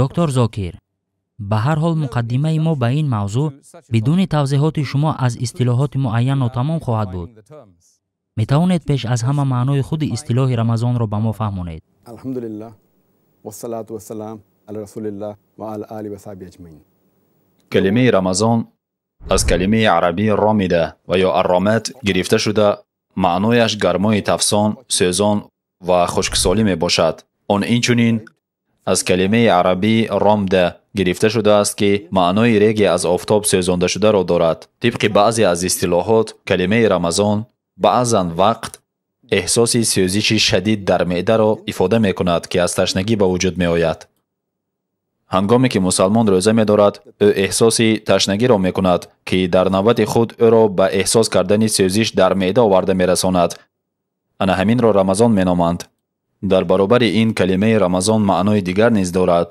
Доктор Зокир, ба ҳар ҳол муқаддимаи мо ба ин мавзӯъ бидуни тавзеҳоти шумо аз истилоҳоти муайян нотамом хоҳад буд. Метавонед пеш аз ҳама маънои худи истилоҳи Рамазонро ба мо фаҳмонед? Алҳамдулиллаҳ вассалату вассалам ала расулиллаҳ ва ала алиҳи ва саҳбиҳи аҷмаин. Калимаи Рамазон аз калимаи арабии ромида ва ё арромат гирифта шуда, маънояш гармои тафсон, сӯзон ва хушксолӣ мебошад. Он инчунин аз калимаи арабии ромда гирифта шудааст, ки маънои реге аз офтоб сӯзондашударо дорад. Тибқи баъзе аз истилоҳот, калимаи Рамазон баъзан вақт эҳсоси сӯзиши шадид дар меъдаро ифода мекунад, ки аз ташнагӣ ба вуҷуд меояд. Ҳангоме ки мусалмон рӯза медорад, ӯ эҳсоси ташнагиро мекунад, ки дар навбати худ ӯро ба эҳсос кардани сӯзиш дар меъда оварда мерасонад. Ана ҳаминро Рамазон меноманд. Дар баробари ин калимаи Рамазон маънои дигар низ дорад,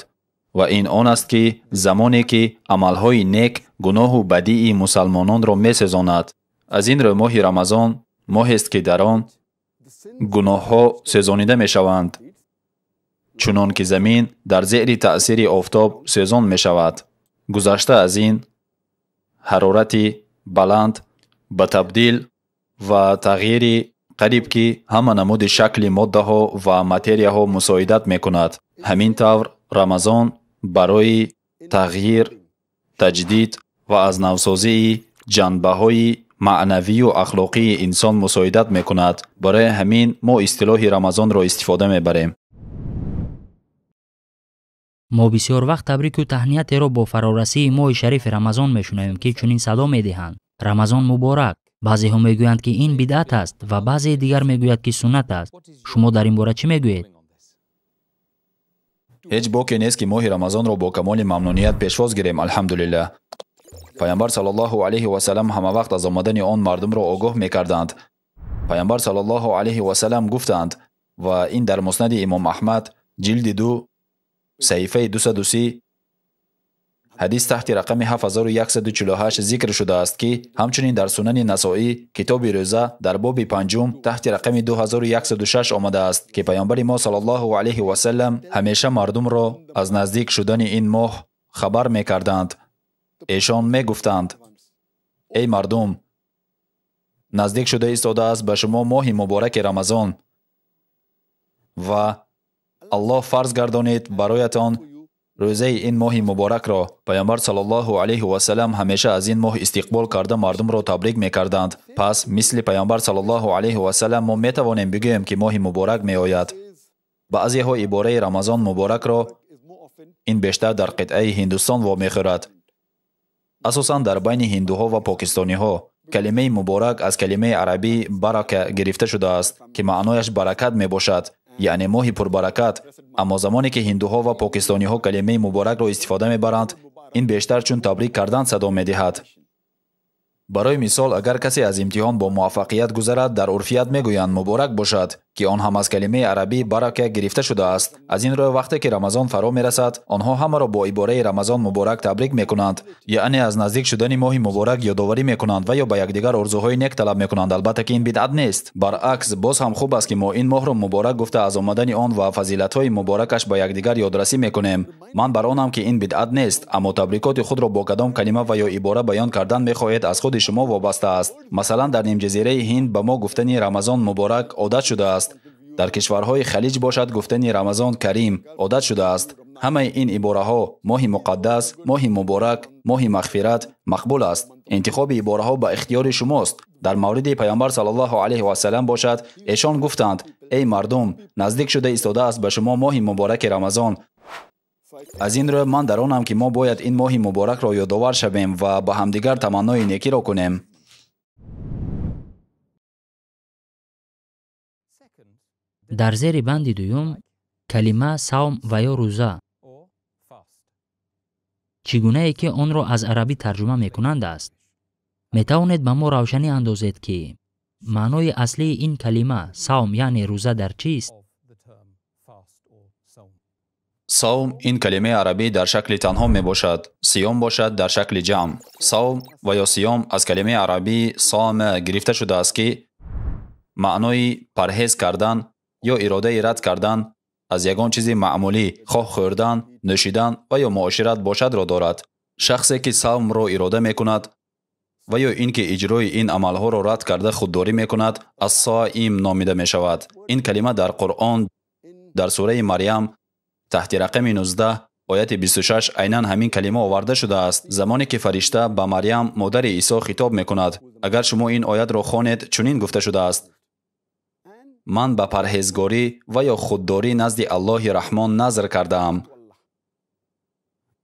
ва ин он аст, ки замоне ки амалҳои нек гуноҳу бадии мусалмононро месӯзонад. Аз ин рӯ моҳи Рамазон моҳест, ки дар он гуноҳҳо сӯзонида мешаванд, чунон ки замин дар зери таъсири офтоб сӯзон мешавад. Гузашта аз ин, ҳарорати баланд ба табдил ва тағйири қариб ки ҳама намуди шакли моддаҳо ва материяҳо мусоидат мекунад. Ҳамин тавр Рамазон барои тағйир, таҷдид ва аз навсозии ҷанбаҳои маънавию ахлоқии инсон мусоидат мекунад. Барои ҳамин мо истилоҳи Рамазонро истифода мебарем. Мо бисёр вақт табрику таҳниятеро бо фарорасии моҳи шарифи Рамазон мешунавем, ки чунин садо медиҳанд: Рамазон муборак. Баъзеҳо мегӯянд, ки ин бидъат аст ва баъзеи дигар мегӯяд, ки суннат аст. Шумо дар ин бора чӣ мегӯед? Ҳеҷ боке нест, ки моҳи Рамазонро бо камоли мамнуният пешвоз гирем. Алҳамдулиллаҳ. Пайғамбар саллаллоҳу алайҳи васаллам ҳама вақт аз омадани он мардумро огоҳ мекарданд. Пайғамбар саллаллоҳу алайҳи васаллам гуфтанд, ва ин дар муснади имом Аҳмад ҷилди 2 саҳифаи 230 ҳадис таҳти рақами 7148 зикр шудааст, ки ҳамчунин дар сунани Насоӣ китоби рӯза дар боби 5 таҳти рақами 2106 омадааст, ки пайғамбари мо саллаллоҳу алайҳи васаллам ҳамеша мардумро аз наздик шудани ин моҳ хабар мекарданд. Эшон мегуфтанд: эй мардум, наздик шуда истодааст ба шумо моҳи мубораки Рамазон ва Аллоҳ фарз гардонид бароятон рӯзаи ин моҳи муборакро. Пайғамбар саллаллоҳу алайҳи васаллам ҳамеша аз ин моҳ истиқбол карда мардумро табрик мекарданд. Пас мисли пайғамбар саллаллоҳу алайҳи васаллам мо метавонем бигӯем, ки моҳи муборак меояд. Баъзеҳо ибораи Рамазон муборакро ин бештар дар қитъаи Ҳиндустон вомехӯрад, асосан дар байни ҳиндуҳо ва покистониҳо. Калимаи муборак аз калимаи арабӣ барака гирифта шудааст, ки маънояш баракат мебошад, яъне моҳи пурбаракат. Аммо замоне ки ҳиндуҳо ва покистониҳо калимаи муборакро истифода мебаранд, ин бештар чун табрик кардан садо медиҳад. Барои мисол, агар касе аз имтиҳон бо муваффақият гузарад, дар урфият мегӯянд муборак бошад, ки он ҳам аз калимаи арабӣ барака гирифта шудааст. Аз ин рӯ вақте ки Рамазон фаро мерасад, онҳо ҳамаро бо ибораи Рамазон муборак табрик мекунанд, яъне аз наздик шудани моҳи муборак ёдоварӣ мекунанд ва ё ба якдигар орзуҳои нек талаб мекунанд. Албатта ки ин бидъат нест. Баръакс, боз ҳам хуб аст, ки мо ин моҳро муборак гуфта аз омадани он ва фазилатҳои муборакаш ба якдигар ёдрасӣ мекунем. Ман бар онам, ки ин бидъат нест, аммо табрикоти худро бо кадом калима ва ё ибора баён кардан мехоҳед аз худи шумо вобаста аст. Масалан, дар нимҷазираи Ҳинд ба мо гуфтани Рамазон муборак одат шудааст. Дар кишварҳои Халиҷ бошад гуфтани Рамазон карим одат шудааст. Ҳамаи ин ибораҳо моҳи муқаддас, моҳи муборак, моҳи мағфират мақбул аст. Интихоби ибораҳо ба ихтиёри шумост. Дар мавриди пайғамбар саллаллоҳу алайҳи васаллам бошад, эшон гуфтанд: эй мардум, наздик шуда истодааст ба шумо моҳи мубораки Рамазон. Аз ин рӯ ман дар онам, ки мо бояд ин моҳи муборакро ёдовар шавем ва ба ҳамдигар таманнои некиро кунем. Дар зери банди дуюм калима савм ва ё рӯза, чӣ гунае ки онро аз арабӣ тарҷума мекунанд аст. Метавонед ба мо равшанӣ андозед, ки маънои аслии ин калима савм яъне рӯза дар чист? Савм ин калимаи арабӣ дар шакли танҳо мебошад, сиём бошад дар шакли ҷамъ. Савм ва ё сиём аз калимаи арабӣ сома гирифта шудааст, ки маънои парҳез кардан ё иродаи рад кардан аз ягон чизи маъмулӣ, хоҳ хӯрдан, нӯшидан ва ё муошират бошадро дорад. Шахсе ки савмро ирода мекунад ва ё ин ки иҷрои ин амалҳоро рад карда худдорӣ мекунад, ас-соим номида мешавад. Ин калима дар Қуръон дар сураи Марьям таҳти рақами 19 ояти 26 айнан ҳамин калима оварда шудааст. Замоне ки фаришта ба Марьям, модари Исо, хитоб мекунад. Агар шумо ин оятро хонед, чунин гуфта шудааст: ман ба парҳезгорӣ ва ё худдорӣ назди Аллоҳи Раҳмон назр кардаам.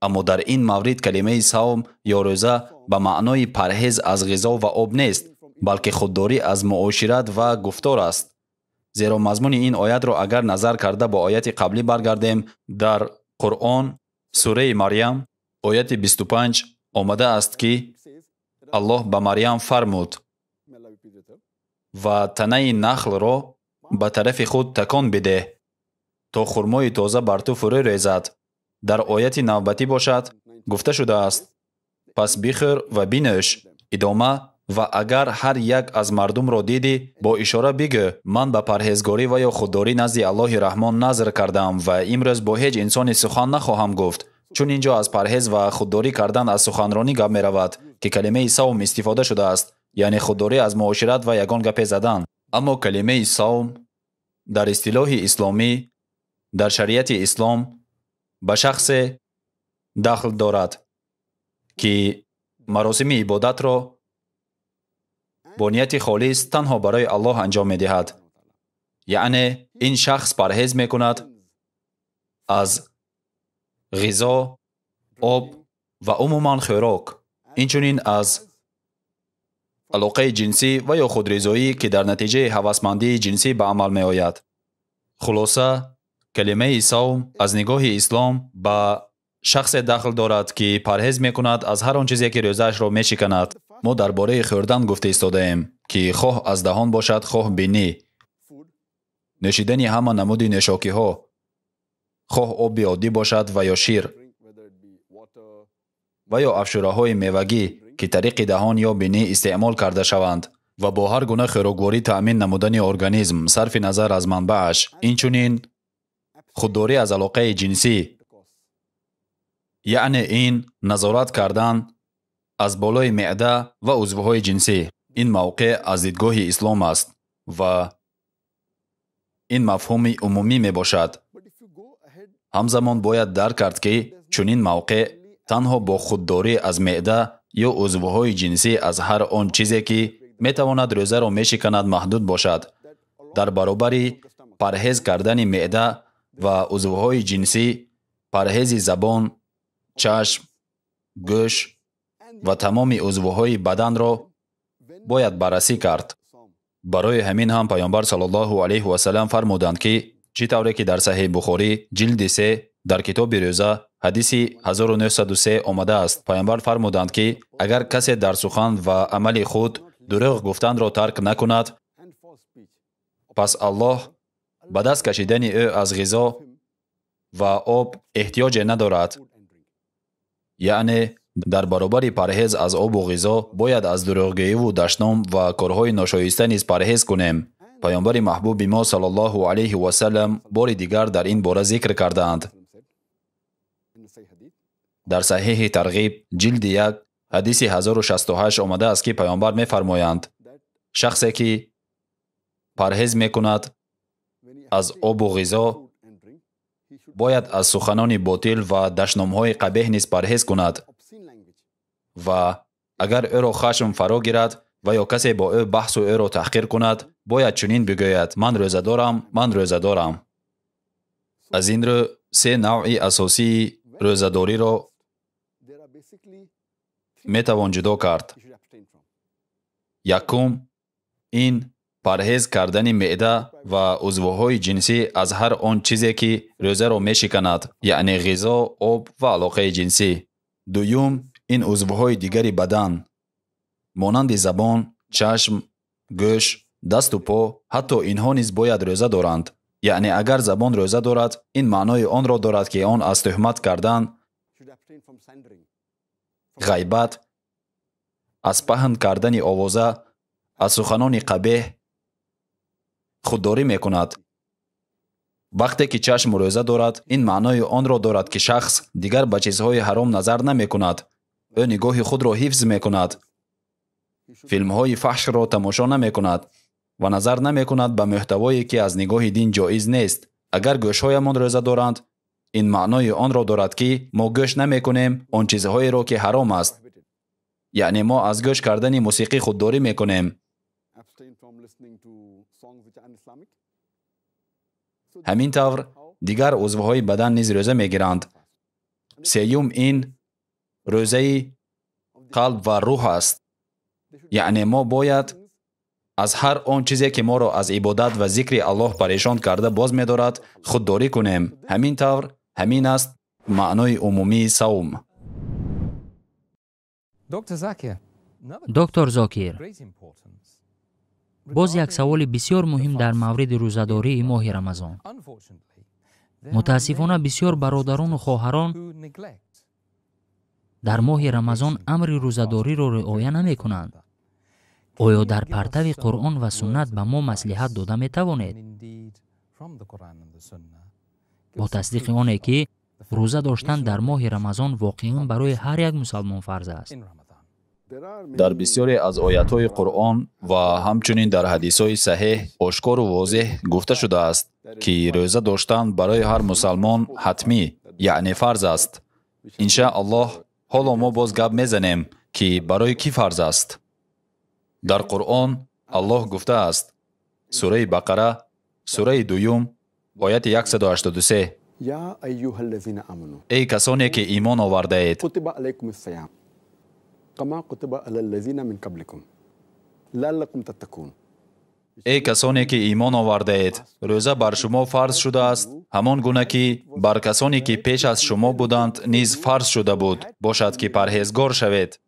Аммо дар ин маврид калимаи савм ё рӯза ба маънои парҳез аз ғизо ва об нест, балки худдорӣ аз муошират ва гуфтор аст. Зеро мазмуни ин оятро агар назар карда ба ояти қаблӣ баргардем, дар Қуръон сураи Марьям ояти 25 омада аст ки Аллоҳ ба Марьям фармуд: ва танаи нахлро ба тарафи худ такон бидеҳ, то хурмои тоза бар ту фурӯ резад. Дар ояти навбатӣ бошад гуфта шудааст: пас бихӯр ва бинӯш. Идома: ва агар ҳар як аз мардумро дидӣ, бо ишора бигӯ: ман ба парҳезгорӣ ва ё худдорӣ назди Аллоҳи Раҳмон назр кардаам ва имрӯз бо ҳеҷ инсоне сухан нахоҳам гуфт. Чун ин ҷо аз парҳез ва худдорӣ кардан аз суханронӣ гап меравад, ки калимаи савм истифода шудааст, яъне худдорӣ аз муошират ва ягон гапе задан. Аммо калимаи савм дар истилоҳи исломӣ, дар шариати ислом ба шахсе дахл дорад, ки маросими ибодатро бо нияти холис танҳо барои Аллоҳ анҷом медиҳад. Яъне ин шахс парҳез мекунад аз ғизо, об ва умуман хӯрок, инчунин аз алоқаи ҷинсӣ ва ё худризоӣ, ки дар натиҷаи ҳавасмандии ҷинсӣ ба амал меояд. Хулоса, калимаи савм аз нигоҳи ислом ба шахсе дахл дорад, ки парҳез мекунад аз ҳар он чизе, ки рӯзаашро мешиканад. Мо дар бораи хӯрдан гуфта истодаем, ки хоҳ аз даҳон бошад, хоҳ бинӣ, нӯшидани ҳама намуди нӯшокиҳо, хоҳ оби оддӣ бошад ва ё шир ва ё афшураҳои мевагӣ, ки тариқи даҳон ё бинӣ истеъмол карда шаванд, ва бо ҳар гуна хӯрокворӣ таъмин намудани организм сарфи назар аз манбааш. Инчунин худдорӣ аз алоқаи ҷинсӣ, яъне ин назорат кардан аз болои меъда ва узвҳои ҷинсӣ. Ин мавқеъ аз дидгоҳи ислом аст ва ин мафҳуми умумӣ мебошад. Ҳамзамон бояд дарк кард, ки чунин мавқеъ танҳо бо худдорӣ аз меъда ё узвҳои ҷинсӣ аз ҳар он чизе, ки метавонад рӯзаро мешиканад, маҳдуд бошад. Дар баробари парҳез кардани меъда ва узвҳои ҷинсӣ, парҳези забон, чашм, гӯш ва тамоми узвҳои баданро бояд баррасӣ кард. Барои ҳамин ҳам Пайғамбар саллаллоҳу алайҳи васаллам фармуданд, ки чӣ тавре ки дар Саҳеҳи Бухорӣ ҷилди 3 дар китоби рӯза ҳадиси 1903 омадааст. Пайғамбар фармуданд, ки агар касе дар сухан ва амали худ дурӯғ гуфтанро тарк накунад, пас Аллоҳ ба даст кашидани ӯ аз ғизо ва об эҳтиёҷе надорад. Яъне дар баробари парҳез аз обу ғизо бояд аз дурӯғгӯиву дашном ва корҳои ношоиста низ парҳез кунем. Пайғамбари маҳбуби мо саллаллоҳу алайҳи васаллам бори дигар дар ин бора зикр кардаанд. Дар Саҳеҳи Тарғиб ҷилди 1 ҳадиси 1068 омадааст, ки Пайғамбар мефармоянд: шахсе ки парҳез мекунад аз обу ғизо, бояд аз суханони ботил ва дашномҳои қабеҳ низ парҳез кунад. Ва агар ӯро хашм фаро гирад ва ё касе бо ӯ баҳсу ӯро таҳқир кунад, бояд чунин бигӯяд: ман рӯза дорам, ман рӯза дорам. Аз ин рӯ се навъи асосии рӯзадориро метавон ҷудо кард. Якум, ин парҳез кардани меъда ва узвҳои ҷинсӣ аз ҳар он чизе, ки рӯзаро мешиканад, яъне ғизо, об ва алоқаи ҷинсӣ. Дуюм, ин узвҳои дигари бадан, монанди забон, чашм, гӯш, дасту по, ҳатто инҳо низ бояд рӯза доранд. Яъне агар забон рӯза дорад, ин маънои онро дорад, ки он аз тӯҳмат кардан, ғайбат, аз паҳн кардани овоза, аз суханони қабеҳ худдорӣ мекунад. Вақте ки чашм рӯза дорад, ин маънои онро дорад, ки шахс дигар ба чизҳои ҳаром назар намекунад. Ӯ нигоҳи худро ҳифз мекунад, филмҳои фаҳшро тамошо намекунад ва назар намекунад ба мӯҳтавое, ки аз нигоҳи дин ҷоиз нест. Агар гӯшҳоямон рӯза доранд, ин маънои онро дорад, ки мо гӯш намекунем он чизҳоеро, ки ҳаром аст. Яъне мо аз гӯш кардани мусиқӣ худдорӣ мекунем. Ҳамин тавр дигар узвҳои бадан низ рӯза мегиранд. Сеюм ин рӯзаи қалб ва рӯҳ аст. Яъне мо бояд аз ҳар он чизе, ки моро аз ибодат ва зикри Аллоҳ парешон карда боз медорад, худдорӣ кунем. Ҳамин тавр ҳамин аст маънои умумии савм. Доктор Зокир, боз як саволи бисёр муҳим дар мавриди рӯзадории моҳи Рамазон. Мутаассифона бисёр бародарону хоҳарон дар моҳи Рамазон амри рӯзадориро риоя намекунанд. Оё дар партави Қуръон ва суннат ба мо маслиҳат дода метавонед? Бо тасдиқи оне, ки рӯза доштан дар моҳи Рамазон воқеан барои ҳар як мусалмон фарз аст. Дар бисёре аз оятҳои Қуръон ва ҳамчунин дар ҳадисҳои саҳеҳ ошкору возеҳ гуфта шудааст, ки рӯза доштан барои ҳар мусалмон ҳатмӣ, яъне фарз аст. Иншааллоҳ, ҳоло мо боз гап мезанем, ки барои кӣ фарз аст. Дар Қуръон Аллоҳ гуфтааст, сураи Бақара, сураи дуюм, ояти 183: Эй касоне, ки имон овардаед, эй касоне, ки имон овардаед, рӯза бар шумо фарз шудааст, ҳамон гуна ки бар касоне, ки пеш аз шумо буданд, низ фарз шуда буд, бошад ки парҳезгор шавед.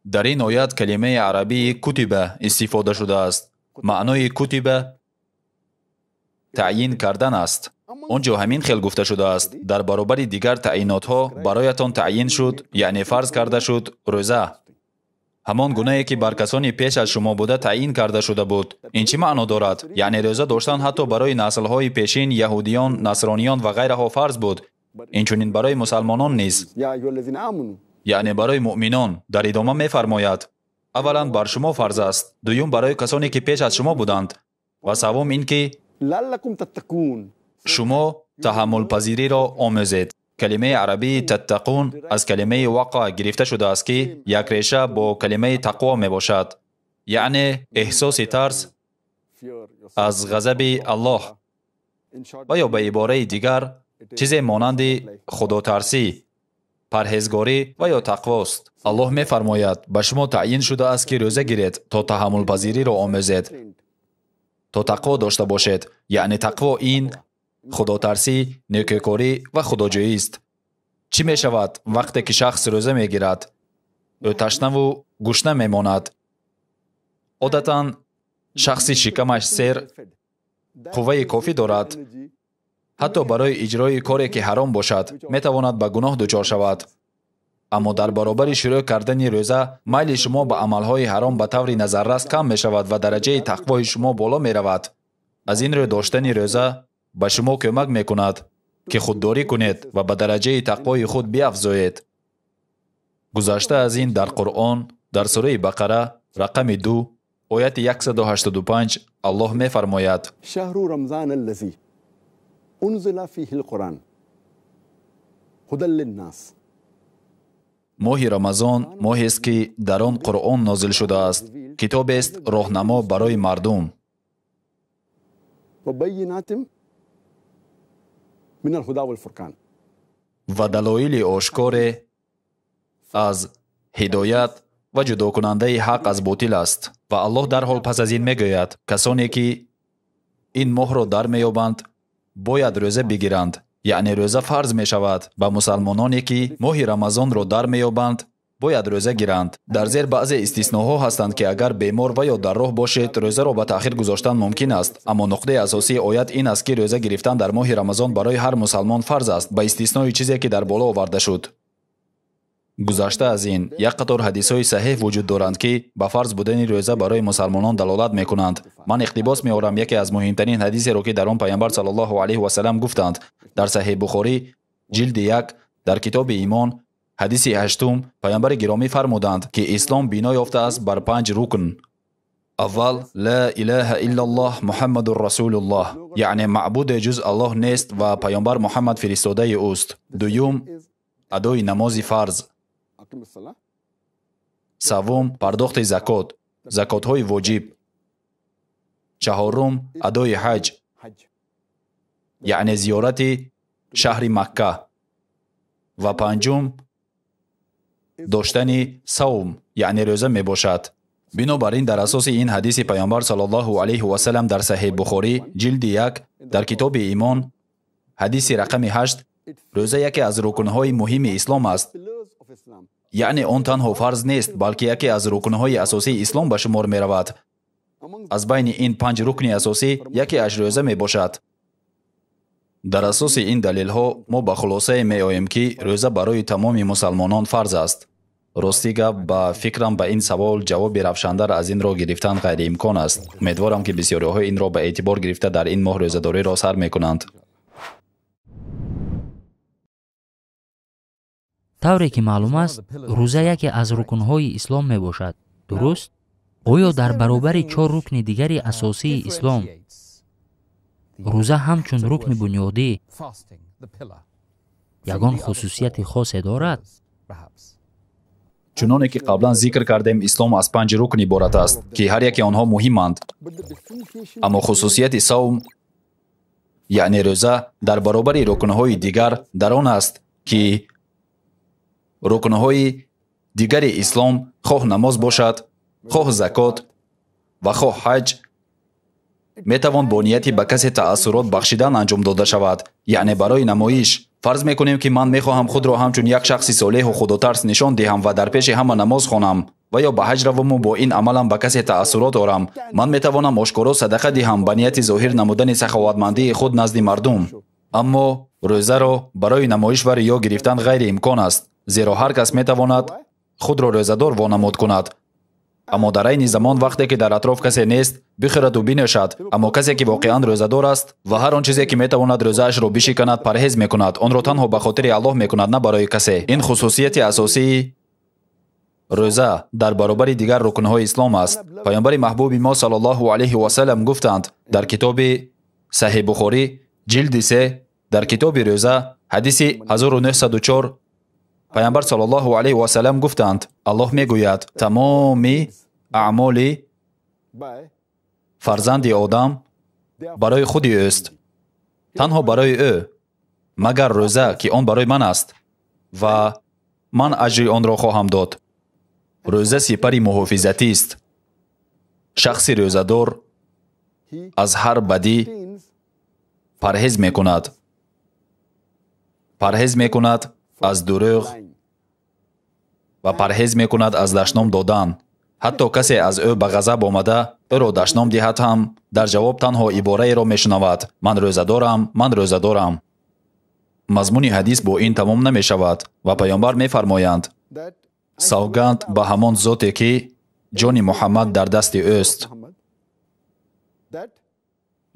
Дар ин оят калимаи арабии кутиба истифода шудааст. Маънои кутиба таъйин кардан аст. Он ҷо ҳамин хел гуфта шудааст: дар баробари дигар таъйинотҳо бароятон таъйин шуд, яъне фарз карда шуд рӯза, ҳамон гунае ки бар касони пеш аз шумо буда таъйин карда шуда буд. Ин чӣ маъно дорад? Яъне рӯза доштан ҳатто барои наслҳои пешин, яҳудиён, насрониён ва ғайраҳо фарз буд, инчунин барои мусалмонон низ, яъне барои муъминон. Дар идома мефармояд: аввалан бар шумо фарз аст, дуюм барои касоне, ки пеш аз шумо буданд, ва севум ин ки шумо таҳаммулпазириро омӯзед. Калимаи арабии таттақун аз калимаи вақа гирифта шудааст, ки як реша бо калимаи тақво мебошад, яъне эҳсоси тарс аз ғазаби Аллоҳ ва ё ба ибораи дигар чизе монанди худотарсӣ, парҳезгорӣ ва ё тақвост. Аллоҳ мефармояд: ба шумо таъйин шудааст, ки рӯза гиред то таҳаммулпазириро омӯзед, то тақво дошта бошед. Яъне тақво ин худотарсӣ, некӯкорӣ ва худоҷӯист. Чӣ мешавад вақте ки шахс рӯза мегирад? Ӯ ташнаву гушна мемонад. Одатан шахси шикамаш сер қувваи кофӣ дорад, ҳатто барои иҷрои коре, ки ҳаром бошад, метавонад ба гуноҳ дучор шавад. Аммо дар баробари шурӯъ кардани рӯза майли шумо ба амалҳои ҳаром ба таври назаррас кам мешавад ва дараҷаи тақвои шумо боло меравад. Аз ин рӯ доштани рӯза ба шумо кӯмак мекунад, ки худдорӣ кунед ва ба дараҷаи тақвои худ биафзоед. Гузашта аз ин дар Қуръон, дар сураи Бақара, рақами 2, ояти 185 Аллоҳ мефармояд: шаҳру рамзан аллази унзила фиҳил қуръан ҳудан линнас. Моҳи Рамазон моҳест, ки дар он Қуръон нозил шудааст, китобест роҳнамо барои мардум ва далоили ошкоре аз ҳидоят ва ҷудокунандаи ҳақ аз ботил аст. Ва Аллоҳ дарҳол пас аз ин мегӯяд: касоне, ки ин моҳро дар меёбанд, бояд рӯза бигиранд. Яъне рӯза фарз мешавад ба мусалмононе, ки моҳи Рамазонро дар меёбанд, бояд рӯза гиранд. Дар зер баъзе истисноҳо ҳастанд, ки агар бемор ва ё дар роҳ бошед, рӯзаро ба таъхир гузоштан мумкин аст. Аммо нуқтаи асосии оят ин аст, ки рӯза гирифтан дар моҳи Рамазон барои ҳар мусалмон фарз аст, ба истиснои чизе, ки дар боло оварда шуд. Гузашта аз ин, як қатор ҳадисҳои саҳеҳ вуҷуд доранд, ки ба фарз будани рӯза барои мусалмонон далолат мекунанд. Ман иқтибос меорам яке аз муҳимтарин ҳадисеро, ки дар он Пайғамбар саллаллоҳу алайҳи васаллам гуфтанд. Дар Саҳеҳ Бухорӣ, ҷилди 1, дар китоби Имон, ҳадиси 8, Пайғамбари гиромӣ фармуданд, ки ислом бино ёфтааст бар 5 рукн. Аввал, ла илаҳа иллаллоҳ Муҳаммадур расулуллоҳ, яъне маъбуде ҷуз Аллоҳ нест ва Пайғамбар Муҳаммад фиристодаи ӯст. Дуюм, адои намози фарз. Севум, пардохти закот, закотҳои воҷиб. Чаҳорум, адои ҳаҷ, яъне зиёрати шаҳри Макка. Ва панҷум, доштани савм, яъне рӯза мебошад. Бинобар ин, дар асоси ин ҳадиси Пайғамбар саллаллоҳу алайҳи васаллам дар Саҳеҳ Бухорӣ, ҷилди 1, дар китоби Имон, ҳадиси рақами 8, рӯза яке аз рукнҳои муҳими ислом аст. Яъне он танҳо фарз нест, балки яке аз рукнҳои асосии ислом ба шумор меравад. Аз байни ин 5 рукни асосӣ яке аз рӯза мебошад. Дар асоси ин далелҳо мо ба хулосае меоем, ки рӯза барои тамоми мусалмонон фарз аст. Рости гап, ба фикрам ба ин савол ҷавоби равшандар аз инро гирифтан ғайриимкон аст. Умедворам, ки бисёриҳо инро ба эътибор гирифта дар ин моҳ рӯзадориро сар мекунанд. Тавре ки маълум аст, рӯза яке аз рукнҳои ислом мебошад. Дуруст? Оё дар баробари 4 рукни дигари асосии ислом рӯза ҳамчун рукни бунёдӣ ягон хусусияти хосе дорад? Чуноне ки қаблан зикр кардем, ислом аз 5 рукн иборат аст, ки ҳар яке онҳо муҳиманд. Аммо хусусияти савм, яъне рӯза, дар баробари рукнҳои дигар дар он аст, ки рукнҳои дигари ислом, хоҳ намоз бошад, хоҳ закот ва хоҳ ҳаҷ, метавон бо нияти ба касе таассурот бахшидан анҷом дода шавад, яъне барои намоиш. Фарз мекунем, ки ман мехоҳам худро ҳамчун як шахси солеҳу худотарс нишон диҳам ва дар пеши ҳама намоз хонам ва ё ба ҳаҷ раваму бо ин амалам ба касе таассурот орам. Ман метавонам ошкоро садақа диҳам ба нияти зоҳир намудани саховатмандии худ назди мардум. Аммо рӯзаро барои намоиш ва риё гирифтан ғайриимкон аст, зеро ҳар кас метавонад худро рӯзадор вонамуд кунад. Аммо дар айни замон вақте ки дар атроф касе нест, бихӯраду бинӯшад. Аммо касе ки воқеан рӯзадор аст ва ҳар он чизе ки метавонад рӯзаашро бишиканад, парҳез мекунад. Онро танҳо ба хотири Аллоҳ мекунад, на барои касе. Ин хусусияти асосии рӯза дар баробари дигар рукнҳои ислом аст. Пайғамбари маҳбуби мо саллаллоҳу алайҳи васаллам гуфтанд дар китоби Саҳеҳ Бухорӣ, ҷилди 3, дар китоби рӯза, ҳадиси 1904, Пайғамбар саллаллоҳу алайҳи васаллам гуфтанд: Аллоҳ мегӯяд, тамоми аъмоли фарзанди одам барои худи ӯст, танҳо барои ӯ, магар рӯза, ки он барои ман аст ва ман аҷри онро хоҳам дод. Рӯза сипари муҳофизатист. Шахси рӯзадор аз ҳар бадӣ парҳез мекунад. Парҳез мекунад аз дурӯғ ва парҳез мекунад аз дашном додан. Ҳатто касе аз ӯ ба ғазаб омада ӯро дашном диҳад ҳам, дар ҷавоб танҳо ибораеро мешунавад: ман рӯзадорам, ман рӯзадорам. Мазмуни ҳадис бо ин тамом намешавад ва Пайғамбар мефармоянд: савганд ба ҳамон зоте, ки ҷони Муҳаммад дар дасти ӯст.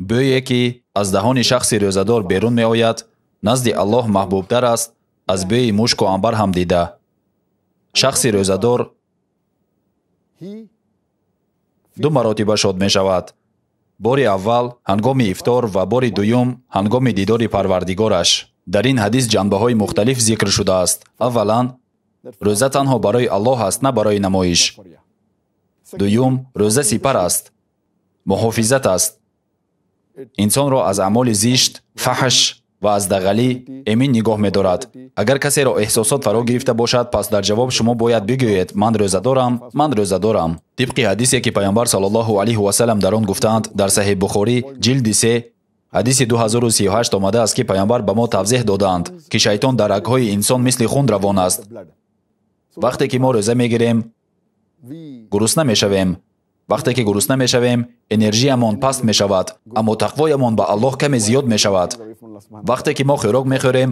Бӯе ки аз даҳони шахси рӯзадор берун меояд, назди Аллоҳ маҳбубтар аст аз бӯи мушку амбар ҳам дида. Шахси рӯзадор 2 маротиба шод мешавад. Бори аввал ҳангоми ифтор ва бори дуюм ҳангоми дидори Парвардигораш. Дар ин ҳадис ҷанбаҳои мухталиф зикр шудааст. Аввалан, рӯза танҳо барои Аллоҳ аст, на барои намоиш. Дуюм, рӯза сипар аст, муҳофизат аст. Инсонро аз аъмоли зишт, фаҳш ва аз дағалӣ эмин нигоҳ медорад. Агар касеро эҳсосот фаро гирифта бошад, пас дар ҷавоб шумо бояд бигӯед: ман рӯзадорам, ман рӯзадорам. Тибқи ҳадисе ки Пайғамбар саллаллоҳу алайҳи васаллам дар он гуфтаанд, дар Саҳеҳ Бухорӣ, ҷилди 3, ҳадиси 2038 омадааст, ки Пайғамбар ба мо тавзеҳ додаанд, ки шайтон дар рагҳои инсон мисли хун равон аст. Вақте ки мо рӯза мегирем, гурусна мешавем. Вақте ки гурусна мешавем, энержиямон паст мешавад, аммо тақвоямон ба Аллоҳ каме зиёд мешавад. Вақте ки мо хӯрок мехӯрем,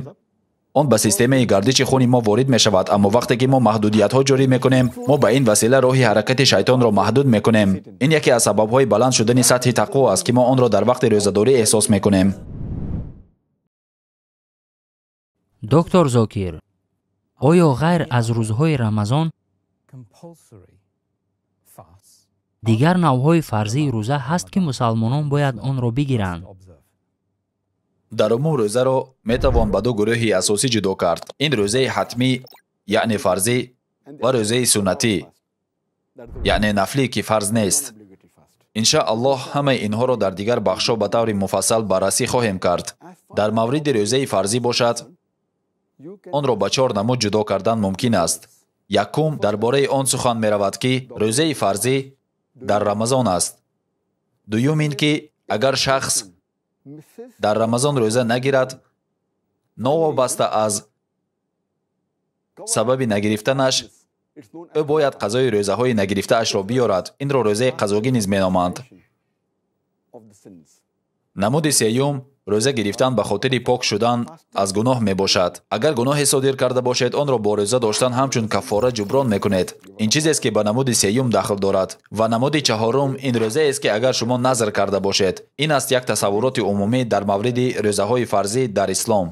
Он ба системаи гардиши хуни мо ворид мешавад, аммо вақте ки мо маҳдудиятҳо ҷорӣ мекунем, мо ба ин васила роҳи ҳаракати шайтонро маҳдуд мекунем. Ин яке аз сабабҳои баланд шудани сатҳи тақво аст, ки мо онро дар вақти рӯзадорӣ эҳсос мекунем. Доктор Зокир, оё ғайр аз рӯзҳои Рамазон дигар навъҳои фарзии рӯза ҳаст, ки мусалмонон бояд онро бигиранд? Дар умум рӯзаро метавон ба ду гурӯҳи асосӣ ҷудо кард. Ин рӯзаи ҳатмӣ, яъне фарзӣ, ва рӯзаи суннатӣ, яъне нафлӣ, ки фарз нест. Иншааллоҳ ҳамаи инҳоро дар дигар бахшҳо ба таври муфассал баррасӣ хоҳем кард. Дар мавриди рӯзаи фарзӣ бошад, онро ба 4 намуд ҷудо кардан мумкин аст. Якум, дар бораи он сухан меравад, ки рӯзаи фарзӣ дар Рамазон аст. Дуюм ин ки агар шахс дар Рамазон рӯза нагирад, новобаста аз сабаби нагирифтанаш, ӯ бояд қазои рӯзаҳои нагирифтаашро биёрад. Инро рӯзаи қазогӣ низ меноманд. Намуди сеюм рӯза гирифтан ба хотири пок шудан аз гуноҳ мебошад. Агар гуноҳе содир карда бошед, онро бо рӯза доштан ҳамчун каффора ҷуброн мекунед. Ин чизест, ки ба намуди сеюм дахл дорад. Ва намуди чаҳорум ин рӯзаест, ки агар шумо назр карда бошед. Ин аст як тасаввуроти умумӣ дар мавриди рӯзаҳои фарзӣ дар ислом.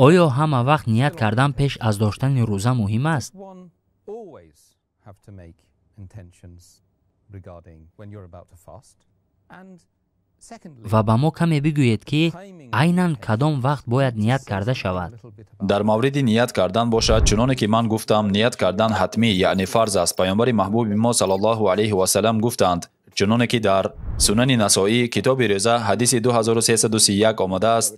Оё ҳама вақт ният кардан пеш аз доштани рӯза муҳим аст? Ва ба мо каме бигӯед, ки айнан кадом вақт бояд ният карда шавад? Дар мавриди ният кардан бошад, чуноне ки ман гуфтам, ният кардан ҳатмӣ, яъне фарз аст. Паёмбари маҳбуби мо саллаллоҳу алайҳи васаллам гуфтанд, чуноне ки дар Сунани Насоӣ китоби рӯза ҳадиси 2331 омадааст,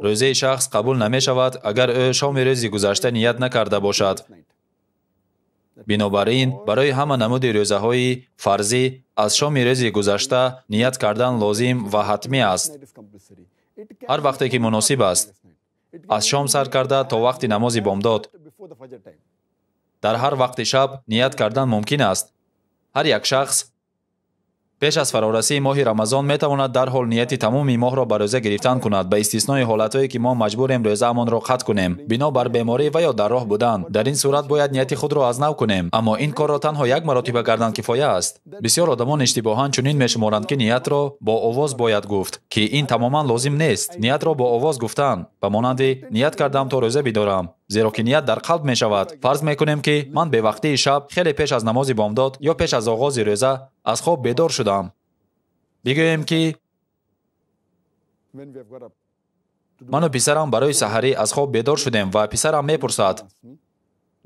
рӯзаи шахс қабул намешавад, агар ӯ шоми рӯзи гузашта ният накарда бошад. Бинобар ин, барои ҳама намуди рӯзаҳои фарзӣ аз шоми рӯзи гузашта ният кардан лозим ва ҳатмӣ аст. Ҳар вақте ки муносиб аст, аз шом сар карда то вақти намози бомдод. Дар ҳар вақти шаб ният кардан мумкин аст. Ҳар як шахс пеш аз фарорасии моҳи Рамазон метавонад дарҳол нияти тамоми моҳро ба рӯза гирифтан кунад, ба истиснои ҳолатҳое ки мо маҷбурем рӯзаамонро қатъ кунем, бино бар беморӣ ва ё дар роҳ будан. Дар ин сурат бояд нияти худро аз нав кунем, аммо ин корро танҳо як маротиба кардан кифоя аст. Бисёр одамон иштибоҳан чунин мешуморанд, ки ниятро бо овоз бояд гуфт, ки ин тамоман лозим нест. Ниятро бо овоз гуфтан ба монанди ният кардам то рӯза бидорам, зеро ки ният дар қалб мешавад. Фарз мекунем, ки ман бевақтии шаб хеле пеш аз намози бомдод ё пеш аз оғози рӯза аз хоб бедор шудам. Бигӯем, ки ману писарам барои саҳарӣ аз хоб бедор шудем ва писарам мепурсад,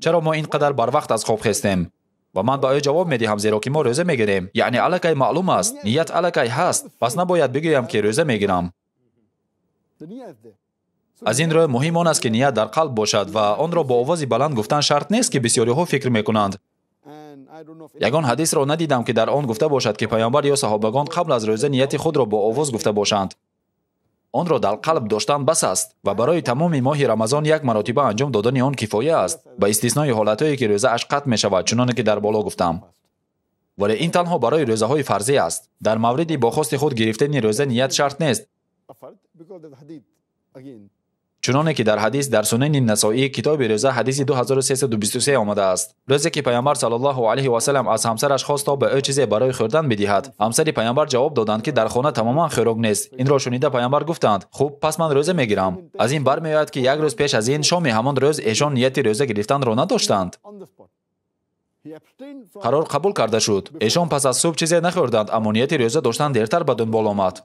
чаро мо ин қадар барвақт аз хоб хестем? Ва ман ба ӯ ҷавоб медиҳам, зеро ки мо рӯза мегирем. Яъне аллакай маълум аст, ният аллакай ҳаст, пас набояд бигӯям, ки рӯза мегирам. Аз ин рӯ муҳим он аст, ки ният дар қалб бошад ва онро бо овози баланд гуфтан шарт нест, ки бисёриҳо фикр мекунанд. Ягон ҳадисро надидам, ки дар он гуфта бошад, ки паёмбар ё саҳобагон қабл аз рӯза нияти худро бо овоз гуфта бошанд. Онро дар қалб доштан бас аст ва барои тамоми моҳи Рамазон як маротиба анҷом додани он кифоя аст, ба истиснои ҳолатҳое ки рӯзааш қатъ мешавад, чуноне ки дар боло гуфтам. Вале ин танҳо барои рӯзаҳои фарзӣ аст. Дар мавриди бо хости худ гирифтани рӯза ният шарт нест. Чуноне ки дар ҳадис дар Сунани Насоӣ китоби рӯза ҳадиси 2323 омадааст. Рӯзе ки паёмбар саллаллоҳу алайҳи васаллам аз ҳамсараш хост то ба ӯ чизе барои хӯрдан бидиҳад, ҳамсари паёмбар ҷавоб доданд, ки дар хона тамоман хӯрок нест. Инро шунида паёмбар гуфтанд: хуб, пас ман рӯза мегирам. Аз ин бармеояд, ки як рӯз пеш аз ин шоми ҳамон рӯз эшон нияти рӯза гирифтанро надоштанд. Қарор қабул карда шуд. Эшон пас аз субҳ чизе нахӯрданд, аммо нияти рӯза доштан дертар ба дунбол омад.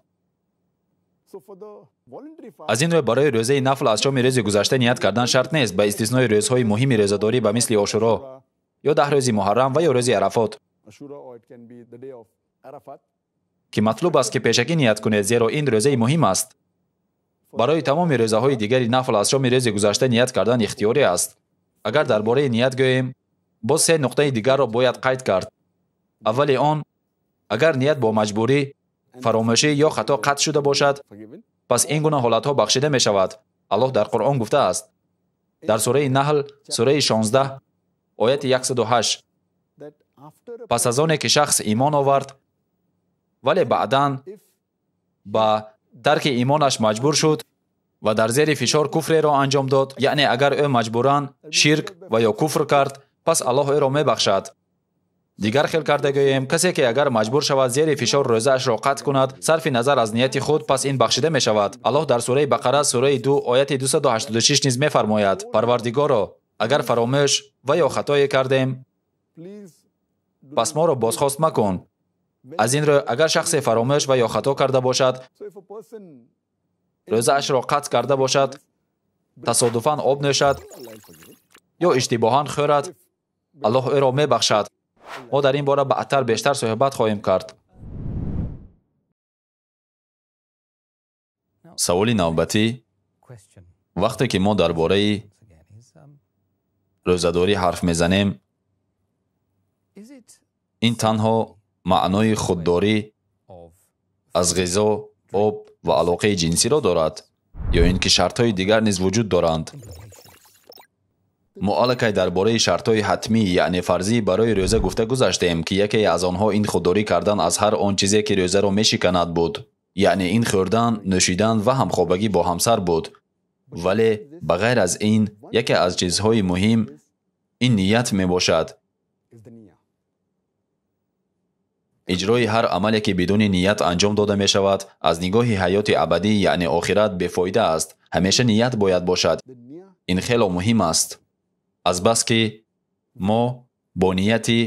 Аз ин рӯ барои рӯзаи нафл аз шоми рӯзи гузашта ният кардан шарт нест, ба истиснои рӯзҳои муҳими рӯзадорӣ ба мисли Ошуро ё 10 рӯзи Муҳаррам ва ё рӯзи Арафот, ки матлуб аст, ки пешакӣ ният кунед, зеро ин рӯзаи муҳим аст. Барои тамоми рӯзаҳои дигари нафл аз шоми рӯзи гузашта ният кардан ихтиёрӣ аст. Агар дар бораи ният гӯем, боз се нуқтаи дигарро бояд қайд кард. Аввали он, агар ният бо маҷбурӣ, фаромӯшӣ ё хато қатъ шуда бошад, пас ин гуна ҳолатҳо бахшида мешавад. Аллоҳ дар Қуръон гуфтааст дар сураи Наҳл, сураи 16, ояти 108: пас аз оне ки шахс имон овард, вале баъдан ба Тарки имонаш маҷбур шуд ва дар зери фишор куфреро анҷом дод, яъне агар ӯ маҷбуран ширк ва ё куфр кард, пас Аллоҳ ӯро мебахшад. Дигар хел карда гӯем, касе ки агар маҷбур шавад зери фишор рӯзаашро қатъ кунад, сарфи назар аз нияти худ, пас ин бахшида мешавад. Аллоҳ дар сураи Бақара, сураи 2, ояти 286 низ мефармояд: Парвардигоро, агар фаромӯш ва ё хатое кардем, пас моро бозхост макун. Аз ин рӯ, агар шахсе фаромӯш ва ё хато карда бошад, рӯзаашро қатъ карда бошад, тасодуфан об нӯшад ё иштибоҳан хӯрад, Аллоҳ ӯро мебахшад. Мо дар ин бора баъдтар бештар суҳбат хоҳем кард. Саволи навбатӣ: вақте ки мо дар бораи рӯзадорӣ ҳарф мезанем, ин танҳо маънои худдорӣ аз ғизо, об ва алоқаи ҷинсиро дорад, ё ин ки шартҳои дигар низ вуҷуд доранд? Мо аллакай дар бораи шартҳои ҳатмӣ, яъне фарзӣ барои рӯза гуфта гузаштем, ки яке аз онҳо ин худдорӣ кардан аз ҳар он чизе ки рӯзаро мешиканад буд, яъне ин хӯрдан, нӯшидан ва ҳамхобагӣ бо ҳамсар буд. Вале ба ғайр аз ин, яке аз чизҳои муҳим ин ният мебошад. Иҷрои ҳар амале ки бидуни ният анҷом дода мешавад, аз нигоҳи ҳаёти абадӣ, яъне охират, бефоида аст. Ҳамеша ният бояд бошад. Ин хело муҳим аст. Азбаски мо бо нияти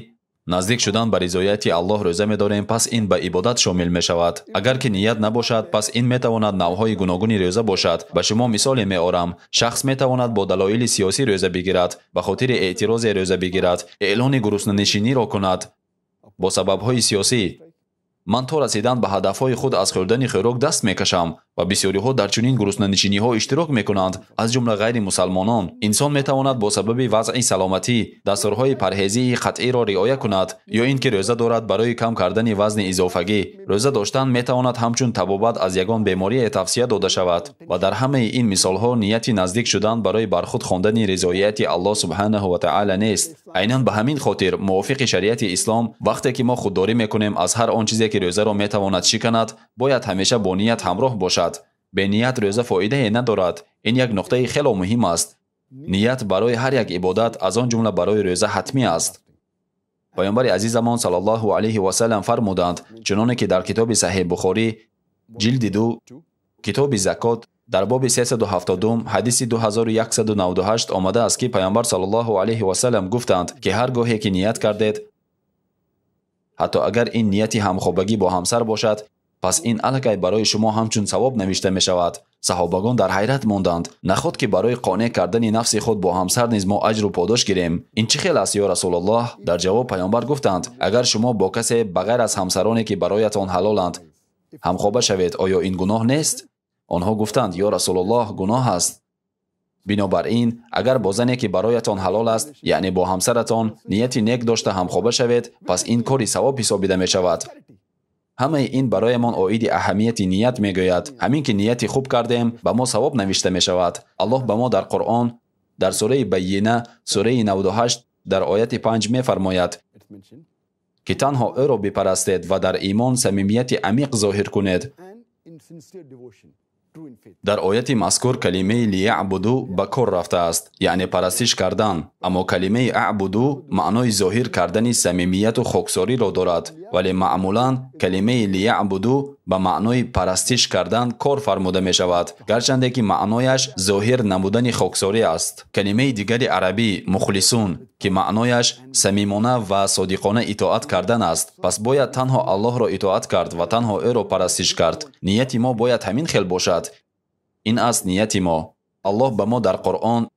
наздик шудан ба ризояти Аллоҳ рӯза медорем, пас ин ба ибодат шомил мешавад. Агар ки ният набошад, пас ин метавонад навъҳои гуногуни рӯза бошад. Ба шумо мисоле меорам. Шахс метавонад бо далоили сиёсӣ рӯза бигирад, ба хотири эътирозе рӯза бигирад, эълони гуруснанишиниро кунад бо сабабҳои сиёсӣ. Ман то расидан ба ҳадафҳои худ аз хӯрдани хӯрок даст мекашам ва бисёриҳо дар чунин гуруснанишиниҳо иштирок мекунанд, аз ҷумла ғайримусалмонон. Инсон метавонад бо сабаби вазъи саломатӣ дастурҳои парҳезии қатъиро риоя кунад, ё ин ки рӯза дорад барои кам кардани вазни изофагӣ. Рӯза доштан метавонад ҳамчун табобат аз ягон беморие тавсия дода шавад ва дар ҳамаи ин мисолҳо нияти наздик шудан барои бар худ хондани ризоияти Аллоҳ субҳанаҳу ва таъала нест. Айнан ба ҳамин хотир мувофиқи шариати ислом, вақте ки мо худдорӣ мекунем аз ҳар он чизе ки рӯзаро метавонад шиканад, бояд ҳамеша бо ният ҳамроҳ бошад. Беният рӯза фоидае надорад. Ин як нуқтаи хело муҳим аст. Ният барои ҳар як ибодат, аз он ҷумла барои рӯза, ҳатмӣ аст. Паёмбари азизамон саллаллоҳу алайҳи васаллам фармуданд, чуноне ки дар китоби Саҳеҳ Бухорӣ, ҷилди 2, китоби Закот, дар боби 370 ҳадиси 2198 омадааст, ки паёмбар саллаллоҳу алайҳи васаллам гуфтанд, ки ҳар гоҳе ки ният кардед, ҳатто агар ин нияти ҳамхобагӣ бо ҳамсар бошад, пас ин аллакай барои шумо ҳамчун савоб навишта мешавад. Саҳобагон дар ҳайрат монданд. Наход ки барои қонеъ кардани нафси худ бо ҳамсар низ мо аҷру подош гирем. Ин чӣ хел аст, ё Расулуллоҳ? Дар ҷавоб паёмбар гуфтанд: агар шумо бо касе ба ғайр аз ҳамсароне ки бароятон ҳалоланд ҳамхоба шавед, оё ин гуноҳ нест? Онҳо гуфтанд: ё Расулуллоҳ, гуноҳ аст. Бинобар ин, агар бо зане ки бароятон ҳалол аст, яъне бо ҳамсаратон, нияти нек дошта ҳамхоба шавед, пас ин кори савоб ҳисобида мешавад. Ҳамаи ин бароямон оиди аҳамияти ният мегӯяд. Ҳамин ки нияти хуб кардем, ба мо савоб навишта мешавад. Аллоҳ ба мо дар Қуръон, дар сураи Байина, сураи 98, дар ояти 5 мефармояд, ки танҳо ӯро бипарастед ва дар имон самимияти амиқ зоҳир кунед. Дар ояти мазкур калимаи лияъбуду ба кор рафтааст, яъне парастиш кардан. Аммо калимаи аъбуду маънои зоҳир кардани самимияту хоксориро дорад, вале маъмулан калимаи лияъбуду ба маънои парастиш кардан кор фармуда мешавад, гарчанде ки маънояш зоҳир намудани хоксорӣ аст. Калимаи дигари арабӣ мухлисун, ки маънояш самимона ва содиқона итоат кардан аст. Пас бояд танҳо Аллоҳро итоат кард ва танҳо ӯро парастиш кард. Нияти мо бояд ҳамин хел бошад. Ин аст нияти мо. Аллоҳ ба мо дар Қуръон,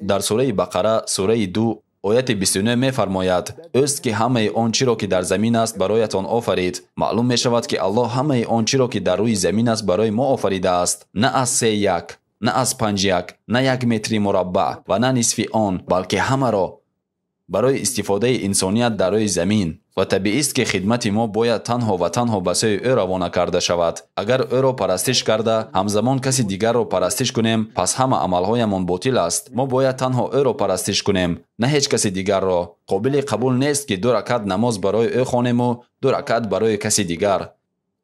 дар сураи Бақара, сураи 2, ояти 29 мефармояд: ӯст ки ҳамаи он чиро ки дар замин аст бароятон офарид. Маълум мешавад, ки Аллоҳ ҳамаи он чиро ки дар рӯи замин аст барои мо офаридааст. На аз 3,1, на аз 5,1, на 1 метри мураббаъ ва на нисфи он, балки ҳамаро барои истифодаи инсоният дар рӯи замин. Ва табиист, ки хидмати мо бояд танҳо ва танҳо ба сӯи ӯ равона карда шавад. Агар ӯро парастиш карда, ҳамзамон каси дигарро парастиш кунем, пас ҳама амалҳоямон ботил аст. Мо бояд танҳо ӯро парастиш кунем, на ҳеҷ каси дигарро. Қобили қабул нест, ки 2 ракат намоз барои ӯ хонему 2 ракат барои каси дигар.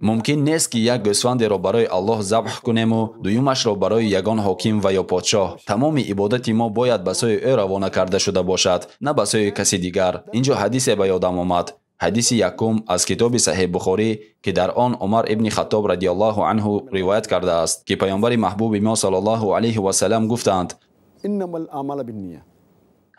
Мумкин нест, ки як гӯсфандеро барои Аллоҳ забҳ кунему дуюмашро барои ягон ҳоким ва ё подшоҳ. Тамоми ибодати мо бояд ба сӯи ӯ равона карда шуда бошад, на ба сӯи каси дигар. Инҷо ҳадисе ба ёдам омад. Ҳадиси якум аз китоби Саҳеҳ Бухорӣ, ки дар он Умар ибни Хаттоб радиаллоҳу анҳу ривоят кардааст, ки паёмбари маҳбуби мо саллаллоҳу алайҳи васаллам гуфтанд: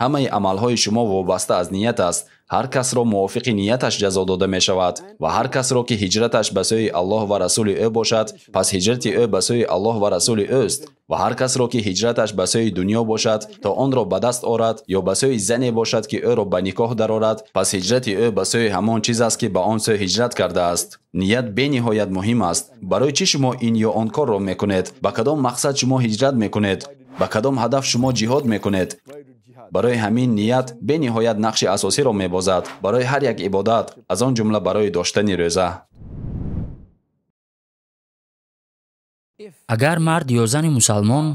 ҳамаи амалҳои шумо вобаста аз ният аст. Ҳар касро мувофиқи нияташ ҷазо дода мешавад ва ҳар касро ки ҳиҷраташ ба сӯи Аллоҳ ва расули ӯ бошад, пас ҳиҷрати ӯ ба сӯи Аллоҳ ва расули ӯст. Ва ҳар касро ки ҳиҷраташ ба сӯи дунё бошад, то онро ба даст орад, ё ба сӯи зане бошад, ки ӯро ба никоҳ дарорад, пас ҳиҷрати ӯ ба сӯи ҳамон чиз аст, ки ба он сӯ ҳиҷрат кардааст. Ният бениҳоят муҳим аст. Барои чӣ шумо ин ё он корро мекунед? Ба кадом мақсад шумо ҳиҷрат мекунед? Ба кадом ҳадаф шумо ҷиҳод мекунед? Барои ҳамин ният бениҳоят нақши асосиро мебозад барои ҳар як ибодат, аз он ҷумла барои доштани рӯза. Агар мард ё зани мусалмон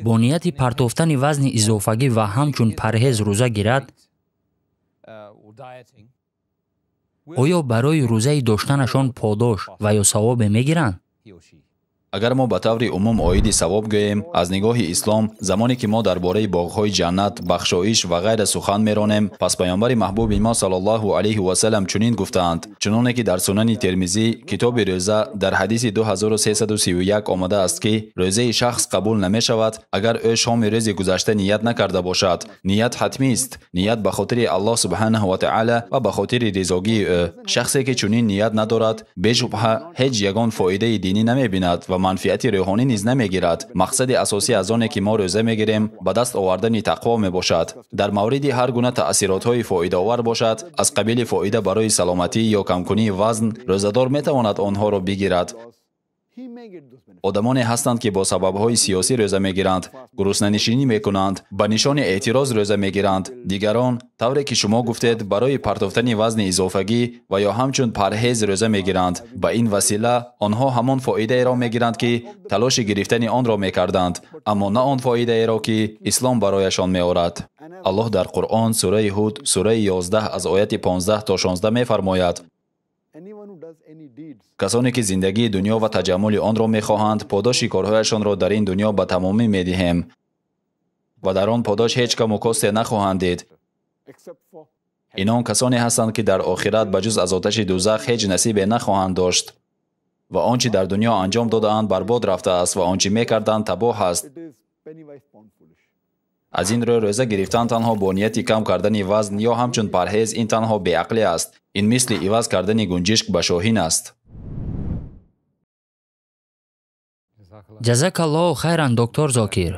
бо нияти партофтани вазни изофагӣ ва ҳамчун парҳез рӯза гирад, оё барои рӯзаи доштанашон подош ва ё савобе мегиранд? Агар мо ба таври умум оиди савоб гӯем, аз нигоҳи ислом, замоне ки мо дар бораи боғҳои ҷаннат, бахшоиш ва ғайра сухан меронем, пас паёмбари маҳбуби мо саллаллоҳу алайҳи васаллам чунин гуфтаанд, чуноне ки дар сунани Термизӣ, китоби рӯза, дар ҳадиси 2331 омадааст, ки рӯзаи шахс қабул намешавад, агар ӯ шоми рӯзи гузашта ният накарда бошад. Ният ҳатмист. Ният ба хотири Аллоҳ субҳанаҳу ва таъала ва ба хотири ризогии ӯ. Шахсе ки чунин ният надорад, бешубҳа ҳеҷ ягон фоидаи динӣ намебинад ва манфиати рӯҳонӣ низ намегирад. Мақсади асосӣ аз оне ки мо рӯза мегирем, ба даст овардани тақво мебошад. Дар мавриди ҳар гуна таъсиротҳои фоидаовар бошад, аз қабили фоида барои саломатӣ ё камкунии вазн, рӯзадор метавонад онҳоро бигирад. Одамоне ҳастанд, ки бо сабабҳои сиёсӣ рӯза мегиранд, гуруснанишинӣ мекунанд, ба нишони эътироз рӯза мегиранд. Дигарон, тавре ки шумо гуфтед, барои партофтани вазни изофагӣ ва ё ҳамчун парҳез рӯза мегиранд. Ба ин васила онҳо ҳамон фоидаеро мегиранд, ки талоши гирифтани онро мекарданд, аммо на он фоидаеро, ки ислом барояшон меорад. Аллоҳ дар Қуръон, сураи Ҳуд, сураи 11 аз ояти 15 то 16 мефармояд: касоне ки зиндагии дунё ва таҷаммули онро мехоҳанд, подоши корҳояшонро дар ин дунё ба тамомӣ медиҳем ва дар он подош ҳеҷ каму косте нахоҳанд дид. Инон касоне ҳастанд, ки дар охират ба ҷуз аз оташи дӯзах ҳеҷ насибе нахоҳанд дошт ва он чӣ дар дунё анҷом додаанд барбод рафтааст ва он чӣ мекарданд табоҳ аст. Аз ин рӯ рӯза гирифтан танҳо бо нияти кам кардани вазн ё ҳамчун парҳез ин танҳо беақлӣ аст. Ин мисли иваз кардани гунҷишк ба шоҳин аст. Ҷазакаллоҳу хайран, доктор Зокир.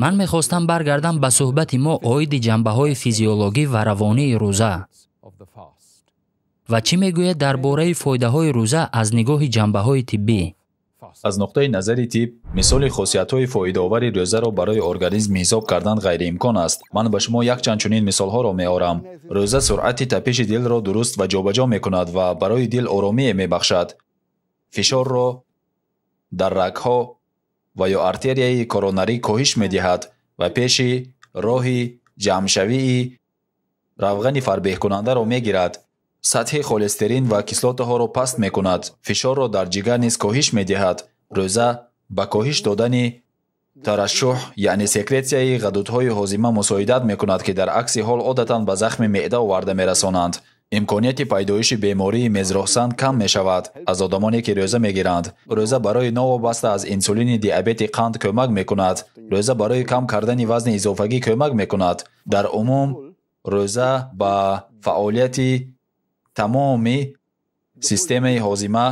Ман мехостам баргардам ба суҳбати мо оиди ҷанбаҳои физиологӣ ва равонии рӯза. Ва чӣ мегӯяд дар бораи фоидаҳои рӯза аз нигоҳи ҷанбаҳои тиббӣ? Аз нуқтаи назари тиб, мисоли хосиятҳои фоидаовари рӯзаро барои организм ҳисоб кардан ғайриимкон аст. Ман ба шумо якчанд чунин мисолҳоро меорам. Рӯза суръати тапиши дилро дуруст ва ҷобаҷо мекунад ва барои дил оромие мебахшад. Фишорро дар рагҳо ва ё артерияи коронарӣ коҳиш медиҳад ва пеши роҳи ҷамъшавии равғани фарбеҳкунандаро мегирад. Сатҳи холестерин ва кислотаҳоро паст мекунад. Фишорро дар ҷигар низ коҳиш медиҳад. Рӯза ба коҳиш додани тарашшуҳ, яъне секретсияи ғадудҳои ҳозима мусоидат мекунад, ки дар акси ҳол одатан ба захми меъда оварда мерасонанд. Имконияти пайдоиши бемории мезроҳсан кам мешавад аз одамоне ки рӯза мегиранд. Рӯза барои новобаста аз инсулини диабети қанд кӯмак мекунад. Рӯза барои кам кардани вазни изофагӣ кӯмак мекунад. Дар умум рӯза ба фаъолияти тамоми системаи ҳозима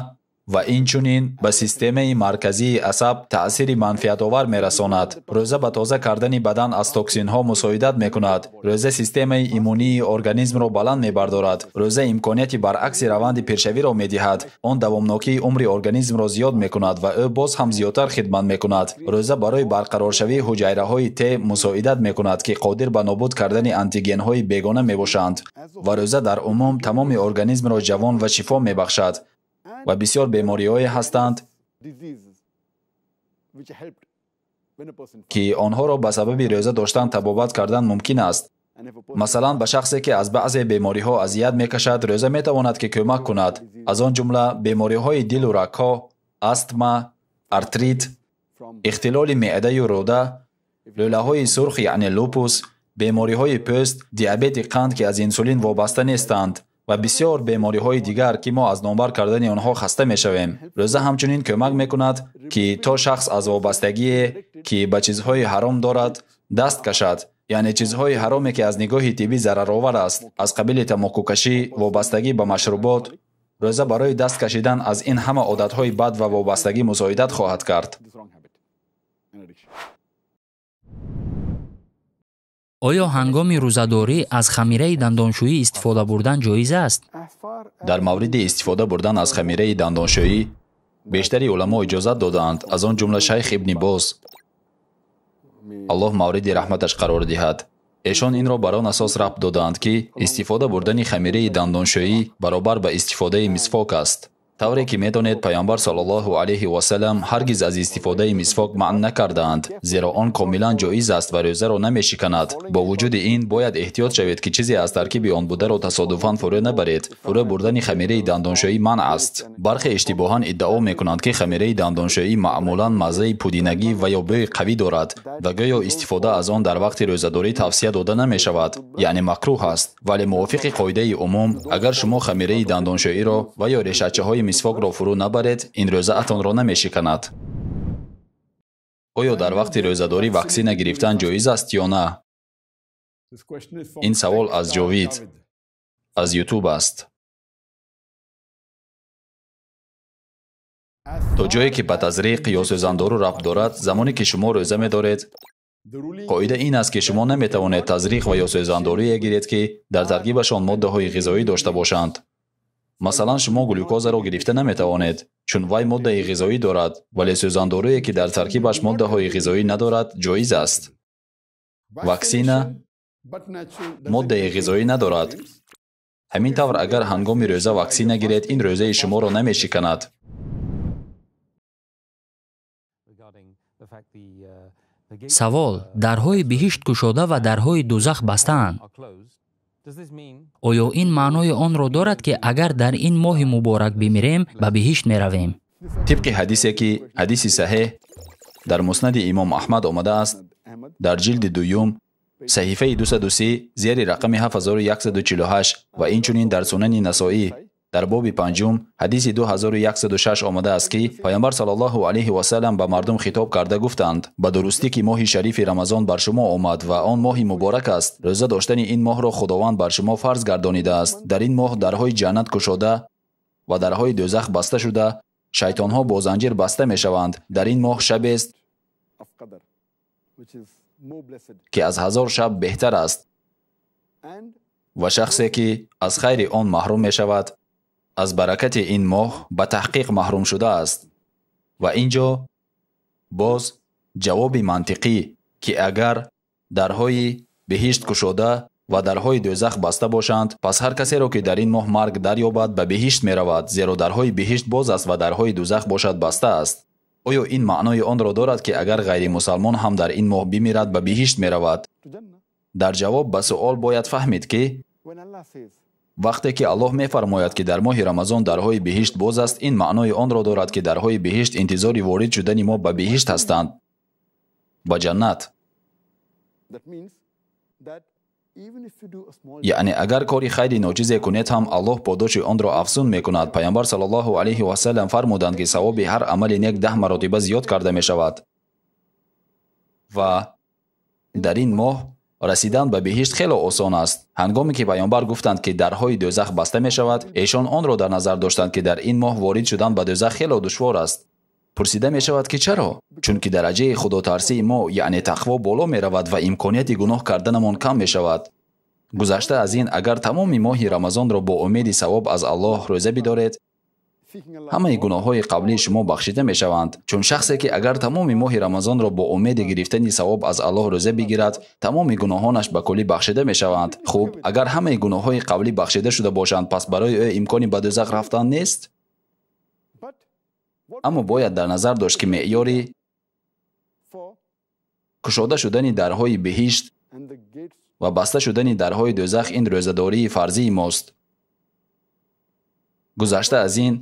ва инчунин ба системаи марказии асаб таъсири манфиатовар мерасонад. Рӯза ба тоза кардани бадан аз токсинҳо мусоидат мекунад. Рӯза системаи иммунии организмро баланд мебардорад. Рӯза имконияти баръакси раванди пиршавиро медиҳад. Он давомнокии умри организмро зиёд мекунад ва ӯ боз ҳам зиёдтар хидмат мекунад. Рӯза барои барқароршавии ҳуҷайраҳои Т мусоидат мекунад, ки қодир ба нобуд кардани антигенҳои бегона мебошанд. Ва рӯза дар умум тамоми организмро ҷавон ва шифо мебахшад. Ва бисёр бемориҳое ҳастанд, ки онҳоро ба сабаби рӯза доштан табобат кардан мумкин аст. Масалан, ба шахсе, ки аз баъзе бемориҳо азият мекашад, рӯза метавонад, ки кӯмак кунад. Аз он ҷумла бемориҳои дилу рагҳо, астма, артрит, ихтилоли меъдаю рӯда, лӯлаҳои сурх яъне лупус, бемориҳои пӯст, диабети қанд, ки аз инсулин вобаста нестанд ва бисёр бемориҳои дигар, ки мо аз номбар кардани онҳо хаста мешавем. Рӯза ҳамчунин кӯмак мекунад, ки то шахс аз вобастагие, ки ба чизҳои ҳаром дорад, даст кашад. Яъне чизҳои ҳароме, ки аз нигоҳи тиббӣ зараровар аст, аз қабили тамокукашӣ, вобастагӣ ба машрубот. Рӯза барои даст кашидан аз ин ҳама одатҳои бад ва вобастагӣ мусоидат хоҳад кард. Оё ҳангоми рӯзадорӣ аз хамираи дандоншӯӣ истифода бурдан ҷоиз аст? Дар мавриди истифода бурдан аз хамираи дандоншӯӣ бештари уламо иҷозат додаанд, аз он ҷумла шайх ибни Боз, Аллоҳ мавриди раҳматаш қарор диҳад. Эшон инро бар он асос рабт додаанд, ки истифода бурдани хамираи дандоншӯӣ баробар ба истифодаи мисвок аст. Тавре ки медонед, Пайғамбар саллаллоҳу алайҳи васаллам ҳаргиз аз истифодаи мисвок манъ накардаанд, зеро он комилан ҷоиз аст ва рӯзаро намешиканад. Бо вуҷуди ин, бояд эҳтиёт шавед, ки чизе аз таркиби он бударо тасодуфан фурӯ набаред. Фурӯ бурдани хамираи дандоншӯӣ манъ аст. Бархе иштибоҳан иддао мекунанд, ки хамираи дандоншӯӣ маъмулан маззаи пудинагӣ ва ё бӯи қавӣ дорад ва гӯё истифода аз он дар вақти рӯзадорӣ тавсия дода намешавад, яъне макрӯҳ аст. Вале мувофиқи қоидаи умум, агар шумо хамираи дандоншӯиро ва ё решачаҳои мисвокро фурӯ набаред, ин рӯзаатонро намешиканад. Оё дар вақти рӯзадорӣ ваксина гирифтан ҷоиз аст ё на? Ин савол аз Ҷовид аз Ютуб аст. То ҷое ки ба тазриқ ё сӯзандору рабт дорад, замоне ки шумо рӯза медоред, қоида ин аст, ки шумо наметавонед тазриқ ва ё сӯзандоруе гиред, ки дар таркибашон моддаҳои ғизоӣ дошта бошанд. Масалан, шумо глюкозаро гирифта наметавонед, чун вай моддаи ғизоӣ дорад, вале сӯзандоруе, ки дар таркибаш моддаҳои ғизоӣ надорад, ҷоиз аст. Ваксина моддаи ғизоӣ надорад. Ҳамин тавр, агар ҳангоми рӯза ваксина гиред, ин рӯзаи шуморо намешиканад. Савол: дарҳои биҳишт кушода ва дарҳои дӯзах бастаанд. Оё ин маънои онро дорад, ки агар дар ин моҳи муборак бимирем, ба биҳишт меравем? Тибқи ҳадисе, ки ҳадиси саҳеҳ дар муснади имом Аҳмад омадааст, дар ҷилди дуюм саҳифаи 203 зери рақами 7148 ва инчунин дар сунани Насоӣ дар боби панҷум ҳадиси 2106 омадааст, ки Пайғамбар саллаллоҳу алайҳи васаллам ба мардум хитоб карда гуфтанд: ба дурустӣ, ки моҳи шарифи Рамазон бар шумо омад ва он моҳи муборак аст. Рӯза доштани ин моҳро Худованд бар шумо фарз гардонидааст. Дар ин моҳ дарҳои ҷаннат кушода ва дарҳои дӯзах баста шуда, шайтонҳо бо занҷир баста мешаванд. Дар ин моҳ шабест, ки аз 1000 шаб беҳтар аст ва шахсе, ки аз хайри он маҳрум мешавад, аз баракати ин моҳ ба таҳқиқ маҳрум шудааст. Ва ин ҷо боз ҷавоби мантиқӣ, ки агар дарҳои биҳишт кушода ва дарҳои дӯзах баста бошанд, пас ҳар касеро, ки дар ин моҳ марг дарёбад, ба биҳишт меравад, зеро дарҳои биҳишт боз аст ва дарҳои дӯзах бошад баста аст. Оё ин маънои онро дорад, ки агар ғайримусалмон ҳам дар ин моҳ бимирад, ба биҳишт меравад? Дар ҷавоб ба суол бояд фаҳмид, ки вақте ки Аллоҳ мефармояд, ки дар моҳи Рамазон дарҳои биҳишт боз аст, ин маънои онро дорад, ки дарҳои биҳишт интизори ворид шудани мо ба биҳишт ҳастанд, ба ҷаннат. Яъне агар кори хайри ночизе кунед ҳам, Аллоҳ подоши онро афзун мекунад. Пайғамбар саллаллоҳу алайҳи васаллам фармуданд, ки савоби ҳар амали нек 10 маротиба зиёд карда мешавад. Ва дар ин моҳ расидан ба биҳишт хеле осон аст. Ҳангоме ки Пайғамбар гуфтанд, ки дарҳои дӯзах баста мешавад, эшон онро дар назар доштанд, ки дар ин моҳ ворид шудан ба дӯзах хеле душвор аст. Пурсида мешавад, ки чаро? Чунки дараҷаи худотарсии мо, яъне тақво, боло меравад ва имконияти гуноҳ карданамон кам мешавад. Гузашта аз ин, агар тамоми моҳи Рамазонро бо умеди савоб аз Аллоҳ рӯза бидоред, ҳамаи гуноҳҳои қаблии шумо бахшида мешаванд. Чун шахсе, ки агар тамоми моҳи Рамазонро бо умеди гирифтани савоб аз Аллоҳ рӯза бигирад, тамоми гуноҳонаш ба куллӣ бахшида мешаванд. Хуб, агар ҳамаи гуноҳҳои қаблӣ бахшида шуда бошанд, пас барои ӯ имкони ба дӯзах рафтан нест? Аммо бояд дар назар дошт, ки меъёри кушода шудани дарҳои биҳишт Ва баста шудани дарҳои дӯзах ин рӯзадории фарзии мост. Гузашта аз ин,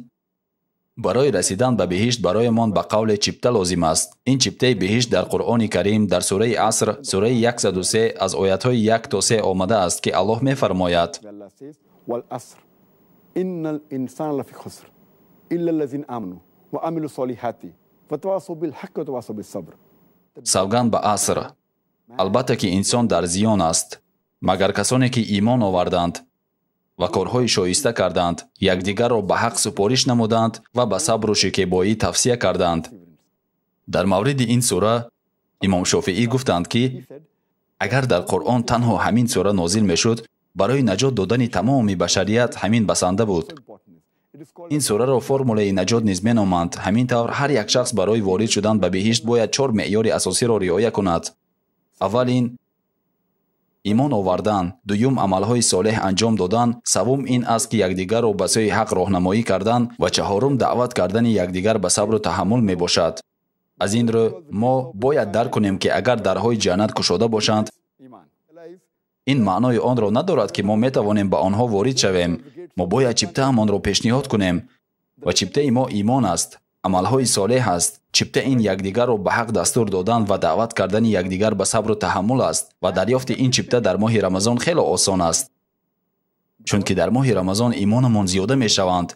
барои расидан ба биҳишт бароямон ба қавле чипта лозим аст. Ин чиптаи биҳишт дар Қуръони Карим дар сураи Аср, сураи 103 аз оятҳои 1 то 3 омадааст, ки Аллоҳ мефармояд: والعصر إن الإنسان لفي خسر إلا الذين آمنوا وعملوا الصالحات وتواصوا بالحق وتواصوا بالصبر. Савганд ба аср, албатта ки инсон дар зиён аст, магар касоне ки имон оварданд ва корҳои шоиста карданд, якдигарро ба ҳақ супориш намуданд ва ба сабру шикебоӣ тавсия карданд. Дар мавриди ин сура имом Шофиӣ гуфтанд, ки агар дар Қуръон танҳо ҳамин сура нозил мешуд, барои наҷот додани тамоми башарият ҳамин басанда буд. Ин сураро формулаи наҷот низ меноманд. Ҳамин тавр ҳар як шахс барои ворид шудан ба биҳишт бояд 4 меъёри асосиро риоя кунад. Аввал ин имон овардан, дуюм амалҳои солеҳ анҷом додан, севум ин аст ки якдигарро ба сӯи ҳақ роҳнамоӣ кардан ва чаҳорум даъват кардани якдигар ба сабру таҳаммул мебошад. Аз ин рӯ мо бояд дарк кунем, ки агар дарҳои ҷаннат кушода бошанд, ин маънои онро надорад, ки мо метавонем ба онҳо ворид шавем. Мо бояд чиптаамонро пешниҳод кунем ва чиптаи мо имон аст, амалҳои солеҳ аст. Чипта ин якдигарро ба ҳақ дастур додан ва даъват кардани якдигар ба сабру таҳаммул аст ва дарёфти ин чипта дар моҳи Рамазон хеле осон аст, чунки дар моҳи Рамазон имонамон зиёда мешаванд.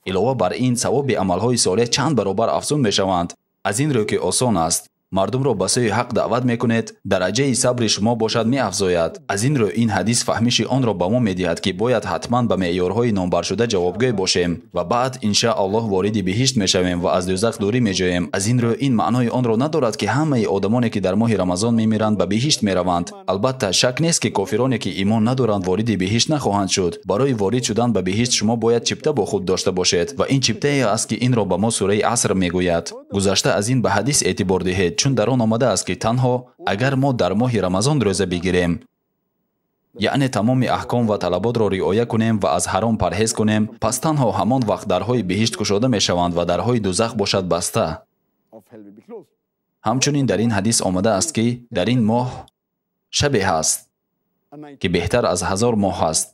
Илова бар ин, савоби амалҳои солеҳ чанд баробар афзун мешаванд. Аз ин рӯ ки осон аст, мардумро ба сӯи ҳақ даъват мекунед, дараҷаи сабри шумо бошад меафзояд. Аз ин рӯ ин ҳадис фаҳмиши онро ба мо медиҳад, ки бояд ҳатман ба меъёрҳои номбаршуда ҷавобгӯй бошем ва баъд иншааллоҳ вориди биҳишт мешавем ва аз дӯзах дурӣ меҷоем. Аз ин рӯ ин маънои онро надорад, ки ҳамаи одамоне ки дар моҳи Рамазон мемиранд ба биҳишт мераванд. Албатта шак нест, ки кофироне ки имон надоранд вориди биҳишт нахоҳанд шуд. Барои ворид шудан ба биҳишт шумо бояд чипта бо худ дошта бошед ва ин чиптае аст, ки инро ба мо сураи Аср мегӯяд. Гузашта аз ин ба ҳадис эътибор диҳед, чун дар он омадааст, ки танҳо агар мо дар моҳи Рамазон рӯза бигирем, яъне тамоми аҳком ва талаботро риоя кунем ва аз ҳаром парҳез кунем, пас танҳо ҳамон вақт дарҳои биҳишт кушода мешаванд ва дарҳои дӯзах бошад баста. Ҳамчунин дар ин ҳадис омадааст, ки дар ин моҳ шабе ҳаст, ки беҳтар аз 1000 моҳ аст.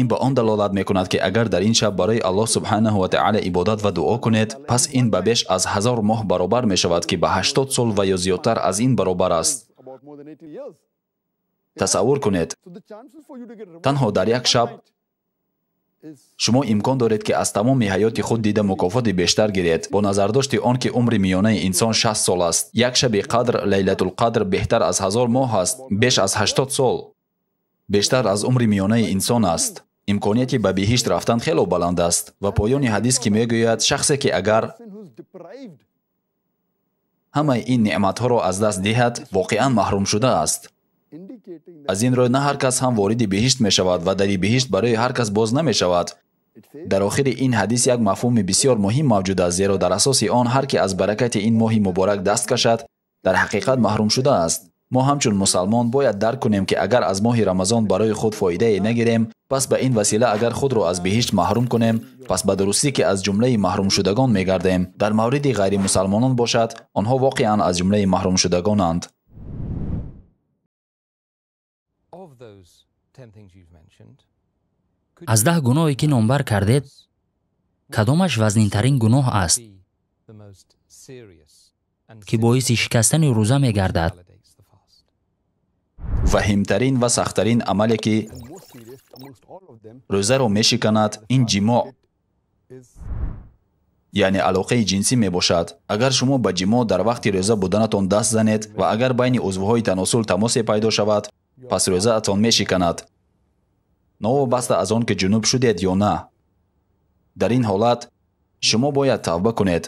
Ин ба он далолат мекунад, ки агар дар ин шаб барои Аллоҳ субҳанаҳу ва таъала ибодат ва дуо кунед, пас ин ба беш аз 1000 моҳ баробар мешавад, ки ба 80 сол ва ё зиёдтар аз ин баробар аст. Тасаввур кунед, танҳо дар як шаб шумо имкон доред, ки аз тамоми ҳаёти худ дида мукофоти бештар гиред, бо назардошти он ки умри миёнаи инсон 60 сол аст. Як шаби қадр, Лайлатулқадр, беҳтар аз 1000 моҳ аст, беш аз 80 сол бештар аз умри миёнаи инсон аст. Имконияти ба биҳишт рафтан хело баланд аст. Ва поёни ҳадис ки мегӯяд, шахсе ки агар ҳамаи ин неъматҳоро аз даст диҳад, воқеан маҳрум шудааст. Аз ин рӯ на ҳар кас ҳам вориди биҳишт мешавад ва дари биҳишт барои ҳар кас боз намешавад. Дар охири ин ҳадис як мафҳуми бисёр муҳим мавҷуд аст, зеро дар асоси он ҳар ки аз баракати ин моҳи муборак даст кашад, дар ҳақиқат маҳрум шудааст. Мо ҳамчун мусалмон бояд дарк кунем, ки агар аз моҳи Рамазон барои худ фоидае нагирем, пас ба ин васила агар худро аз биҳишт маҳрум кунем, пас ба дурустӣ ки аз ҷумлаи маҳрумшудагон мегардем. Дар мавриди ғайримусалмонон бошад, онҳо воқеан аз ҷумлаи маҳрумшудагонанд. Аз 10 гуноҳе ки номбар кардед, кадомаш вазнинтарин гуноҳ аст, ки боиси шикастани рӯза мегардад? Ваҳимтарин ва сахттарин амале ки рӯзаро мешиканад, ин ҷимоъ, яъне алоқаи ҷинсӣ мебошад. Агар шумо ба ҷимоъ дар вақти рӯза буданатон даст занед ва агар байни узвҳои таносул тамосе пайдо шавад, пас рӯзаатон мешиканад, новобаста аз он ки ҷунуб шудед ё на. Дар ин ҳолат шумо бояд тавба кунед.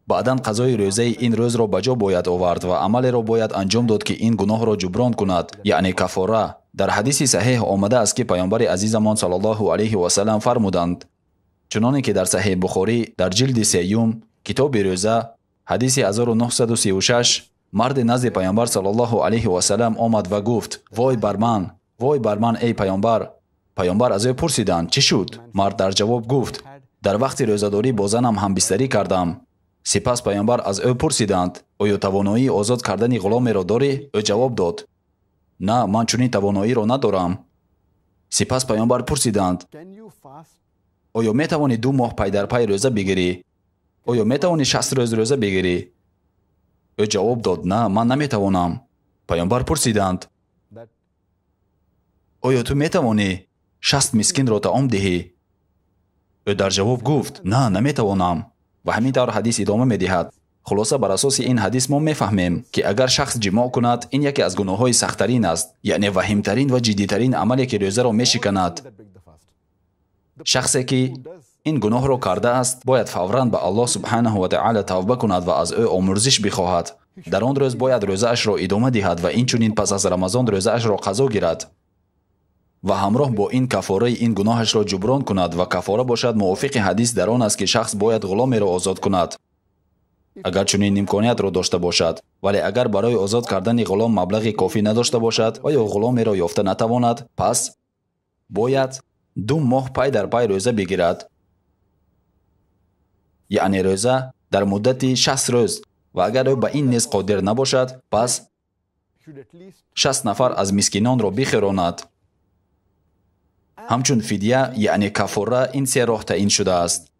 Баъдан қазои рӯзаи ин рӯзро ба ҷо бояд овард ва амалеро бояд анҷом дод, ки ин гуноҳро ҷуброн кунад, яъне кафора. Дар ҳадиси саҳеҳ омадааст, ки паёмбари азизамон саллаллоҳу алайҳи васаллам фармуданд, чуноне ки дар Саҳеҳ Бухорӣ дар ҷилди сеюм китоби рӯза ҳадиси 1936 марде назди паёмбар саллаллоҳу алайҳи васаллам омад ва гуфт: вой бар ман, вой бар ман, эй паёмбар. Паёмбар аз ӯ пурсиданд: чӣ шуд? Мард дар ҷавоб гуфт: дар вақти рӯзадорӣ бо занам ҳамбистарӣ кардам. Сипас пайғамбар аз ӯ пурсиданд: оё тавоноии озод кардани ғуломеро дорӣ? Ӯ ҷавоб дод: на, ман чунин тавоноиро надорам. Сипас пайғамбар пурсиданд: оё метавонӣ 2 моҳ пай дар пай рӯза бигирӣ? Оё метавонӣ 60 рӯз рӯза бигирӣ? Ӯ ҷавоб дод: на, ман наметавонам. Пайғамбар пурсиданд: оё ту метавонӣ 60 мискинро таом диҳӣ? Ӯ дар ҷавоб гуфт: на, наметавонам. Ва ҳамин тавр ҳадис идома медиҳад. Хулоса, бар асоси ин ҳадис мо мефаҳмем, ки агар шахс ҷимоъ кунад, ин яке аз гуноҳҳои сахттарин аст, яъне ваҳимтарин ва ҷиддитарин амале ки рӯзаро мешиканад. Шахсе ки ин гуноҳро кардааст, бояд фавран ба Аллоҳ субҳанаҳу ва таъала тавба кунад ва аз ӯ омӯрзиш бихоҳад. Дар он рӯз бояд рӯзаашро идома диҳад ва инчунин пас аз Рамазон рӯзаашро қазо гирад ва ҳамроҳ бо ин кафораи ин гуноҳашро ҷуброн кунад. Ва кафора бошад мувофиқи ҳадис дар он аст, ки шахс бояд ғуломеро озод кунад, агар чунин имкониятро дошта бошад. Вале агар барои озод кардани ғулом маблағи кофӣ надошта бошад ва ё ғуломеро ёфта натавонад, пас бояд 2 моҳ пай дар пай рӯза бигирад, яъне рӯза дар муддати 60 рӯз. Ва агар ӯ ба ин низ қодир набошад, пас 60 нафар аз мискинонро бихӯронад. Ҳамчун фидя, яъне кафора, ин 3 роҳ таъин шудааст.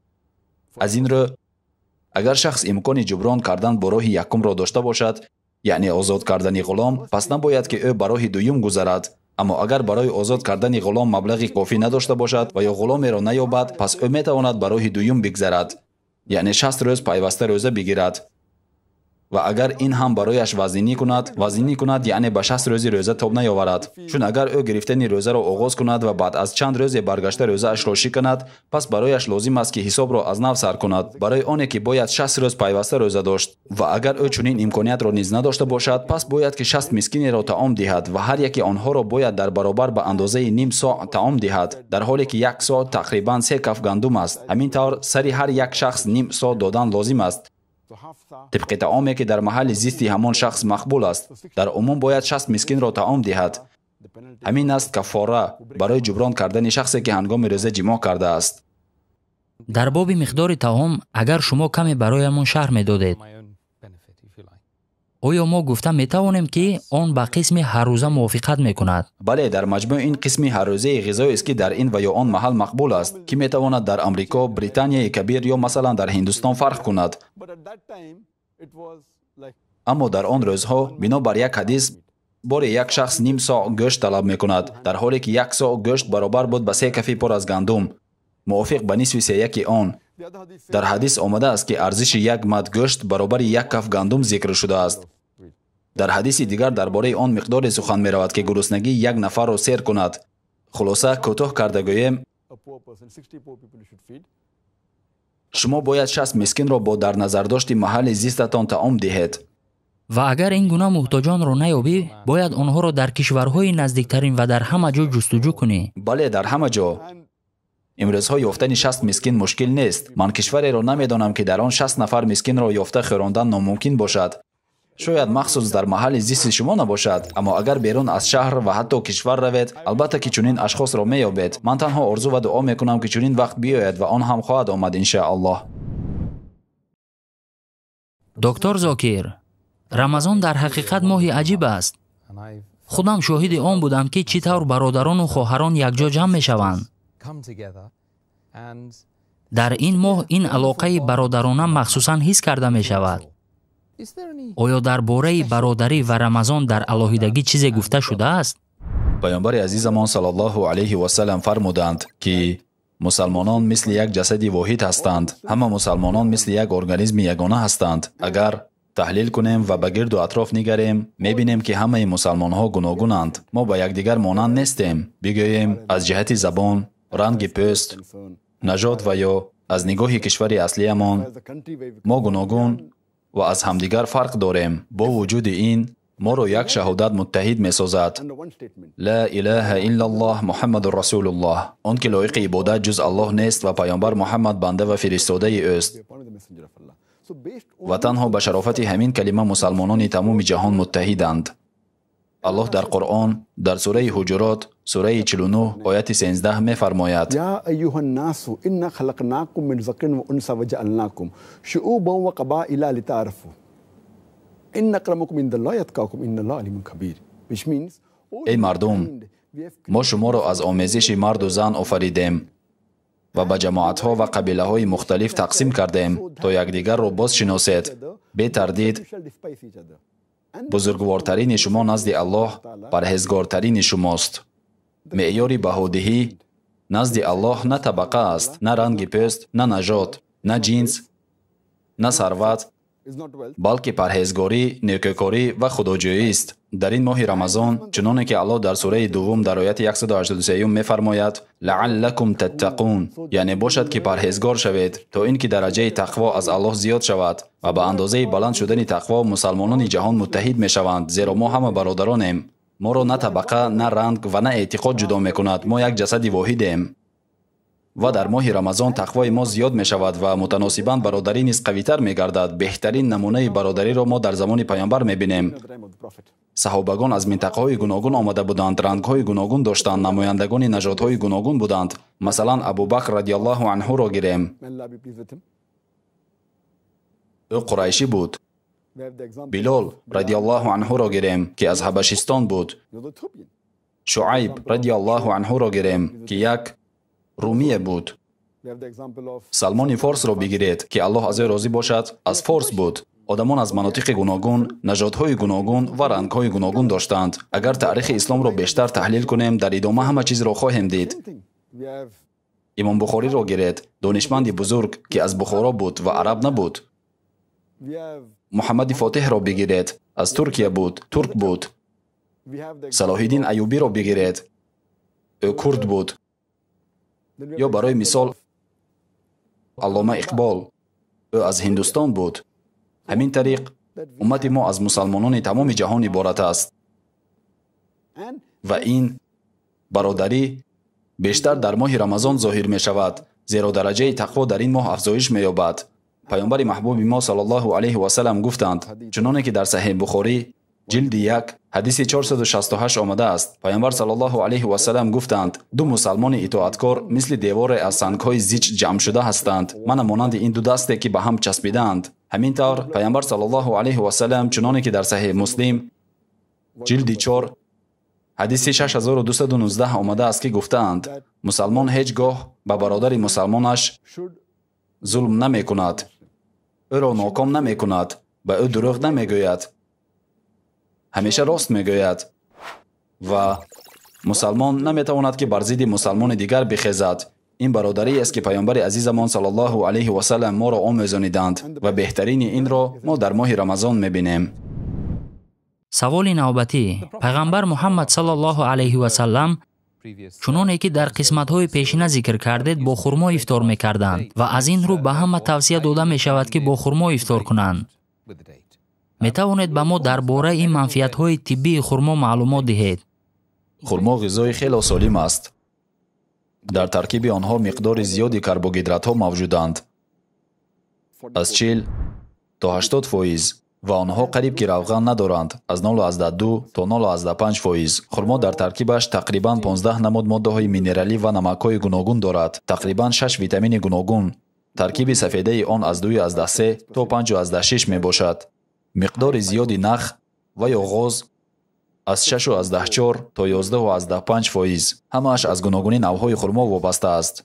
Аз ин рӯ, агар шахс имкони ҷуброн кардан бо роҳи якумро дошта бошад, яъне озод кардани ғулом, пас набояд ки ӯ ба роҳи дуюм гузарад. Аммо агар барои озод кардани ғулом маблағи кофӣ надошта бошад ва ё ғуломеро наёбад, пас ӯ метавонад ба роҳи дуюм бигзарад, яъне 60 рӯз пайваста рӯза бигирад. Ва агар ин ҳам барояш вазнинӣ кунад, яъне ба 60 рӯзи рӯза тоб наёварад. Чун агар ӯ гирифтани рӯзаро оғоз кунад ва баъд аз чанд рӯзе баргашта рӯзаашро шиканад, пас барояш лозим аст, ки ҳисобро аз нав сар кунад, барои оне ки бояд 60 рӯз пайваста рӯза дошт. Ва агар ӯ чунин имкониятро низ надошта бошад, пас бояд ки 60 мискинеро таом диҳад ва ҳар яке онҳоро бояд дар баробар ба андозаи ним соъ таом диҳад, дар ҳоле ки 1 соъ тақрибан 3 каф гандум аст. Ҳамин тавр сари ҳар як шахс ним соъ додан лозим аст, тибқи таоме ки дар маҳалли зисти ҳамон шахс мақбул аст. Дар умум бояд 60 мискинро таом диҳад. Ҳамин аст кафора барои ҷуброн кардани шахсе ки ҳангоми рӯза ҷимоъ кардааст. Дар боби миқдори таом, агар шумо каме бароямон шарҳ медодед, оё мо гуфта метавонем, ки он ба қисми ҳаррӯза мувофиқат мекунад? Бале, дар маҷмӯъ ин қисми ҳаррӯзаи ғизоест, ки дар ин ва ё он маҳал мақбул аст, ки метавонад дар Амрико, Британияи Кабир ё масалан дар Ҳиндустон фарқ кунад. Аммо дар он рӯзҳо, бино бар як ҳадис, боре як шахс ним соъ гӯшт талаб мекунад, дар ҳоле ки 1 соъ гӯшт баробар буд ба 3 кафи пур аз гандум, мувофиқ ба нисфи сеяки он. Дар ҳадис омадааст, ки арзиши 1 мад гӯшт баробари 1 каф гандум зикр шудааст. Дар ҳадиси дигар дар бораи он миқдоре сухан меравад, ки гуруснагии 1 нафарро сер кунад. Хулоса, кӯтоҳ карда гӯем, шумо бояд 60 мискинро бо дар назардошти маҳалли зистатон таом диҳед. Ва агар ин гуна муҳтоҷонро наёбӣ, бояд онҳоро дар кишварҳои наздиктарин ва дар ҳама ҷо ҷустуҷӯ кунӣ. Бале, дар ҳама ҷо. Имрӯзҳо ёфтани 60 мискин мушкил нест. Ман кишвареро намедонам, ки дар он 60 нафар мискинро ёфта хӯрондан номумкин бошад. Шояд махсус дар маҳалли зисти шумо набошад, аммо агар берун аз шаҳр ва ҳатто кишвар равед, албатта ки чунин ашхосро меёбед. Ман танҳо орзу ва дуо мекунам, ки чунин вақт биёяд ва он ҳам хоҳад омад, иншааллоҳ. Доктор Зокир, Рамазон дар ҳақиқат моҳи аҷиб аст. Худам шоҳиди он будам, ки чӣ тавр бародарону хоҳарон якҷо ҷамъ мешаванд. Дар ин моҳ ин алоқаи бародарона махсусан ҳис карда мешавад. Оё дар бораи бародарӣ ва Рамазон дар алоҳидагӣ чизе гуфта шудааст? Паёмбари азизамон саллаллоҳу алайҳи васаллам фармуданд, ки мусалмонон мисли як ҷасади воҳид ҳастанд. Ҳама мусалмонон мисли як организми ягона ҳастанд. Агар таҳлил кунем ва ба гирду атроф нигарем, мебинем, ки ҳамаи мусалмонҳо гуногунанд. Мо ба якдигар монанд нестем. Бигӯем, аз ҷиҳати забон, ранги пӯст, нажод ва ё аз нигоҳи кишвари аслиямон мо гуногун ва аз ҳамдигар фарқ дорем. Бо вуҷуди ин, моро як шаҳодат муттаҳид месозад: ла илаҳа иллаллоҳ муҳаммадур расулуллоҳ. Он ки лоиқи ибодат ҷуз Аллоҳ нест ва паёмбар Муҳаммад банда ва фиристодаи ӯст. Ва танҳо ба шарофати ҳамин калима мусалмонони тамоми ҷаҳон муттаҳиданд. Аллоҳ дар Қуръон дар сураи Ҳуҷурот, сураи 49, ояти 13 мефармояд: Я айюҳан-насу инна халақнакум мин закарин ва унса ва ҷаалнакум шуубан ва қабаила литаарафу инна акрамакум индаллоҳи атқокум инналлоҳа алимун хабир. Which means, эй мардум, мо шуморо аз омезиши марду зан офаридем ва ба ҷамоатҳо ва қабилаҳои мухталиф тақсим кардем, то якдигарро боз шиносед. Бетардид, бузургвортарини шумо назди Аллоҳ парҳезгортарини шумост. Меъёри баҳодиҳӣ назди Аллоҳ на табақа аст, на ранги пӯст, на нажод, на ҷинс, на сарват, балки парҳезгорӣ, некӯкорӣ ва худоҷӯист. Дар ин моҳи Рамазон, чуноне ки Аллоҳ дар сураи дуввум дар ояти 183 мефармояд: лааллакум таттақун, яъне бошад ки парҳезгор шавед, то ин ки дараҷаи тақво аз Аллоҳ зиёд шавад ва ба андозаи баланд шудани тақво мусалмонони ҷаҳон муттаҳид мешаванд, зеро мо ҳама бародаронем. Моро на табақа, на ранг ва на эътиқод ҷудо мекунад. Мо як ҷасади воҳидем. Ва дар моҳи Рамазон тақвои мо зиёд мешавад ва мутаносибан бародарӣ низ қавитар мегардад. Беҳтарин намунаи бародариро мо дар замони паёмбар мебинем. Саҳобагон аз минтақаҳои гуногун омада буданд, рангҳои гуногун доштанд, намояндагони нажодҳои гуногун буданд. Масалан, Абубакр радиаллоҳу анҳуро гирем. Ӯ қурайшӣ буд. Билол радиаллоҳу анҳуро гирем, ки аз Ҳабашистон буд. Шуайб радиаллоҳу анҳуро гирем, ки як румие буд. Салмони Форсро бигиред, ки Аллоҳ аз ӯ розӣ бошад, аз Форс буд. Одамон аз манотиқи гуногун, нажодҳои гуногун ва рангҳои гуногун доштанд. Агар таърихи исломро бештар таҳлил кунем, дар идома ҳама чизро хоҳем дид. Имом Бухориро гиред, донишманди бузург, ки аз Бухоро буд ва араб набуд. Муҳаммади Фотиҳро бигиред, аз Туркия буд, турк буд. Салоҳиддин Аюбиро бигиред, ӯ курд буд. Ё барои мисол Аллома Иқбол, ӯ аз Ҳиндустон буд. Ҳамин тариқ уммати мо аз мусалмонони тамоми ҷаҳон иборат аст ва ин бародарӣ бештар дар моҳи Рамазон зоҳир мешавад, зеро дараҷаи тақво дар ин моҳ афзоиш меёбад. Паёмбари маҳбуби мо саллаллоҳу алайҳи васаллам гуфтанд, чуноне ки дар Саҳеҳ Бухорӣ ҷилди 1 ҳадиси 468 омадааст. Паёмбар саллаллоҳу алайҳи васаллам гуфтанд: ду мусалмони итоаткор мисли деворе аз сангҳои зич ҷамъшуда ҳастанд, мана монанди ин ду дасте ки ба ҳам часпидаанд. Ҳамин тавр Паёмбар саллаллоҳу алайҳи васаллам чуноне ки дар Саҳеҳ Муслим ҷилди 4 ҳадиси 6219 омадааст, ки гуфтаанд: мусалмон ҳеҷ гоҳ ба бародари мусалмонаш зулм намекунад, ӯро ноком намекунад, ба ӯ дурӯғ намегӯяд, ҳамеша рост мегӯяд. Ва мусалмон наметавонад ки бар зидди мусалмони дигар бихезад. Ин бародарӣ аст ки паёмбари азизамон саллаллоҳу алайҳи васаллам моро омӯзониданд ва беҳтарини инро мо дар моҳи Рамазон мебинем. Саволи навбатӣ. Пайғамбар Муҳаммад саллаллоҳу алайҳи васаллам чуноне ки дар қисматҳои пешина зикр кардед, бо хурмо ифтор мекарданд ва аз ин рӯ ба ҳама тавсия дода мешавад ки бо хурмо ифтор кунанд. Метавонед ба мо дар бораи ин манфиатҳои тиббии хурмо маълумот диҳед? Хурмо ғизои хело солим аст. Дар таркиби онҳо миқдори зиёди карбогидратҳо мавҷуданд, аз 40 то 80%, ва онҳо қариб ки равған надоранд, аз 0,2 то 0,5%. Хурмо дар таркибаш тақрибан 15 намуд моддаҳои минералӣ ва намакҳои гуногун дорад, тақрибан 6 витамини гуногун. Таркиби сафедаи он аз 2,3 то 5,6 мебошад. Миқдори зиёди нах ва ё ғоз аз 6,4 то 11,5%. Ҳамааш аз гуногуни навъҳои хурмо вобаста аст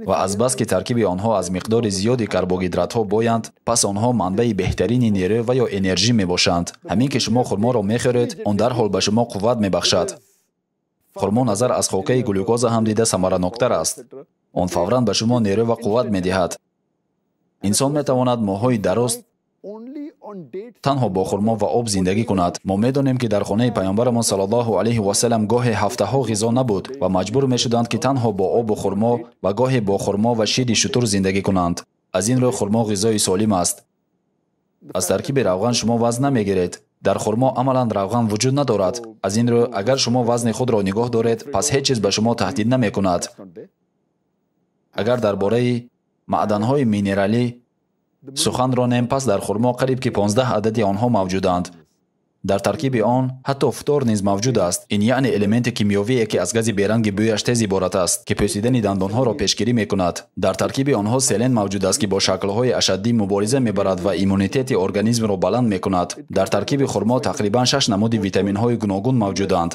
ва азбаски таркиби онҳо аз миқдори зиёди карбогидратҳо боянд, пас онҳо манбаи беҳтарини нерӯ ва ё энержӣ мебошанд. Ҳамин ки шумо хурморо мехӯред, он дарҳол ба шумо қувват мебахшад. Хурмо назар аз хокаи глюкоза ҳам дида самараноктар аст. Он фавран ба шумо нерӯ ва қувват медиҳад. Инсон метавонад моҳҳои дароз танҳо бо хурмо ва об зиндагӣ кунад. Мо медонем ки дар хонаи паёмбарамон саллаллоҳу алайҳи васаллам гоҳе ҳафтаҳо ғизо набуд ва маҷбур мешуданд ки танҳо бо обу хурмо ва гоҳе бо хурмо ва шири шутур зиндагӣ кунанд. Аз ин рӯ хурмо ғизои солим аст. Аз таркиби равған шумо вазн намегиред. Дар хурмо амалан равған вуҷуд надорад. Аз ин рӯ агар шумо вазни худро нигоҳ доред, пас ҳеҷ чиз ба шумо таҳдид намекунад. Агар дар бораи маъданҳои минералӣ сухан ронем, пас дар хурмо қариб ки 15 адади онҳо мавҷуданд. Дар таркиби он ҳатто фтор низ мавҷуд аст. Ин яъне элементи кимиёвие, ки аз гази беранги бӯяш тез иборат аст, ки пӯсидани дандонҳоро пешгирӣ мекунад. Дар таркиби онҳо селен мавҷуд аст, ки бо шаклҳои ашаддӣ мубориза мебарад ва иммунитети организмро баланд мекунад. Дар таркиби хурмо тақрибан 6 намуди витаминҳои гуногун мавҷуданд,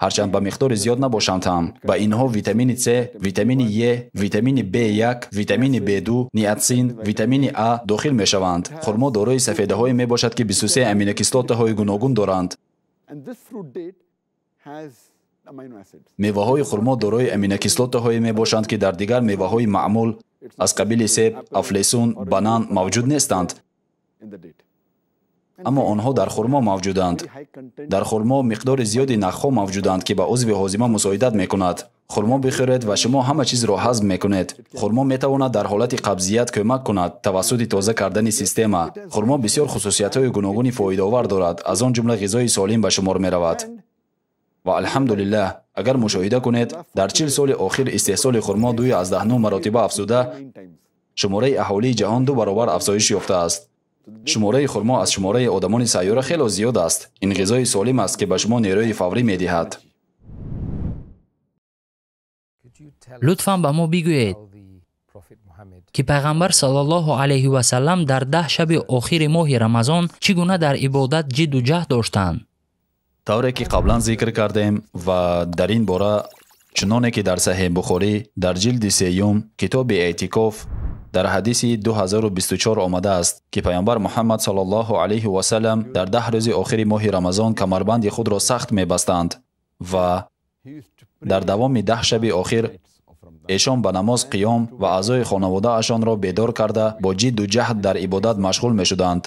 ҳарчанд ба миқдори зиёд набошанд ҳам. Ба инҳо витамини С, витамини Е, витамини В1, витамини В2, ниацин, витамини А дохил мешаванд. Хурмо дорои сафедаҳое мебошад, ки 23 аминокислотаҳои гуногун доранд. Меваҳои хурмо дорои аминокислотаҳое мебошанд, ки дар дигар меваҳои маъмул аз қабили себ, афлесун, банан мавҷуд нестанд. Аммо онҳо дар хурмо мавҷуданд. Дар хурмо миқдори зиёди нахҳо мавҷуданд, ки ба узви ҳозима мусоидат мекунад. Хурмо бихӯред ва шумо ҳама чизро ҳазм мекунед. Хурмо метавонад дар ҳолати қабзият кӯмак кунад тавассути тоза кардани система. Хурмо бисёр хусусиятҳои гуногуни фоидаовар дорад, аз он ҷумла ғизои солим ба шумор меравад. Ва алҳамдулиллаҳ, агар мушоҳида кунед, дар 40 соли охир истеҳсоли хурмо 2.9 маротиба афзуда, шумораи аҳолии ҷаҳон 2 баробар афзоиш ёфтааст. Шумораи хурмо аз шумораи одамони сайёра хело зиёд аст. Ин ғизои солим аст, ки ба шумо нерӯи фаврӣ медиҳад. Лутфан ба мо бигӯед, ки пайғамбар саллаллоҳу алайҳи васаллам дар 10 шаби охири моҳи Рамазон чӣ гуна дар ибодат ҷидду ҷаҳд доштанд? Тавре ки қаблан зикр кардем ва дар ин бора чуноне ки дар Саҳеҳ Бухорӣ дар ҷилди 3 китоби эътикоф дар ҳадиси 2024 омадааст, ки пайғамбар Муҳаммад саллаллоҳу алайҳи васаллам дар 10 рӯзи охири моҳи Рамазон камарбанди худро сахт мебастанд ва дар давоми 10 шаби охир эшон ба намоз қиём ва аъзои хонаводаашонро бедор карда бо ҷидду ҷаҳд дар ибодат машғул мешуданд.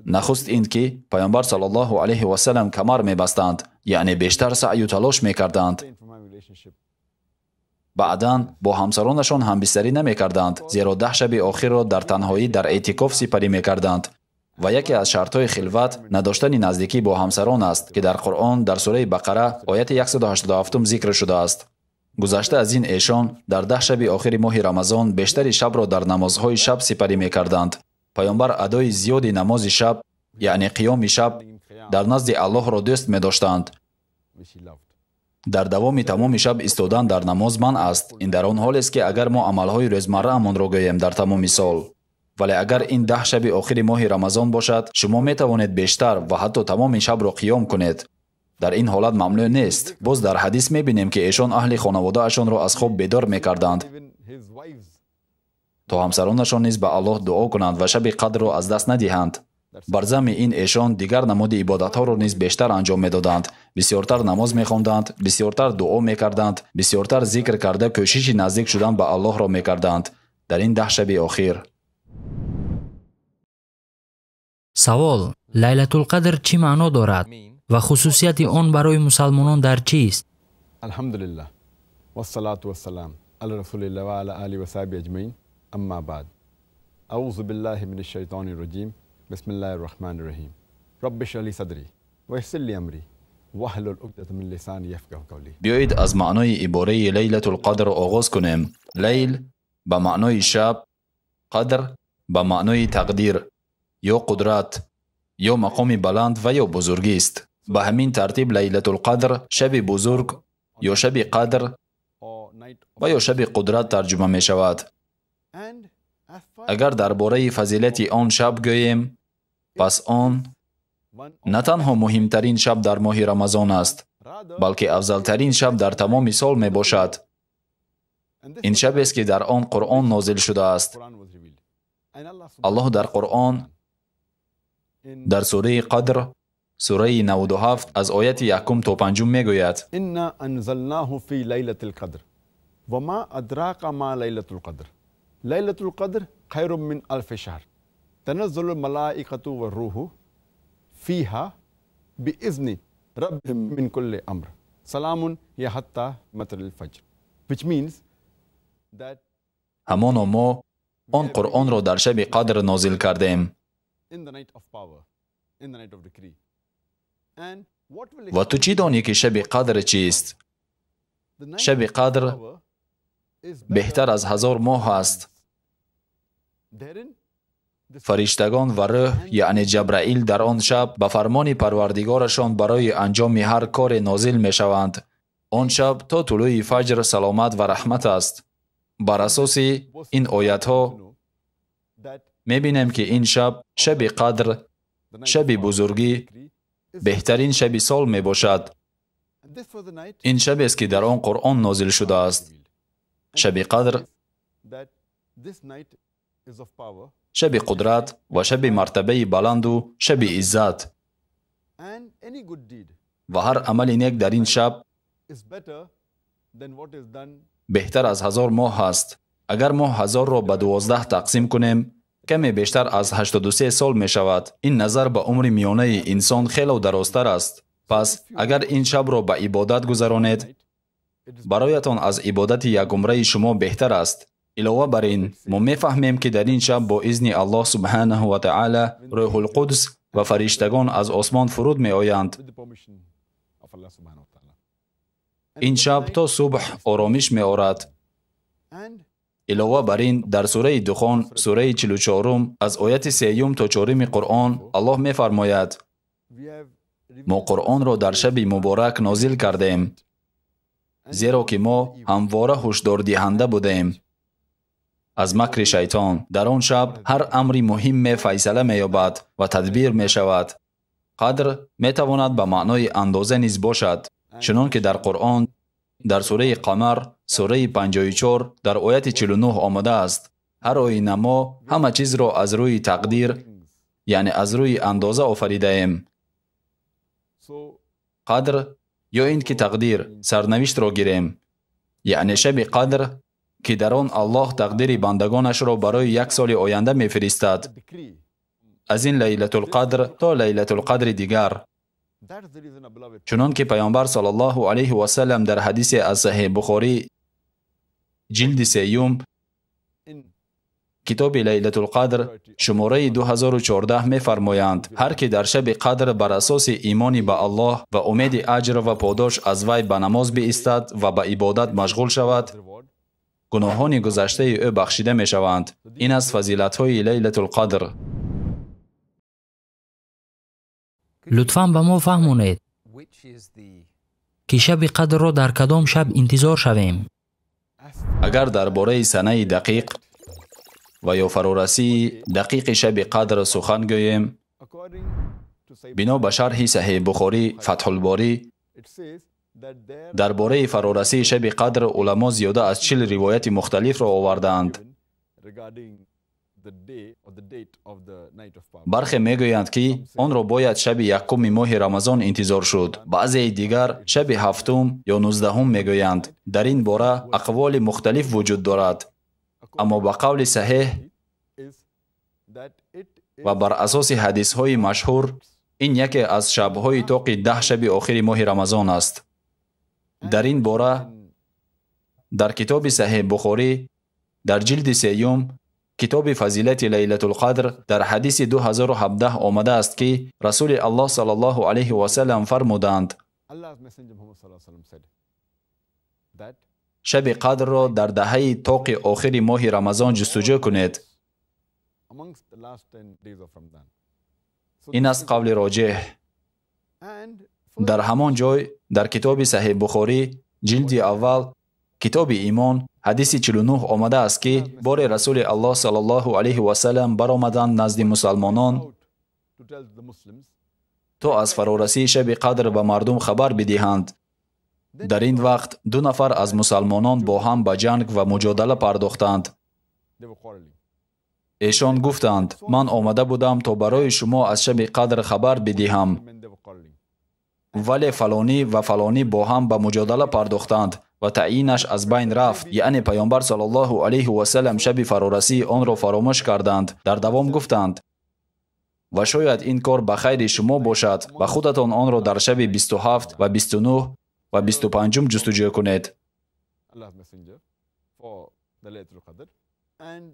Нахуст ин ки пайғамбар саллаллоҳу алайҳи васаллам камар мебастанд, яъне бештар саъю талош мекарданд. Баъдан бо ҳамсаронашон ҳамбистарӣ намекарданд, зеро 10 шаби охирро дар танҳоӣ дар эътикоф сипарӣ мекарданд. Ва яке аз шартҳои хилват надоштани наздикӣ бо ҳамсарон аст, ки дар Қуръон дар сураи Бақара ояти 187 зикр шудааст. Гузашта аз ин эшон дар 10 шаби охири моҳи Рамазон бештари шабро дар намозҳои шаб сипарӣ мекарданд. Пайғамбар адои зиёди намози шаб, яъне қиёми шаб, дар назди Аллоҳро дӯст медоштанд. Дар давоми тамоми шаб истодан дар намоз манъ аст. Ин дар он ҳолест, ки агар мо амалҳои рӯзмарраамонро гӯем дар тамоми сол. Вале агар ин 10 шаби охири моҳи Рамазон бошад, шумо метавонед бештар ва ҳатто тамоми шабро қиём кунед. Дар ин ҳолат мамнӯъ нест. Боз дар ҳадис мебинем, ки эшон аҳли хонаводаашонро аз хоб бедор мекарданд, то ҳамсаронашон низ ба Аллоҳ дуо кунанд ва шаби қадрро аз даст надиҳанд. Бар замми ин эшон дигар намуди ибодатҳоро низ бештар анҷом медоданд. Бисёртар намоз мехонданд, бисёртар дуо мекарданд, бисёртар зикр карда кӯшиши наздик шудан ба Аллоҳро мекарданд дар ин 10 шаби охир. Савол: Лайлатулқадр чӣ маъно дорад ва хусусияти он барои мусалмонон дар чист? Алҳамдулиллаҳ вассалату вассалам ала расулиллаҳ ва ала алиҳи ва саҳбиҳи аҷмаин, амма баъд. Аузу биллаҳи минаш шайтони раҷим. Бисмиллаҳир раҳмонир раҳим. Рабби шрах ли садри ва яссир ли амри ваҳлул уқдатан мин лисани яфқаҳу қавли. Биёед аз маънои ибораи Лайлатул Қадр оғоз кунем. Лайл ба маънои шаб, қадр ба маънои тақдир ё қудрат ё мақоми баланд ва ё бузургист. Ба ҳамин тартиб Лайлатул Қадр шаби бузург ё шаби қадр ва ё шаби қудрат тарҷума мешавад. Агар дар бораи фазилати он шаб гӯем, пас он на танҳо муҳимтарин шаб дар моҳи Рамазон аст, балки афзалтарин шаб дар тамоми сол мебошад. Ин шабест, ки дар он Қуръон нозил шудааст. Аллоҳ дар Қуръон дар сураи Қадр, сураи 97 аз ояти 1 то 5 мегӯяд: Инна анзалнаҳу фи лайлатил қадр ва ма адрака ма лайлатул қадр лайлатул қадр хайрун мин алфи шаҳр таназзалул малаикату ва руху фиҳа биизни раббиҳим мин кулли амр саламун ҳия ҳатта матлаил фаҷр. Which means that ҳамоно мо он Қуръонро дар шаби қадр нозил кардем. Ва ту чӣ донӣ, ки шаби қадр чист? Шаби қадр беҳтар аз 1000 моҳ аст. Фариштагон ва рӯҳ, яъне Ҷабраил, дар он шаб ба фармони Парвардигорашон барои анҷоми ҳар коре нозил мешаванд. Он шаб то тулӯи фаҷр саломат ва раҳмат аст. Бар асоси ин оятҳо мебинем, ки ин шаб, шаби қадр, шаби бузургӣ, беҳтарин шаби сол мебошад. Ин шабест, ки дар он Қуръон нозил шудааст. Шаби қадр, шаби қудрат ва шаби мартабаи баланду шаби иззат. Ва ҳар амали нек дар ин шаб беҳтар аз 1000 моҳ аст. Агар мо 1000-ро ба 12 тақсим кунем, каме бештар аз 83 сол мешавад. Ин назар ба умри миёнаи инсон хело дарозтар аст. Пас агар ин шабро ба ибодат гузаронед, бароятон аз ибодати якумраи шумо беҳтар аст. Илова бар ин, мо мефаҳмем, ки дар ин шаб бо изни Аллоҳ субҳанаҳу ва таъала Рӯҳулқудс ва фариштагон аз осмон фуруд меоянд. Ин шаб то субҳ оромиш меорад. Илова бар ин, дар сураи Духон, сураи 44, аз ояти 3 то 4 Қуръон Аллоҳ мефармояд: мо Қуръонро дар шаби муборак нозил кардем, зеро ки мо ҳамвора ҳушдордиҳанда будем аз макри шайтон. Дар он шаб ҳар амри муҳимме файсала меёбад ва тадбир мешавад. Қадр метавонад ба маънои андоза низ бошад, чунон ки дар Қуръон дар сураи Қамар, сураи 54, дар ояти 49 омадааст: ҳар оина мо ҳама чизро аз рӯи тақдир, яъне аз рӯи андоза офаридаем. Қадр ё ин ки тақдир, сарнавиштро гирем, яъне шаби қадр, ки дар он Аллоҳ тақдири бандагонашро барои як соли оянда мефиристад, аз ин Лайлатулқадр то Лайлатулқадри дигар. Чунон ки Пайғамбар саллаллоҳу алайҳи васаллам дар ҳадисе аз Саҳеҳ Бухорӣ, ҷилди 3, китоби Лайлатулқадр, шумораи 2014 мефармоянд: ҳар ки дар шаби қадр бар асоси имони ба Аллоҳ ва умеди аҷр ва подош аз вай ба намоз биистад ва ба ибодат машғул шавад, гуноҳони гузаштаи ӯ бахшида мешаванд. Ин аз фазилатҳои Лайлатулқадр. Лутфан ба мо фаҳмонед, ки шаби қадрро дар кадом шаб интизор шавем. Агар дар бораи санаи дақиқ ва ё фарорасии дақиқи шаби қадр сухан гӯем, бино ба шарҳи Саҳеҳ Бухорӣ Фатҳулборӣ, дар бораи фарорасии шаби қадр уламо зиёда аз 40 ривояти мухталифро овардаанд. Бархе мегӯянд, ки онро бояд шаби якуми моҳи Рамазон интизор шуд. Баъзеи дигар шаби 7 ё 19 мегӯянд. Дар ин бора ақволи мухталиф вуҷуд дорад. Аммо ба қавли саҳеҳ ва бар асоси ҳадисҳои машҳур, ин яке аз шабҳои тоқи 10 шаби охири моҳи Рамазон аст. Дар ин бора дар китоби Саҳеҳ Бухорӣ дар ҷилди 3, китоби фазилати Лайлатулқадр дар ҳадиси 2017 омадааст, ки Расули Аллоҳ саллаллоҳу алайҳи васаллам фармуданд: шаби қадрро дар даҳаи тоқи охири моҳи Рамазон ҷустуҷӯ кунед. Ин аст қавли роҷеҳ. Дар ҳамон ҷой дар китоби Саҳеҳ Бухорӣ, ҷилди 1, китоби имон, ҳадиси 49 омадааст, ки боре Расули Аллоҳ саллаллоҳу алайҳи васаллам баромаданд назди мусалмонон то аз фарорасии шаби қадр ба мардум хабар бидиҳанд. Дар ин вақт 2 нафар аз мусалмонон бо ҳам ба ҷанг ва муҷодала пардохтанд. Эшон гуфтанд: ман омада будам то барои шумо аз шаби қадр хабар бидиҳам, вале фалонӣ ва фалонӣ бо ҳам ба муҷодала пардохтанд ва таъйинаш аз байн рафт. Яъне Пайғамбар саллаллоҳу алайҳи васаллам шаби фарорасии онро фаромӯш карданд. Дар давом гуфтанд: ва шояд ин кор ба хайри шумо бошад ва худатон онро дар шаби 27 ва 29 ва 25 ҷустуҷӯ кунед.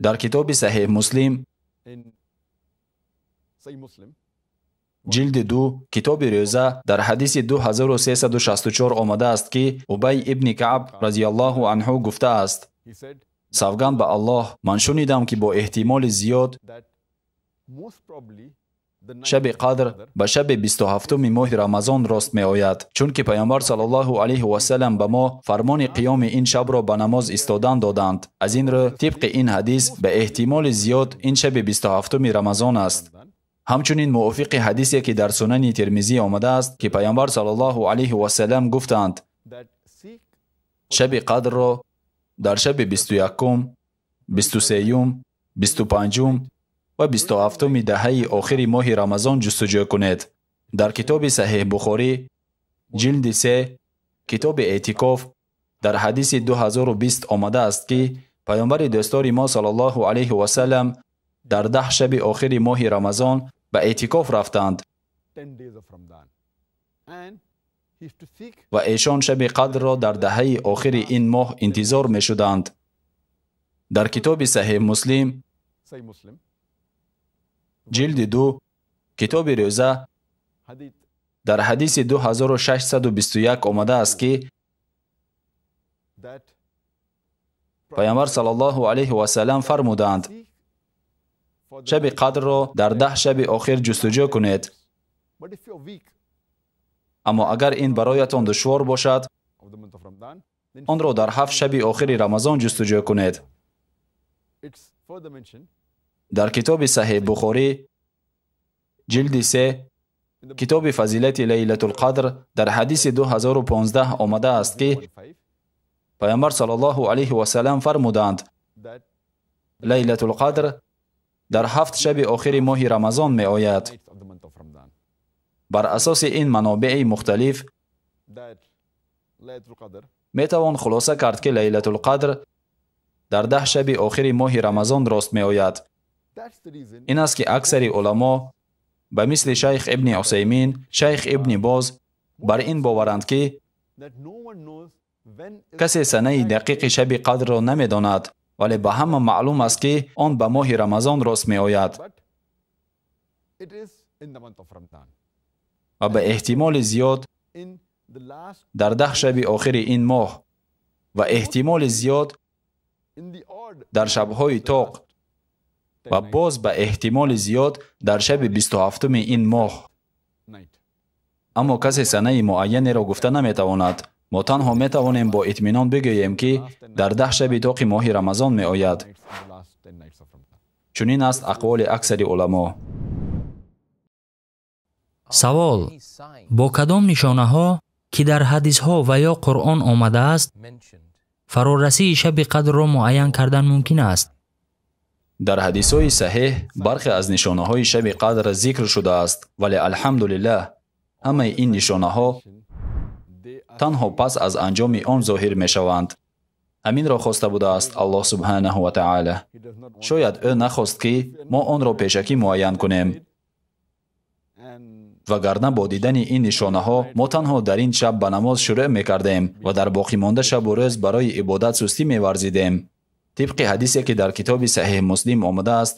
Дар китоби Саҳеҳ Муслим, ҷилди 2, китоби рӯза, дар ҳадиси 2364 омадааст, ки Убай ибни Каъб разияллоҳу анҳу гуфтааст: савганд ба Аллоҳ, ман шунидам, ки бо эҳтимоли зиёд Шаби қадр ба шаби 27-уми моҳи Рамазон рост меояд, чунки Паёмбар саллаллоҳу алайҳи васаллам ба мо фармони қиёми ин шабро ба намоз истодан доданд. Аз ин рӯ, тибқи ин ҳадис, ба эҳтимоли зиёд ин шаби 27-уми Рамазон аст. Ҳамчунин мувофиқи ҳадисе, ки дар Сунани Термизӣ омадааст, ки Паёмбар саллаллоҳу алайҳи васаллам гуфтанд: шаби қадрро дар шаби 21-ум, 23-юм, 25-ум ва 27-уми даҳаи охири моҳи Рамазон ҷустуҷӯ кунед. Дар китоби Саҳеҳ Бухорӣ, ҷилди 3, китоби эътикоф, дар ҳадиси 2020 омадааст, ки Паёмбари дӯстдори мо саллаллоҳу алайҳи васаллам дар 10 шаби охири моҳи Рамазон ба эътикоф рафтанд ва эшон шаби қадрро дар даҳаи охири ин моҳ интизор мешуданд. Дар китоби Саҳеҳ Муслим, ҷилди 2, китоби рӯза, дар ҳадиси 2621 омадааст, ки Паёмбар саллаллоҳу алайҳи васаллам фармуданд: шаби қадрро дар 10 шаби охир ҷустуҷӯ кунед. Аммо агар ин бароятон душвор бошад, онро дар 7 шаби охири Рамазон ҷустуҷӯ кунед. Дар китоби Саҳеҳ Бухорӣ, ҷилди 3, китоби фазилати Лайлатулқадр, дар ҳадиси 2015 омадааст, ки Паёмбар саллаллоҳу алайҳи васаллам фармуданд: Лайлатулқадр дар 7 шаби охири моҳи Рамазон меояд. Бар асоси ин манобеи мухталиф метавон хулоса кард, ки Лайлатулқадр дар 10 шаби охири моҳи Рамазон рост меояд. Ин аст, ки аксари уламо ба мисли шайх Ибни Усаймин, шайх Ибни Боз бар ин боваранд, ки касе санаи дақиқи шаби қадрро намедонад, вале ба ҳама маълум аст, ки он ба моҳи Рамазон рост меояд ва ба эҳтимоли зиёд дар 10 шаби охири ин моҳ ва эҳтимоли зиёд дар шабҳои тоқ ва боз ба эҳтимоли зиёд дар шаби 27-уми ин моҳ. Аммо касе санаи муайянеро гуфта наметавонад. Мо танҳо метавонем бо итминон бигӯем, ки дар 10 шаби тоқи моҳи Рамазон меояд. Чунин аст ақволи аксари уламо. Савол: бо кадом нишонаҳо, ки дар ҳадисҳо ва ё Қуръон омадааст, фарорасии шаби қадрро муайян кардан мумкин аст? Дар ҳадисҳои саҳеҳ бархе аз нишонаҳои шаби қадр зикр шудааст, вале алҳамдулиллаҳ ҳамаи ин нишонаҳо танҳо пас аз анҷоми он зоҳир мешаванд. Ҳаминро хоста будааст Аллоҳ субҳанаҳу ва таъала. Шояд ӯ нахост, ки мо онро пешакӣ муайян кунем, вагарна бо дидани ин нишонаҳо мо танҳо дар ин шаб ба намоз шурӯъ мекардем ва дар боқимонда шабу рӯз барои ибодат сустӣ меварзидем. Тибқи ҳадисе, ки дар китоби Саҳеҳ Муслим омадааст,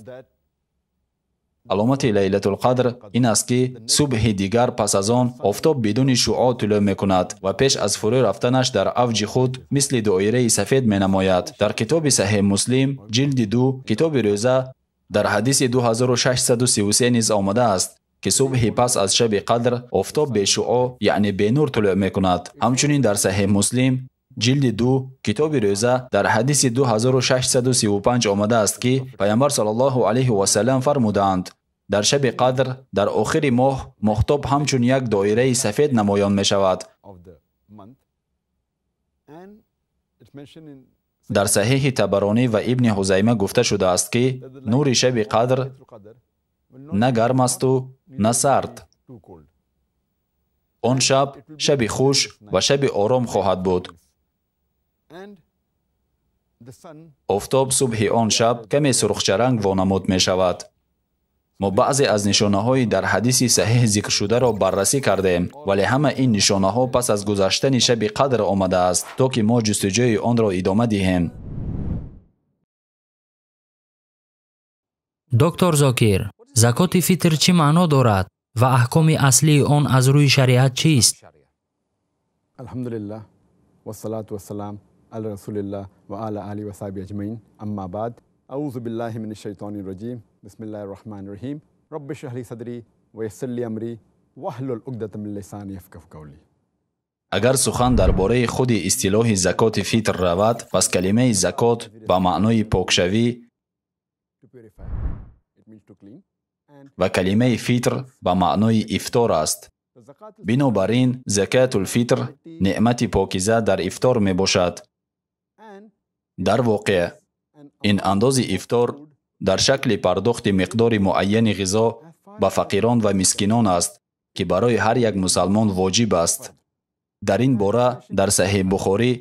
аломати Лайлатулқадр ин аст, ки субҳи дигар пас аз он офтоб бидуни шуъо тулӯъ мекунад ва пеш аз фурӯ рафтанаш дар авҷи худ мисли доираи сафед менамояд. Дар китоби Саҳеҳ Муслим, ҷилди 2, китоби рӯза, дар ҳадиси 2633 низ омадааст, ки субҳи пас аз шаби қадр офтоб бешуъо, яъне бенур тулӯъ мекунад. Ҳамчунин дар Саҳеҳ Муслим, ҷилди 2, китоби рӯза, дар ҳадиси 2635 омадааст, ки Паёмбар саллаллоҳу алайҳи васаллам фармудаанд: дар шаби қадр дар охири моҳ моҳтоб ҳамчун як доираи сафед намоён мешавад. Дар Саҳеҳи Табаронӣ ва Ибни Ҳузайма гуфта шудааст, ки нури шаби қадр на гарм асту на сард. Он шаб шаби хуш ва шаби ором хоҳад буд. Офтоб субҳи он шаб каме сурхчаранг вонамуд мешавад. Мо баъзе аз нишонаҳои дар ҳадиси саҳеҳ зикршударо баррасӣ кардем, вале ҳама ин нишонаҳо пас аз гузаштани шаби қадр омадааст, то ки мо ҷустуҷӯи онро идома диҳем. Доктор Зокир, закоти фитр чӣ маъно дорад ва аҳкоми аслии он аз рӯи шариат чист? Алҳамдулиллаҳ вассалату вассалам ала расулиллаҳ ва ала алиҳи ва саҳбиҳи аҷмаин. Амма баъд, аузу биллаҳи минаш шайтони раҷим. Бисмиллаҳир Раҳмонир Раҳим. Рабби шраҳ ли садри ва яссир ли амри ваҳлул уқдатан мин лисани яфқаҳу қавли. Агар сухан дар бораи худи истилоҳи закоти фитр равад, пас калимаи закот ба маънои покшавӣ ва калимаи фитр ба маънои ифтор аст. Бинобар ин закатул фитр неъмати покиза дар ифтор мебошад. Дар воқеъ ин андози ифтор дар шакли пардохти миқдори муайяни ғизо ба фақирон ва мискинон аст, ки барои ҳар як мусалмон воҷиб аст. Дар ин бора дар Саҳеҳ Бухорӣ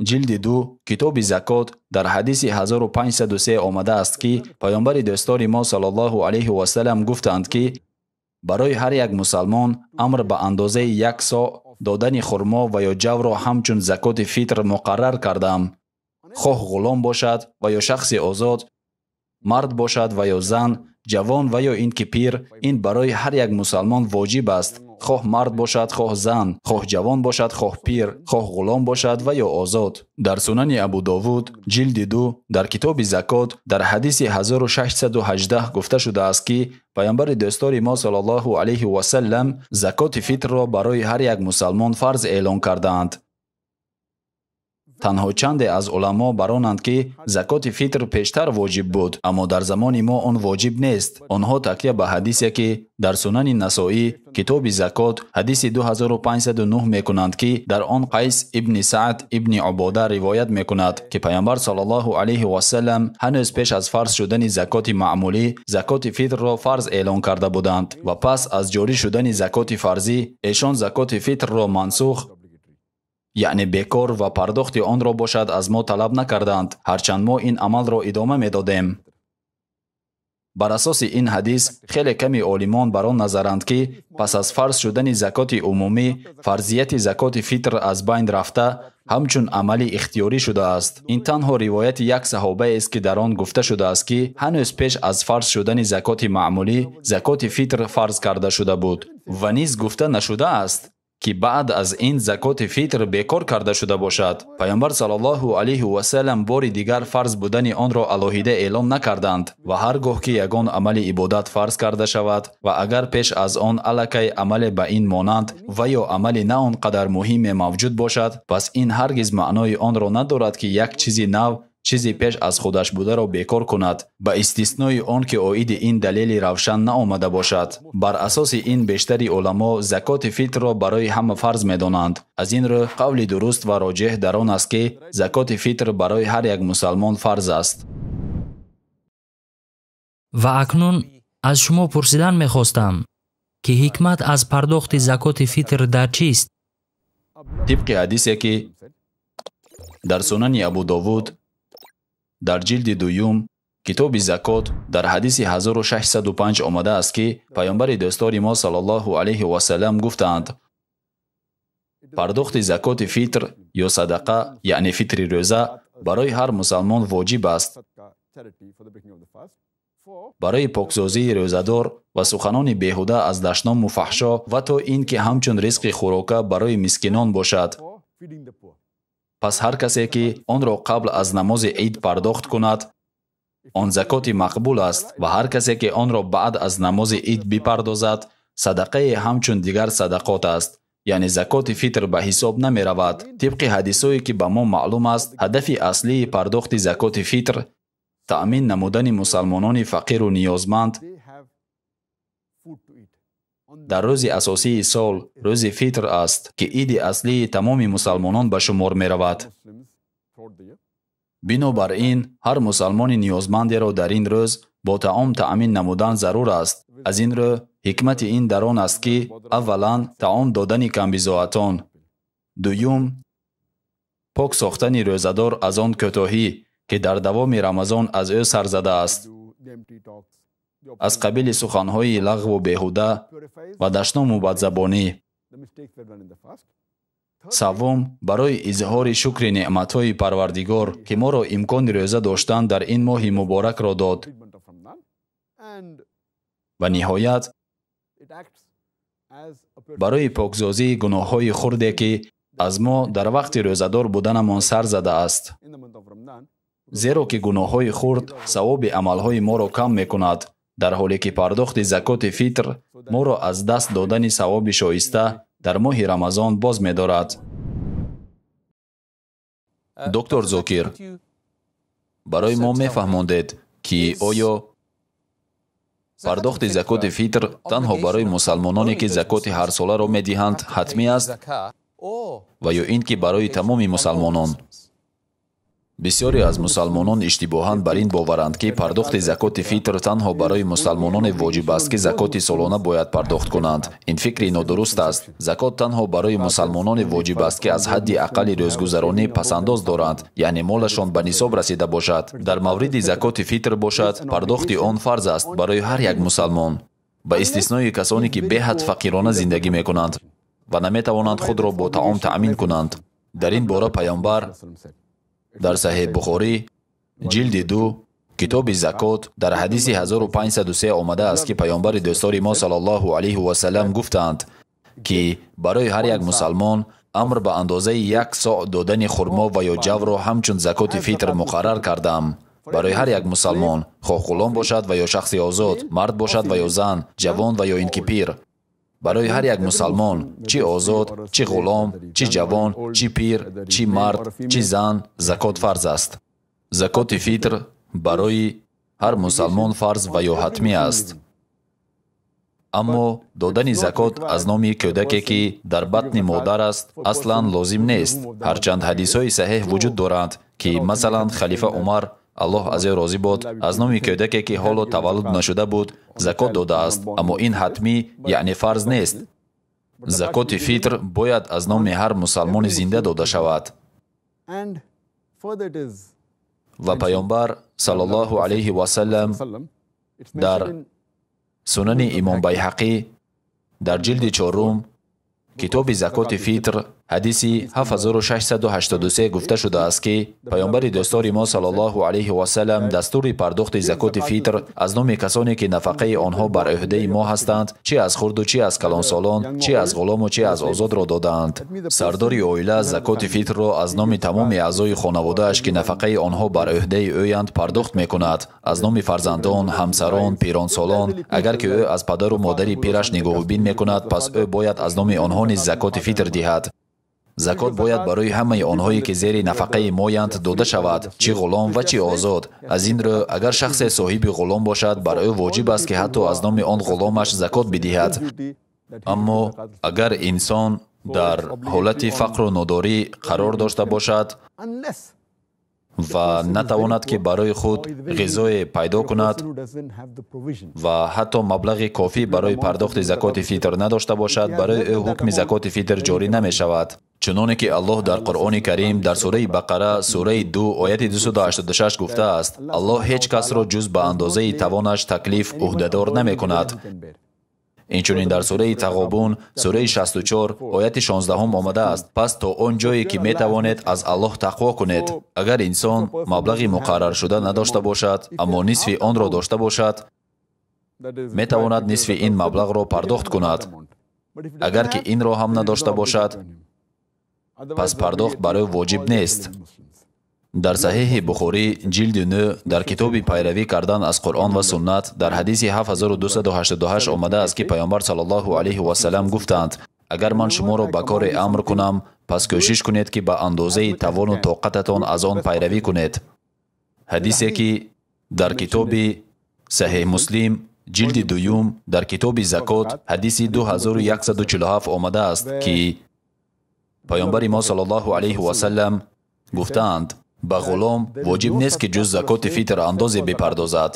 ҷилди 2 китоби закот дар ҳадиси 1503 омадааст, ки паёмбари дӯстдори мо саллаллоҳу алайҳи васаллам гуфтанд, ки барои ҳар як мусалмон амр ба андозаи як со додани хурмо ва ё ҷавро ҳамчун закоти фитр муқаррар кардам. Хоҳ ғулом бошад ва ё шахси озод, мард бошад ва ё зан, ҷавон ва ё ин ки пир, ин барои ҳар як мусалмон воҷиб аст. Хоҳ мард бошад, хоҳ зан, хоҳ ҷавон бошад, хоҳ пир, хоҳ ғулом бошад ва ё озод. Дар Сунани Абу Довуд ҷилди 2 дар китоби закот дар ҳадиси 1618 гуфта шудааст, ки паёмбари дӯстдори мо саллаллоҳу алайҳи васаллам закоти фитрро барои ҳар як мусалмон фарз эълон кардаанд. Танҳо чанде аз уламо баронанд, ки закоти фитр пештар воҷиб буд, аммо дар замони мо он воҷиб нест. Онҳо такя ба ҳадисе, ки дар Сунани Насоӣ китоби закот ҳадиси 2509 мекунанд, ки дар он Қайс ибни Саъд ибни Убода ривоят мекунад, ки паёмбар саллаллоҳу алайҳи васаллам ҳанӯз пеш аз фарз шудани закоти маъмулӣ закоти фитрро фарз эълон карда буданд ва пас аз ҷорӣ шудани закоти фарзӣ эшон закоти фитрро мансух, яъне бекор ва пардохти онро бошад аз мо талаб накарданд, ҳарчанд мо ин амалро идома медодем. Бар асоси ин ҳадис хеле ками олимон бар он назаранд, ки пас аз фарз шудани закоти умумӣ фарзияти закоти фитр аз байн рафта ҳамчун амали ихтиёрӣ шудааст. Ин танҳо ривояти як саҳобаест, ки дар он гуфта шудааст, ки ҳанӯз пеш аз фарз шудани закоти маъмулӣ закоти фитр фарз карда шуда буд ва низ гуфта нашудааст, ки баъд аз ин закоти фитр бекор карда шуда бошад. Паёмбар саллаллоҳу алайҳи васаллам бори дигар фарз будани онро алоҳида эълон накарданд ва ҳар гоҳ ки ягон амали ибодат фарз карда шавад ва агар пеш аз он аллакай амале ба ин монанд ва ё амали на он қадар муҳиме мавҷуд бошад, пас ин ҳаргиз маънои онро надорад, ки як чизи нав чизи пеш аз худаш бударо бекор кунад, ба истиснои он ки оиди ин далели равшан наомада бошад. Бар асоси ин бештари уламо закоти фитрро барои ҳама фарз медонанд. Аз ин рӯ қавли дуруст ва роҷеҳ дар он аст, ки закоти фитр барои ҳар як мусалмон фарз аст. Ва акнун аз шумо пурсидан мехостам, ки ҳикмат аз пардохти закоти фитр дар чист? Тибқи ҳадисе, ки дар Сунани Абу Довуд дар ҷилди 2 китоби закот дар ҳадиси 1605 омадааст, ки паёмбари дӯстдори мо саллаллоҳу алайҳи васаллам гуфтаанд: пардохти закоти фитр ё садақа, яъне фитри рӯза, барои ҳар мусалмон воҷиб аст. Барои поксозии рӯзадор ва суханони беҳуда аз дашному фаҳшо ва то ин ки ҳамчун ризқи хӯрока барои мискинон бошад. Пас ҳар касе, ки онро қабл аз намози ид пардохт кунад, он закоти мақбул аст ва ҳар касе, ки онро баъд аз намози ид бипардозад, садақае ҳамчун дигар садақот аст, яъне закоти фитр ба ҳисоб намеравад. Тибқи ҳадисое, ки ба мо маълум аст, ҳадафи аслии пардохти закоти фитр таъмин намудани мусалмонони фақиру ниёзманд дар рӯзи асосии сол, рӯзи фитр аст, ки иди аслии тамоми мусалмонон ба шумор меравад. Бинобар ин, ҳар мусалмони ниёзмандеро дар ин рӯз бо таом таъмин намудан зарур аст. Аз ин рӯ, ҳикмати ин дар он аст, ки аввалан таом додани камбизоатон, дуюм пок сохтани рӯзадор аз он кӯтоҳӣ, ки дар давоми Рамазон аз ӯ сар задааст, аз қабили суханҳои лағву беҳуда ва дашному бадзабонӣ. Севум, барои изҳори шукри неъматҳои Парвардигор, ки моро имкони рӯза доштан дар ин моҳи муборакро дод. Ва ниҳоят, барои покзозии гуноҳҳои хурде, ки аз мо дар вақти рӯзадор буданамон сар задааст. Зеро ки гуноҳҳои хурд савоби амалҳои моро кам мекунад. Дар ҳоле ки пардохти закоти фитр моро аз даст додани савоби шоиста дар моҳи Рамазон боз медорад. Доктор Зокир, барои мо мефаҳмондед, ки оё пардохти закоти фитр танҳо барои мусалмононе, ки закоти ҳарсоларо медиҳанд, ҳатмӣ аст ва ё ин ки барои тамоми мусалмонон? Бисёре аз мусалмонон иштибоҳан бар ин боваранд, ки пардохти закоти фитр танҳо барои мусалмононе воҷиб аст, ки закоти солона бояд пардохт кунанд. Ин фикри нодуруст аст. Закот танҳо барои мусалмононе воҷиб аст, ки аз ҳадди ақалли рӯзгузаронӣ пасандоз доранд, яъне молашон ба нисоб расида бошад. Дар мавриди закоти фитр бошад, пардохти он фарз аст барои ҳар як мусалмон, ба истиснои касоне, ки беҳад фақирона зиндагӣ мекунанд ва наметавонанд худро бо таом таъмин кунанд. Дар ин бора Паёмбар дар Саҳеҳ Бухорӣ, ҷилди 2, китоби закот, дар ҳадиси 1503 омадааст, ки Паёмбари дӯстдори мо саллаллоҳу алайҳи васаллам гуфтанд, ки барои ҳар як мусалмон амр ба андозаи як соъ додани хурмо ва ё ҷавро ҳамчун закоти фитр муқаррар кардам. Барои ҳар як мусалмон, хоҳ ғулом бошад ва ё шахси озод, мард бошад ва ё зан, ҷавон ва ё ин ки пир. Барои ҳар як мусалмон, чӣ озод, чӣ ғулом, чӣ ҷавон, чӣ пир, чӣ мард, чӣ зан, закот фарз аст. Закоти фитр барои ҳар мусалмон фарз ва ё ҳатмӣ аст. Аммо додани закот аз номи кӯдаке, ки дар батни модар аст, аслан лозим нест. Ҳарчанд ҳадисҳои саҳеҳ вуҷуд доранд, ки масалан халифа Умар, Аллоҳ аз ӯ розӣ бод, аз номи кӯдаке, ки ҳоло таваллуд нашуда буд, закот додааст, аммо ин ҳатмӣ, яъне фарз нест. Закоти фитр бояд аз номи ҳар мусалмони зинда дода шавад. Ва Паёмбар саллаллоҳу алайҳи васаллам дар Сунани Имом Байҳақӣ дар ҷилди 4 китоби закоти фитр ҳадиси 7683 гуфта шудааст, ки Паёмбари дӯстдори мо саллаллоҳу алайҳи васаллам дастури пардохти закоти фитр аз номи касоне, ки нафақаи онҳо бар ӯҳдаи мо ҳастанд, чӣ аз хурду чӣ аз калонсолон, чӣ аз ғулому чӣ аз озодро додаанд. Сардори оила закоти фитрро аз номи тамоми аъзои хонаводааш, ки нафақаи онҳо бар ӯҳдаи ӯянд, пардохт мекунад, аз номи фарзандон, ҳамсарон, пиронсолон. Агар ки ӯ аз падару модари пираш нигоҳубин мекунад, пас ӯ бояд аз номи онҳо низ закоти фитр диҳад. Закот бояд барои ҳамаи онҳое, ки зери нафақаи моянд, дода шавад, чӣ ғулом ва чӣ озод. Аз ин рӯ, агар шахсе соҳиби ғулом бошад, бар ӯ воҷиб аст, ки ҳатто аз номи он ғуломаш закот бидиҳад. Аммо агар инсон дар ҳолати фақру нодорӣ қарор дошта бошад ва натавонад, ки барои худ ғизое пайдо кунад ва ҳатто маблағи кофӣ барои пардохти закоти фитр надошта бошад, барои ӯ ҳукми закоти фитр ҷорӣ намешавад. Чуноне ки Аллоҳ дар Қуръони Карим дар сураи Бақара, сураи 2, ояти 286 гуфтааст, Аллоҳ ҳеҷ касро ҷуз ба андозаи тавонаш таклиф ӯҳдадор намекунад. Инчунин дар сураи Тағобун, сураи 64, ояти 16 омадааст, пас то он ҷое, ки метавонед, аз Аллоҳ тақво кунед. Агар инсон маблағи муқарраршуда надошта бошад, аммо нисфи онро дошта бошад, метавонад нисфи ин маблағро пардохт кунад. Агар ки инро ҳам надошта бошад, пас пардохт барои воҷиб нест. Дар Саҳеҳи Бухорӣ, ҷилди 9, дар китоби пайравӣ кардан аз Қуръон ва суннат, дар ҳадиси 7288 омадааст, ки Паёмбар саллаллоҳу алайҳи васаллам гуфтанд, агар ман шуморо ба коре амр кунам, пас кӯшиш кунед, ки ба андозаи тавону тоқататон аз он пайравӣ кунед. Ҳадисе, ки дар китоби Саҳеҳ Муслим, ҷилди 2, дар китоби закот, ҳадиси 2147 омадааст, ки Паёмбари мо саллаллоҳу алайҳи васаллам гуфтаанд, ба ғулом воҷиб нест, ки ҷуз закоти фитр андозе бипардозад.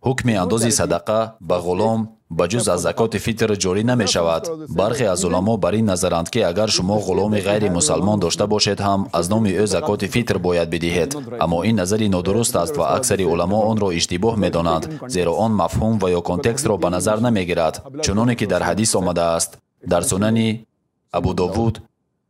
Ҳукми андози садақа ба ғулом ба ҷуз аз закоти фитр ҷорӣ намешавад. Бархе аз уламо бар ин назаранд, ки агар шумо ғуломи ғайримусалмон дошта бошед ҳам, аз номи ӯ закоти фитр бояд бидиҳед. Аммо ин назари нодуруст аст ва аксари уламо онро иштибоҳ медонанд, зеро он мафҳум ва ё контекстро ба назар намегирад, чуноне ки дар ҳадис омадааст. Дар Сунани Абу Довуд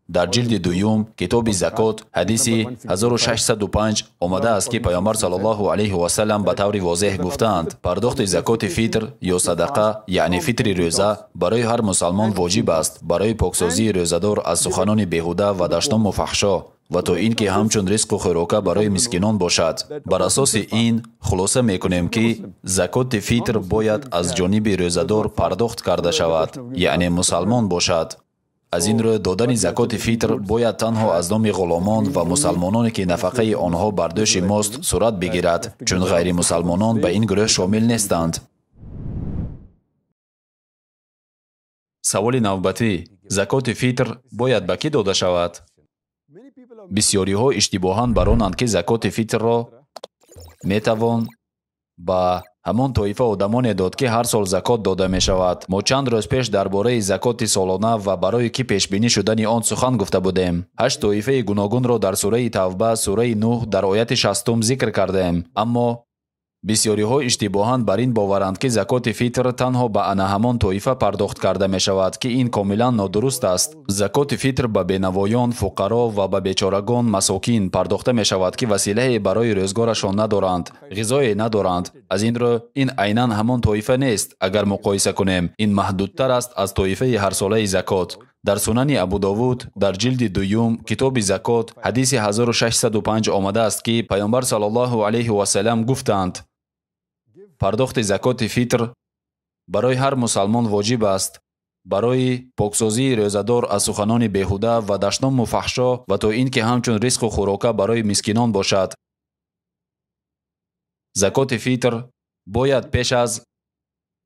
дар ҷилди 2 китоби закот ҳадиси 1605 омадааст, ки Паёмбар саллаллоҳу алайҳи васаллам ба таври возеҳ гуфтаанд, пардохти закоти фитр ё садақа, яъне фитри рӯза, барои ҳар мусалмон воҷиб аст, барои поксозии рӯзадор аз суханони беҳуда ва дашному фаҳшо ва то ин ки ҳамчун ризқу хӯрока барои мискинон бошад. Бар асоси ин хулоса мекунем, ки закоти фитр бояд аз ҷониби рӯзадор пардохт карда шавад, яъне мусалмон бошад. Аз ин рӯ додани закоти фитр бояд танҳо аз номи ғуломон ва мусалмононе, ки нафақаи онҳо бар дӯши мост, сурат бигирад, чун ғайримусалмонон ба ин гурӯҳ шомил нестанд. Саволи навбатӣ: закоти фитр бояд ба кӣ дода шавад? Бисёриҳо иштибоҳан баронанд, ки закоти фитрро метавон ба ҳамон тоифа одамоне дод, ки ҳар сол закот дода мешавад. Мо чанд рӯз пеш дар бораи закоти солона ва барои кӣ пешбинӣ шудани он сухан гуфта будем. 8 тоифаи гуногунро дар сураи Тавба, сураи Нӯҳ дар ояти 60 зикр кардем. Аммо бисёриҳо иштибоҳан бар ин боваранд, ки закоти фитр танҳо ба ана ҳамон тоифа пардохт карда мешавад, ки ин комилан нодуруст аст. Закоти фитр ба бенавоён, фуқаро ва ба бечорагон, масокин пардохта мешавад, ки василае барои рӯзгорашон надоранд, ғизое надоранд. Аз ин рӯ ин айнан ҳамон тоифа нест. Агар муқоиса кунем, ин маҳдудтар аст аз тоифаи ҳарсолаи закот. Дар сунани Абу Довуд дар ҷилди дуюм китоби закот ҳадиси 1605 омадааст, ки Пайғамбар саллаллоҳу алайҳи васаллам гуфтанд: пардохти закоти фитр барои ҳар мусалмон воҷиб аст, барои поксозии рӯзадор аз суханони беҳуда ва дашному фаҳшо ва то ин ки ҳамчун ризқу хӯрока барои мискинон бошад. Закоти фитр бояд пеш аз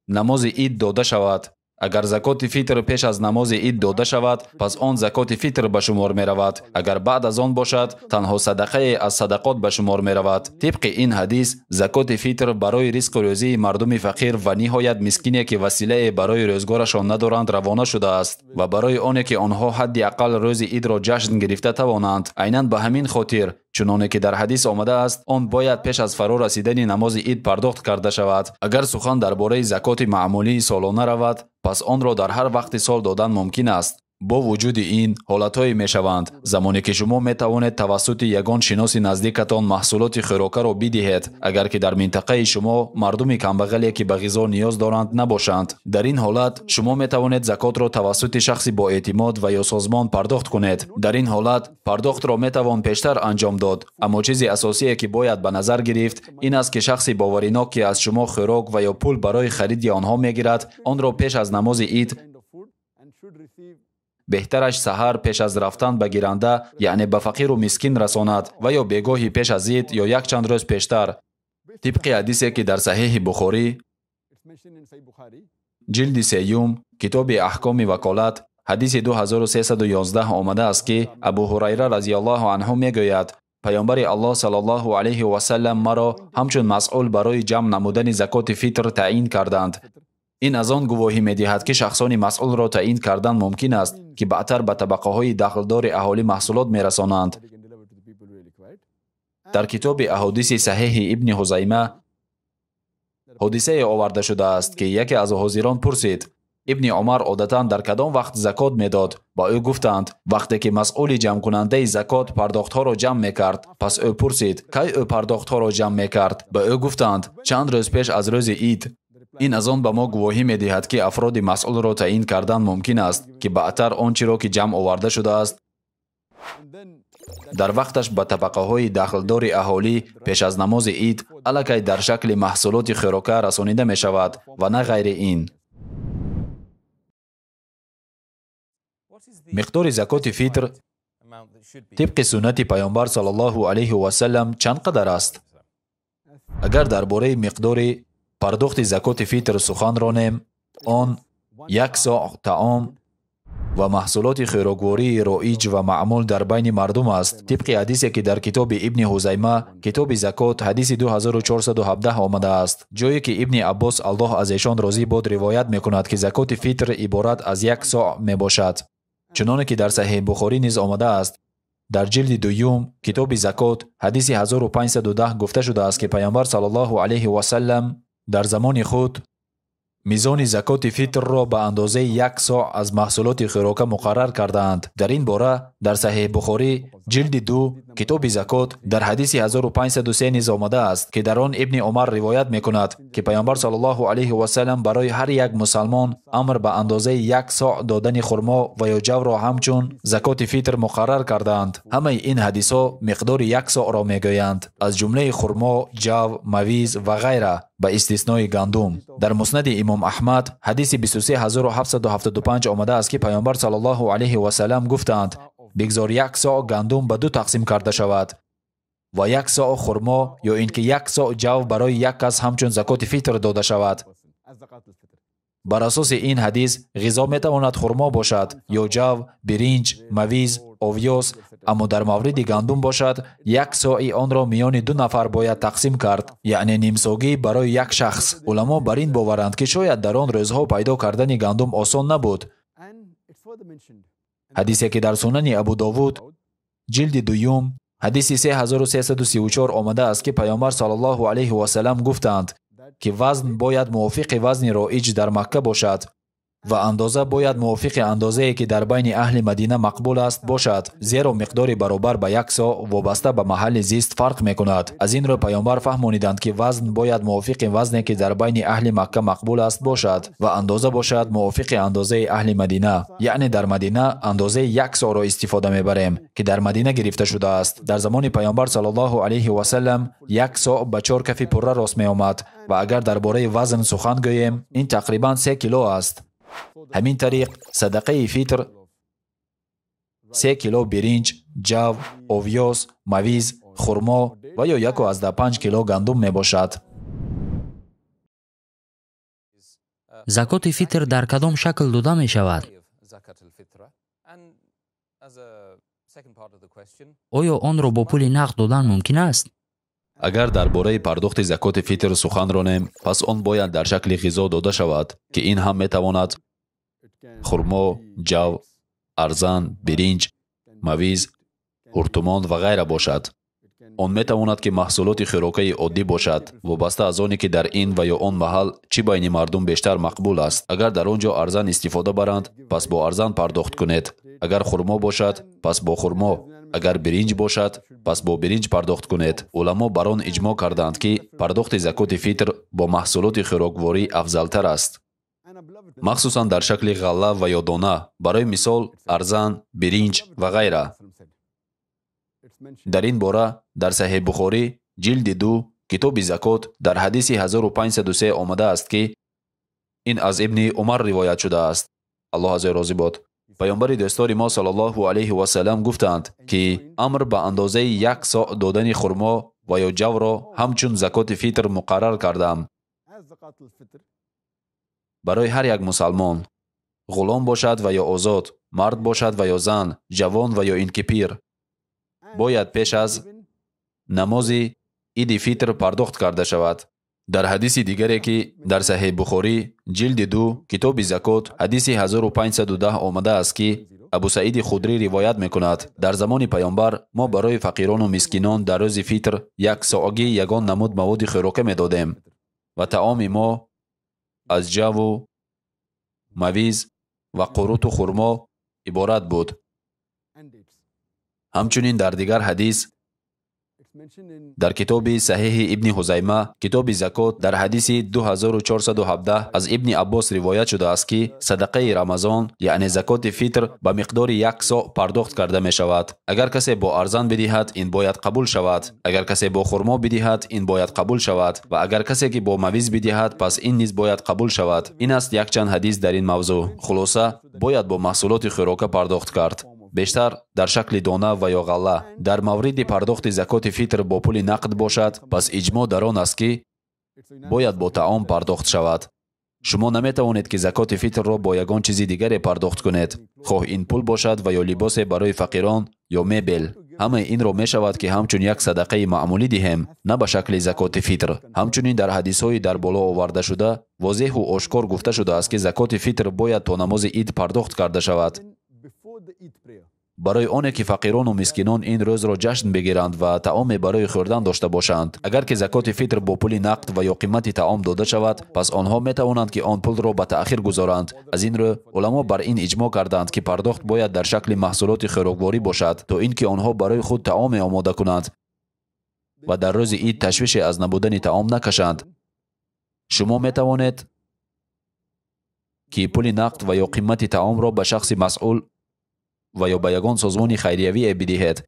намози ид дода шавад. Агар закоти фитр пеш аз намози ид дода шавад, пас он закоти фитр ба шумор меравад. Агар баъд аз он бошад, танҳо садақае аз садақот ба шумор меравад. Тибқи ин ҳадис, закоти фитр барои ризқу рӯзии мардуми фақир ва ниҳоят мискине, ки василае барои рӯзгорашон надоранд, равона шудааст ва барои оне ки онҳо ҳадди ақал рӯзи идро ҷашн гирифта тавонанд. Айнан ба ҳамин хотир, чуноне ки дар ҳадис омадааст, он бояд пеш аз фаро расидани намози ид пардохт карда шавад. Агар сухан дар бораи закоти маъмулии солона равад, пас онро дар ҳар вақти сол додан мумкин аст. Бо вуҷуди ин, ҳолатҳое мешаванд, замоне ки шумо метавонед тавассути ягон шиноси наздикатон маҳсулоти хӯрокаро бидиҳед, агар ки дар минтақаи шумо мардуми камбағале, ки ба ғизо ниёз доранд, набошанд. Дар ин ҳолат шумо метавонед закотро тавассути шахси боэътимод ва ё созмон пардохт кунед. Дар ин ҳолат пардохтро метавон пештар анҷом дод, аммо чизи асосие, ки бояд ба назар гирифт, ин аст, ки шахси боваринок, ки аз шумо хӯрок ва ё пул барои хариди онҳо мегирад, онро пеш аз намози ид, беҳтараш саҳар пеш аз рафтан ба гиранда, яъне ба фақиру мискин расонад, ва ё бегоҳи пеш аз ид ё якчанд рӯз пештар. Тибқи ҳадисе, ки дар Саҳеҳи Бухорӣ, ҷилди сеюм, китоби аҳкоми ваколат, ҳадиси 2311 омадааст, ки Абу Ҳурайра разияллоҳу анҳу мегӯяд: Пайғамбари Аллоҳ саллаллоҳу алайҳи васаллам маро ҳамчун масъул барои ҷамъ намудани закоти фитр таъин карданд. Ин аз он гувоҳӣ медиҳад, ки шахсони масъулро таъин кардан мумкин аст, ки баъдтар ба табақаҳои дахлдори аҳолӣ маҳсулот мерасонанд. Дар китоби аҳодиси саҳеҳи Ибни Ҳузайма ҳодисае оварда шудааст, ки яке аз ҳозирон пурсид: Ибни Умар одатан дар кадом вақт закот медод? Ба ӯ гуфтанд: вақте ки масъули ҷамъкунандаи закот пардохтҳоро ҷамъ мекард. Пас ӯ пурсид: кай ӯ пардохтҳоро ҷамъ мекард? Ба ӯ гуфтанд: чанд рӯз пеш аз рӯзи ид. Ин аз он ба мо гувоҳӣ медиҳад, ки афроди масъулро таъин кардан мумкин аст, ки баъдтар он чиро, ки ҷамъ оварда шудааст, дар вақташ ба табақаҳои дахлдори аҳолӣ пеш аз намози ид аллакай дар шакли маҳсулоти хӯрока расонида мешавад ва на ғайри ин. Миқдори закоти фитр тибқи суннати Пайғамбар саллаллоҳу алайҳи васаллам чанд қадар аст? Агар дар бораи миқдори пардохти закоти фитр сухан ронем, он 1 соъ таом ва маҳсулоти хӯроквории роиҷ ва маъмул дар байни мардум аст. Тибқи ҳадисе, ки дар китоби Ибни Ҳузайма, китоби закот, ҳадиси 2417 омадааст, ҷое ки Ибни Аббос, Аллоҳ аз эшон розӣ бод, ривоят мекунад, ки закоти фитр иборат аз 1 соъ мебошад. Чуноне ки дар Саҳеҳи Бухорӣ низ омадааст, дар ҷилди дуюм китоби закот, ҳадиси 1510 гуфта шудааст, ки Пайғамбар саллаллоҳу алайҳи васаллам дар замони худ Мизони закоти фитрро ба андозаи 1 соъ аз маҳсулоти хӯрока муқаррар кардаанд. Дар ин бора дар Саҳеҳ Бухорӣ ҷилди 2 китоби закот дар ҳадиси 1503 низ омадааст, ки дар он Ибни Умар ривоят мекунад, ки Паёмбар саллаллоҳу алайҳи васаллам барои ҳар як мусалмон амр ба андозаи 1 соъ додани хурмо ва ё ҷавро ҳамчун закоти фитр муқаррар кардаанд. Ҳамаи ин ҳадисҳо миқдори 1 соъро мегӯянд, аз ҷумлаи хурмо, ҷав, мавиз ва ғайра, ба истиснои гандум. Дар муснади Имом Аҳмад ҳадиси 23775 омадааст, ки Паёмбар саллаллоҳу алайҳи васаллам гуфтаанд: бигзор 1 соъ гандум ба 2 тақсим карда шавад ва 1 соъ хурмо ё ин ки 1 соъ ҷав барои як кас ҳамчун закоти фитр дода шавад. Бар асоси ин ҳадис ғизо метавонад хурмо бошад ё ҷав, биринҷ, мавиз, овёс, аммо дар мавриди гандум бошад 1 сои онро миёни 2 нафар бояд тақсим кард, яъне нимсогӣ барои як шахс. Уламо бар ин боваранд, ки шояд дар он рӯзҳо пайдо кардани гандум осон набуд. Ҳадисе ки дар Сунани Абу Довуд ҷилди 2 ҳадиси 3334 омадааст, ки Паёмбар саллаллоҳу алайҳи васаллам гуфтанд, ки вазн бояд мувофиқи вазни роиҷ дар Макка бошад ва андоза бояд мувофиқи андозае ки дар байни аҳли Мадина мақбул аст бошад, зеро миқдори баробар ба 1 соъ вобаста ба маҳалли зист фарқ мекунад. Аз ин рӯ Паёмбар фаҳмониданд, ки вазн бояд мувофиқи вазне ки дар байни аҳли Макка мақбул аст бошад ва андоза бошад мувофиқи андозаи аҳли Мадина. Яъне дар Мадина андозаи 1 соъро истифода мебарем, ки дар Мадина гирифта шудааст. Дар замони Паёмбар саллаллоҳу алайҳи васаллам 1 соъ ба 4 кафи пурра рост меомад ва агар дар бораи вазн сухан гӯем, ин тақрибан 3 кило аст. Ҳамин тариқ садақаи фитр 3 кило биринҷ, ҷав, овёс, мавиз, хурмо ва ё 1.5 кило гандум мебошад. Закоти фитр дар кадом шакл дода мешавад? Оё онро бо пули нақд додан мумкин аст? Агар дар бораи пардохти закоти фитр сухан ронем, пас он бояд дар шакли ғизо дода шавад, ки ин ҳам метавонад хурмо, ҷав, арзан, биринҷ, мавиз, ҳуртумон ва ғайра бошад. Он метавонад ки маҳсулоти хӯрокаи оддӣ бошад, вобаста аз оне ки дар ин ва ё он маҳал чӣ байни мардум бештар мақбул аст. Агар дар он ҷо арзан истифода баранд, пас бо арзан пардохт кунед. Агар хурмо бошад, пас бо хурмо. Агар биринҷ бошад, пас бо биринҷ пардохт кунед. Уламо бар он иҷмоъ карданд, ки пардохти закоти фитр бо маҳсулоти хӯрокворӣ афзалтар аст, махсусан дар шакли ғалла ва ё дона, барои мисол арзан, биринҷ ва ғайра. Дар ин бора дар Саҳеҳ Бухорӣ ҷилди 2 китоби закот дар ҳадиси 1503 омадааст, ки ин аз Ибни Умар ривоят шудааст. Аллоҳ аз ӯ розӣ бод. Паёмбари дӯстдори мо саллаллоҳу алайҳи васаллам гуфтанд, ки амр ба андозаи 1 соъ додани хурмо ва ё ҷавро ҳамчун закоти фитр муқаррар кардам барои ҳар як мусалмон, ғулом бошад ва ё озод, мард бошад ва ё зан, ҷавон ва ё ин ки пир, бояд пеш аз намози иди фитр пардохт карда шавад. Дар ҳадиси дигаре, ки дар Саҳеҳ Бухорӣ ҷилди 2 китоби закот ҳадиси 1510 омадааст, ки Абу Саиди Худрӣ ривоят мекунад: дар замони Паёмбар мо барои фақирону мискинон дар рӯзи фитр 1 соъгӣ ягон намуд маводи хӯрока медодем ва таоми мо аз ҷаву мавиз ва қуруту хурмо иборат буд. Ҳамчунин дар дигар ҳадис дар китоби Саҳеҳи Ибни Ҳузайма китоби закот дар ҳадиси 2417 аз Ибни Аббос ривоят шудааст, ки садақаи Рамазон, яъне закоти фитр, ба миқдори 1 соъ пардохт карда мешавад. Агар касе бо арзан бидиҳад, ин бояд қабул шавад. Агар касе бо хурмо бидиҳад, ин бояд қабул шавад. Ва агар касе ки бо мавиз бидиҳад, пас ин низ бояд қабул шавад. Ин аст якчанд ҳадис дар ин мавзӯъ. Хулоса, бояд бо маҳсулоти хӯрока пардохт кард, бештар дар шакли дона ва ё ғалла. Дар мавриди пардохти закоти фитр бо пули нақд бошад, пас иҷмоъ дар он аст, ки бояд бо таом пардохт шавад. Шумо наметавонед, ки закоти фитрро бо ягон чизи дигаре пардохт кунед, хоҳ ин пул бошад ва ё либосе барои фақирон ё мебел. Ҳамаи инро мешавад, ки ҳамчун як садақаи маъмулӣ диҳем, на ба шакли закоти фитр. Ҳамчунин дар ҳадисҳои дар боло овардашуда возеҳу ошкор гуфта шудааст, ки закоти фитр бояд то намози ид пардохт карда шавад. Барои оне ки фақирону мискинон ин рӯзро ҷашн бигиранд ва таоме барои хӯрдан дошта бошанд. Агар ки закоти фитр бо пули нақд ва ё қимати таом дода шавад, пас онҳо метавонанд ки он пулро ба таъхир гузоранд. Аз ин рӯ уламо бар ин иҷмоъ карданд, ки пардохт бояд дар шакли маҳсулоти хӯрокворӣ бошад, то ин ки онҳо барои худ таоме омода кунанд ва дар рӯзи ид ташвише аз набудани таом накашанд. Шумо метавонед ки пули нақд ва ё қимати таомро ба шахси масъул ва ё ба ягон созмони хайриявие бидиҳед,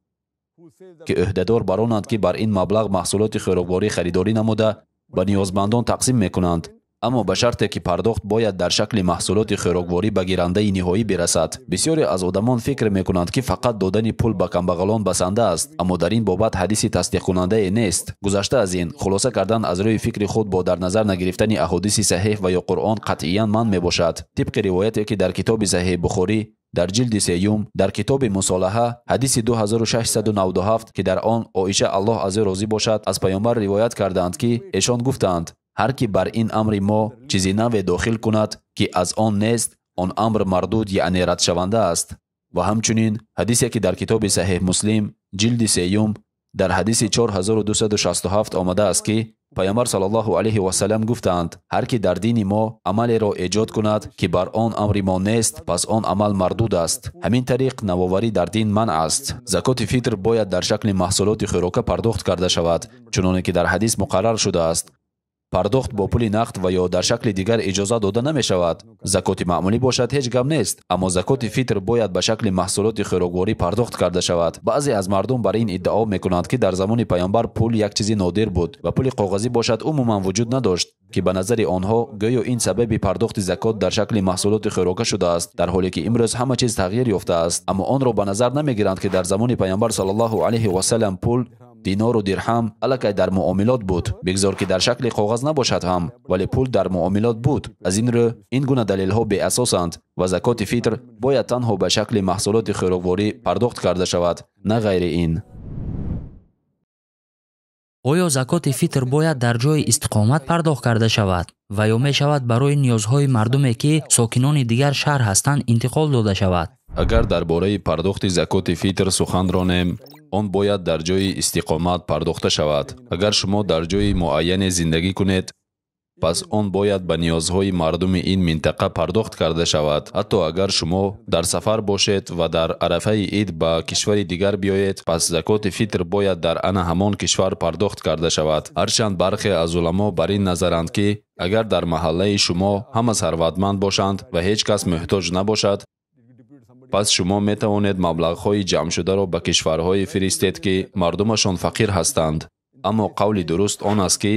ки ӯҳдадор баронанд ки бар ин маблағ маҳсулоти хӯрокворӣ харидорӣ намуда ба ниёзмандон тақсим мекунанд, аммо ба шарте ки пардохт бояд дар шакли маҳсулоти хӯрокворӣ ба гирандаи ниҳоӣ бирасад. Бисёре аз одамон фикр мекунанд, ки фақат додани пул ба камбағалон басанда аст, аммо дар ин бобат ҳадиси тасдиқкунандае нест. Гузашта аз ин, хулоса кардан аз рӯи фикри худ бо дар назар нагирифтани аҳодиси саҳеҳ ва ё Қуръон қатъиян манъ мебошад. Тибқи ривояте ки дар китоби Саҳеҳ Бухорӣ дар ҷилди сеюм дар китоби Мусолаҳа ҳадиси 2697, ки дар он Оиша Аллоҳ аз ӯ розӣ бошад аз паёмбар ривоят кардаанд, ки эшон гуфтаанд: ҳар ки бар ин амри мо чизи наве дохил кунад, ки аз он нест, он амр мардуд, яъне радшаванда аст. Ва ҳамчунин ҳадисе ки дар китоби Саҳеҳ Муслим ҷилди сеюм дар ҳадиси 4267 омадааст, ки паёмбар саллаллоҳу алайҳи васаллам гуфтаанд: ҳар ки дар дини мо амалеро эҷод кунад, ки бар он амри мо нест, пас он амал мардуд аст. Ҳамин тариқ навоварӣ дар дин манъ аст. Закоти фитр бояд дар шакли маҳсулоти хӯрока пардохт карда шавад, чуноне ки дар ҳадис муқаррар шудааст. Пардохт бо пули нақд ва ё дар шакли дигар иҷоза дода намешавад. Закоти маъмулӣ бошад ҳеҷ гап нест, аммо закоти фитр бояд ба шакли маҳсулоти хӯрокворӣ пардохт карда шавад. Баъзе аз мардум бар ин иддао мекунанд, ки дар замони паёмбар пул як чизи нодир буд ва пули коғазӣ бошад умуман вуҷуд надошт, ки ба назари онҳо гӯё ин сабаби пардохти закот дар шакли маҳсулоти хӯрока шудааст, дар ҳоле ки имрӯз ҳама чиз тағйир ёфтааст. Аммо онро ба назар намегиранд, ки дар замони паёмбар саллаллоҳу алайҳи васаллам пул, динору дирҳам аллакай дар муомилот буд. Бигзор ки дар шакли коғаз набошад ҳам, вале пул дар муомилот буд. Аз ин рӯ ин гуна далелҳо беасосанд ва закоти фитр бояд танҳо ба шакли маҳсулоти хӯрокворӣ пардохт карда шавад, на ғайри ин. Оё закоти фитр бояд дар ҷои истиқомат пардохт карда шавад ва ё мешавад барои ниёзҳои мардуме, ки сокинони дигар шаҳр ҳастанд, интиқол дода шавад? Агар дар бораи пардохти закоти фитр сухан ронем, он бояд дар ҷои истиқомат пардохта шавад. Агар шумо дар ҷои муайяне зиндагӣ кунед, пас он бояд ба ниёзҳои мардуми ин минтақа пардохт карда шавад. Ҳатто агар шумо дар сафар бошед ва дар арафаи ид ба кишвари дигар биёед, пас закоти фитр бояд дар ана ҳамон кишвар пардохт карда шавад. Ҳарчанд бархе аз уламо бар ин назаранд, ки агар дар маҳаллаи шумо ҳама сарватманд бошанд ва ҳеҷ кас муҳтоҷ набошад, пас шумо метавонед маблағҳои ҷамъшударо ба кишварҳое фиристед, ки мардумашон фақир ҳастанд. Аммо қавли дуруст он аст, ки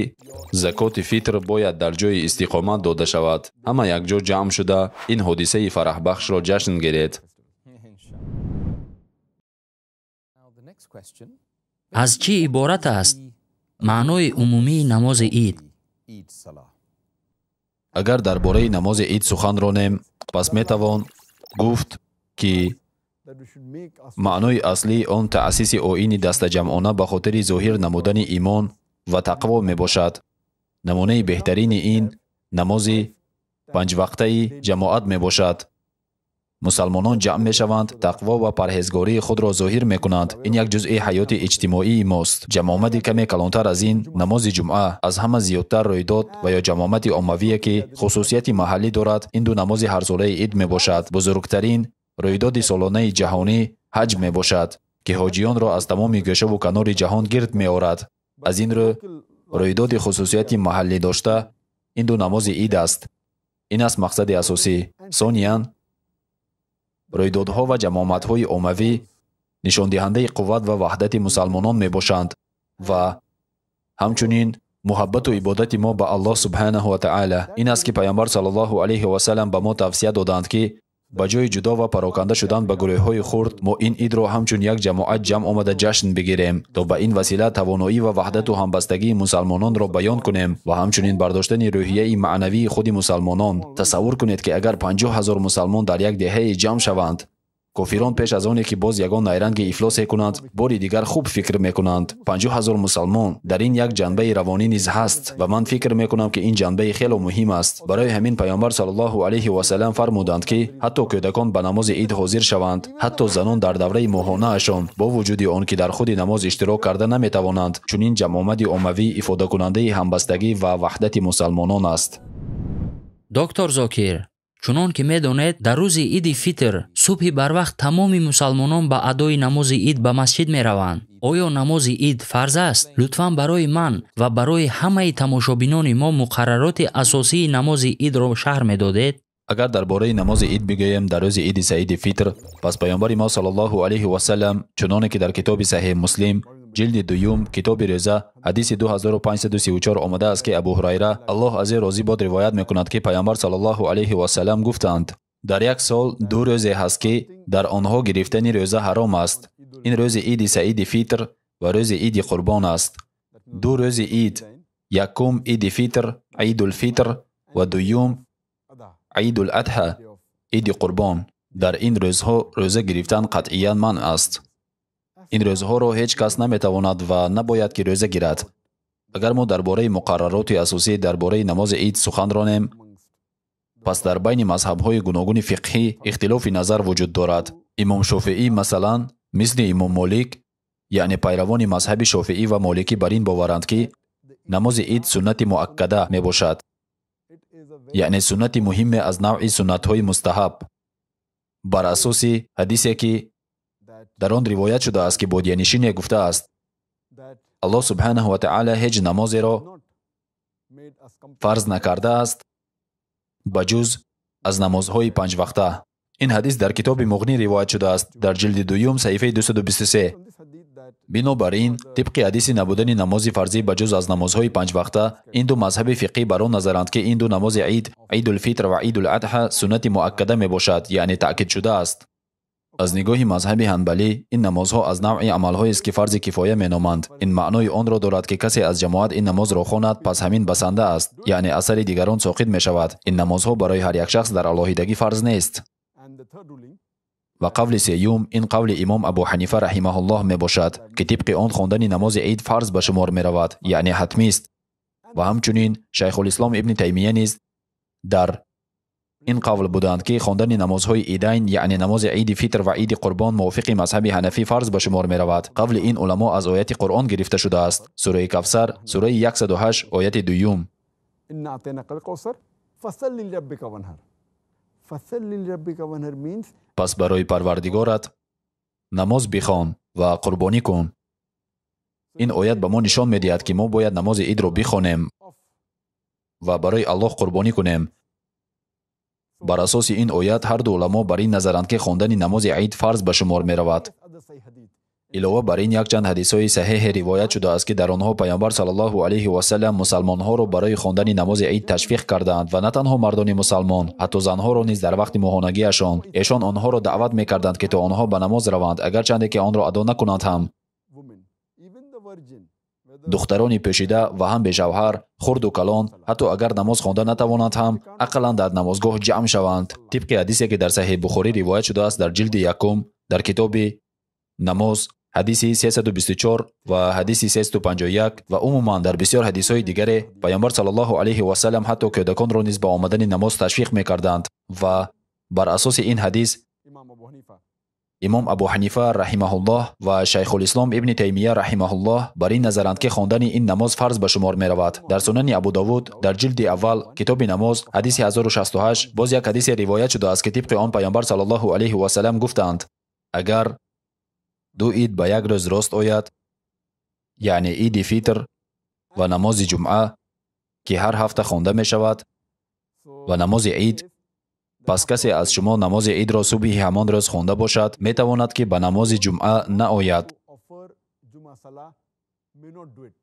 закоти фитр бояд дар ҷои истиқомат дода шавад. Ҳама якҷо ҷамъ шуда ин ҳодисаи фараҳбахшро ҷашн гиред. Аз чӣ иборат аст маънои умумии намози ид? Агар дар бораи намози ид сухан ронем, пас метавон гуфт, ки маънои аслии он таъсиси оини дастаҷамъона ба хотири зоҳир намудани имон ва тақво мебошад. Намунаи беҳтарини ин намози панҷвақтаи ҷамоат мебошад. Мусалмонон ҷамъ мешаванд, тақво ва парҳезгории худро зоҳир мекунанд. Ин як ҷузъи ҳаёти иҷтимоии мост. Ҷамъомади каме калонтар аз ин намози ҷумъа аз ҳама зиёдтар рӯйдод ва ё ҷамъомади оммавие, ки хусусияти маҳаллӣ дорад, ин ду намози ҳарсолаи ид мебошад. Бузургтарин рӯйдоди солонаи ҷаҳонӣ ҳаҷ мебошад, ки ҳоҷиёнро аз тамоми гӯшаву канори ҷаҳон гирд меорад. Аз ин рӯ рӯйдоди хусусияти маҳаллӣ дошта ин ду намози ид аст. Ин аст мақсади асосӣ. Сониян, рӯйдодҳо ва ҷамъомадҳои оммавӣ нишондиҳандаи қувват ва ваҳдати мусалмонон мебошанд ва ҳамчунин муҳаббату ибодати мо ба Аллоҳ субҳанаҳу ва таъала. Ин аст, ки паёмбар саллаллоҳу алайҳи васаллам ба мо тавсия доданд, ки ба ҷои ҷудо ва пароканда шудан ба гурӯҳҳои хурд, мо ин идро ҳамчун як ҷамоат ҷамъ омада ҷашн бигирем, то ба ин васила тавоноӣ ва ваҳдату ҳамбастагии мусалмононро баён кунем ва ҳамчунин бардоштани рӯҳияи маънавии худи мусалмонон. Тасаввур кунед, ки агар 50 000 мусалмон дар як деҳае ҷамъ шаванд, Кофирон пеш аз оне ки боз ягон найранги ифлосе кунанд, бори дигар хуб фикр мекунанд. 50 000 мусалмон дар ин як ҷанбаи равонӣ низ ҳаст ва ман фикр мекунам, ки ин ҷанбаи хело муҳим аст. Барои ҳамин Пайғамбар саллаллоҳу алайҳи васаллам фармуданд, ки ҳатто кӯдакон ба намози ид ҳозир шаванд, ҳатто занон дар давраи моҳонаашон, бо вуҷуди он ки дар худи намоз иштирок карда наметавонанд. Чунин ҷамъомади оммавӣ ифодакунандаи ҳамбастагӣ ва ваҳдати мусалмонон аст. Доктор Зокир, чунон ки медонед, дар рӯзи Иди Фитр субҳи барвақт тамоми мусалмонон ба адои намози ид ба масҷид мераванд. Оё намози ид фарз аст? Лутфан барои ман ва барои ҳамаи тамошобинони мо муқаррароти асосии намози идро шарҳ медодед. Агар дар бораи намози ид бигӯем, дар рӯзи Иди Саиди Фитр, пас Паёмбари мо саллаллоҳу алайҳи васаллам, чуноне ки дар китоби Саҳеҳ Муслим, ҷилди дуюм, китоби рӯза, ҳадиси 2534 омадааст, ки Абу Ҳурайра, Аллоҳ аз ӯ розӣ бод, ривоят мекунад, ки Паёмбар саллаллоҳу алайҳи васаллам гуфтанд: «Дар як сол ду рӯзе ҳаст, ки дар онҳо гирифтани рӯза ҳаром аст. Ин рӯзи Иди Саиди Фитр ва рӯзи Иди Қурбон аст. Ду рӯзи ид: якум Иди Фитр, Идулфитр, ва дуюм Идул Адҳа, Иди Қурбон. Дар ин рӯзҳо рӯза гирифтан қатъиян манъ аст. Ин рӯзҳоро ҳеҷ кас наметавонад ва набояд ки рӯза гирад». Агар мо дар бораи муқаррароти асосӣ дар бораи намози ид сухан ронем, пас дар байни мазҳабҳои гуногуни фиқҳӣ ихтилофи назар вуҷуд дорад. Имом Шофеӣ, масалан, мисли имом Молик, яъне пайравони мазҳаби шофеӣ ва моликӣ бар ин боваранд, ки намози ид суннати муаккада мебошад, яъне суннати муҳиме аз навъи суннатҳои мустаҳаб, бар асоси ҳадисе, ки дар он ривоят шудааст, ки бодиянишине гуфтааст: «Аллоҳ субҳанаҳу ва таъала ҳеҷ намозеро фарз накардааст, ба ҷуз аз намозҳои панҷвақта». Ин ҳадис дар китоби Муғнӣ ривоят шудааст, дар ҷилди дуюм, саҳифаи 223. Бинобар ин, тибқи ҳадиси набудани намози фарзӣ ба ҷуз аз намозҳои панҷвақта, ин ду мазҳаби фиқҳӣ бар он назаранд, ки ин ду намози ид, Идулфитр ва Идул-Адҳа, суннати муаккада мебошад, яъне таъкид шудааст. Аз нигоҳи мазҳаби ҳанбалӣ, ин намозҳо аз навъи амалҳоест, ки фарзи кифоя меноманд. Ин маънои онро дорад, ки касе аз ҷамоат ин намозро хонад, пас ҳамин басанда аст, яъне асари дигарон соқит мешавад. Ин намозҳо барои ҳар як шахс дар алоҳидагӣ фарз нест. Ва қавли сеюм ин қавли имом Абу Ҳанифа раҳимаҳуллоҳ мебошад, ки тибқи он хондани намози ид фарз ба шумор меравад, яъне ҳатмист. Ва ҳамчунин Шайхулислом Ибни Таймия низ дар ин қавл буданд, ки хондани намозҳои идайн, яъне намози Иди Фитр ва Иди Қурбон, мувофиқи мазҳаби ҳанафӣ фарз ба шумор меравад. Қавли ин уламо аз ояти Қуръон гирифта шудааст, сураи Кавсар, сураи 108, ояти дуюм. إنا أعطيناك الكوثر فصل لربك وانحر. فصل لربك وانحر means «Пас барои Парвардигорат намоз бихон ва қурбонӣ кун». Ин оят ба мо нишон медиҳад, ки мо бояд намози идро бихонем ва барои Аллоҳ қурбонӣ кунем. Бар асоси ин оят ҳар ду уламо бар ин назаранд, ки хондани намози ид фарз ба шумор меравад. Other sahih hadith. Илова бар ин, якчанд ҳадисҳои саҳеҳе ривоят шудааст, ки дар онҳо Пайғамбар саллаллоҳу алайҳи васаллам мусалмонҳоро барои хондани намози ид ташвиқ кардаанд ва на танҳо мардони мусалмон, ҳатто занҳоро низ дар вақти моҳонагиашон. Эшон онҳоро даъват мекарданд, ки то онҳо ба намоз раванд, агарчанде ки онро адо накунанд ҳам. Women, even the virgin, whether Духтарони пӯшида ва ҳам бешавҳар, хурду калон, ҳатто агар намоз хонда натавонанд ҳам, ақаллан дар намозгоҳ ҷамъ шаванд. Тибқи ҳадисе, ки дар Саҳеҳ Бухорӣ ривоят шудааст, дар ҷилди якум, дар китоби намоз, ҳадиси 324 ва ҳадиси 351 ва умуман дар бисёр ҳадисҳои дигаре, Пайғамбар саллаллоҳу алайҳи васаллам ҳатто кӯдаконро низ ба омадани намоз ташвиқ мекарданд. Ва бар асоси ин ҳадис Imam Abu Hanifa имом Абу Ҳанифа раҳимаҳуллоҳ ва Шайхулислом Ибни Таймия раҳимаҳуллоҳ бар ин назаранд, ки хондани ин намоз фарз ба шумор меравад. Дар Сунани Абу Довуд, дар ҷилди аввал, китоби намоз, ҳадиси 1068 боз як ҳадисе ривоят шудааст, ки тибқи он Пайғамбар саллаллоҳу алайҳи васаллам гуфтанд: «Агар ду ид ба як рӯз рост ояд, яъне Иди Фитр ва намози ҷумъа, ки ҳар ҳафта хонда мешавад, ва намози ид, пас касе аз шумо намози идро субҳи ҳамон рӯз хонда бошад, метавонад, ки ба намози ҷумъа наояд», who offer Juma Salah may not do it.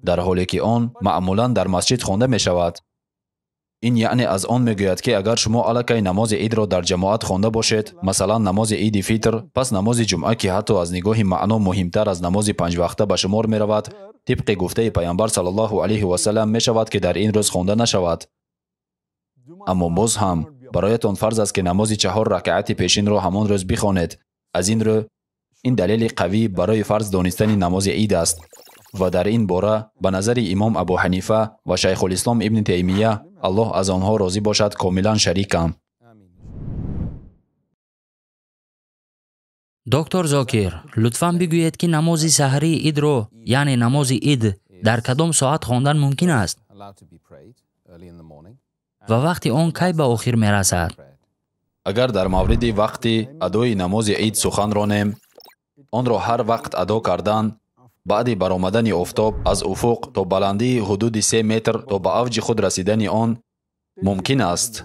дар ҳоле ки он маъмулан дар масҷид хонда мешавад. Ин яъне аз он мегӯяд, ки агар шумо аллакай намози идро дар ҷамоат хонда бошед, масалан намози Иди Фитр, пас намози ҷумъа, ки ҳатто аз нигоҳи маъно муҳимтар аз намози панҷвақта ба шумор меравад, тибқи гуфтаи Пайғамбар саллаллоҳу алайҳи васаллам, мешавад, ки дар ин рӯз хонда нашавад. Juma Аммо боз ҳам not be Бароятон фарз аст, ки намози 4 ракъати пешинро ҳамон рӯз бихонед. Аз ин рӯ ин далели қавӣ барои фарз донистани намози ид аст. Ва дар ин бора ба назари имом Абу Ҳанифа ва Шайхулислом ибни Таймия, Аллоҳ аз онҳо розӣ бошад, комилан шарикам. Доктор Зокир, лутфан бигӯед, ки намози саҳарии идро, яъне намози ид, дар кадом соат хондан мумкин аст ва вақти он кай ба охир мерасад? Агар дар мавриди вақти адои намози ид сухан ронем, онро ҳар вақт адо кардан баъди баромадани офтоб аз уфуқ то баландии ҳудуди 3 метр то ба авҷи худ расидани он мумкин аст.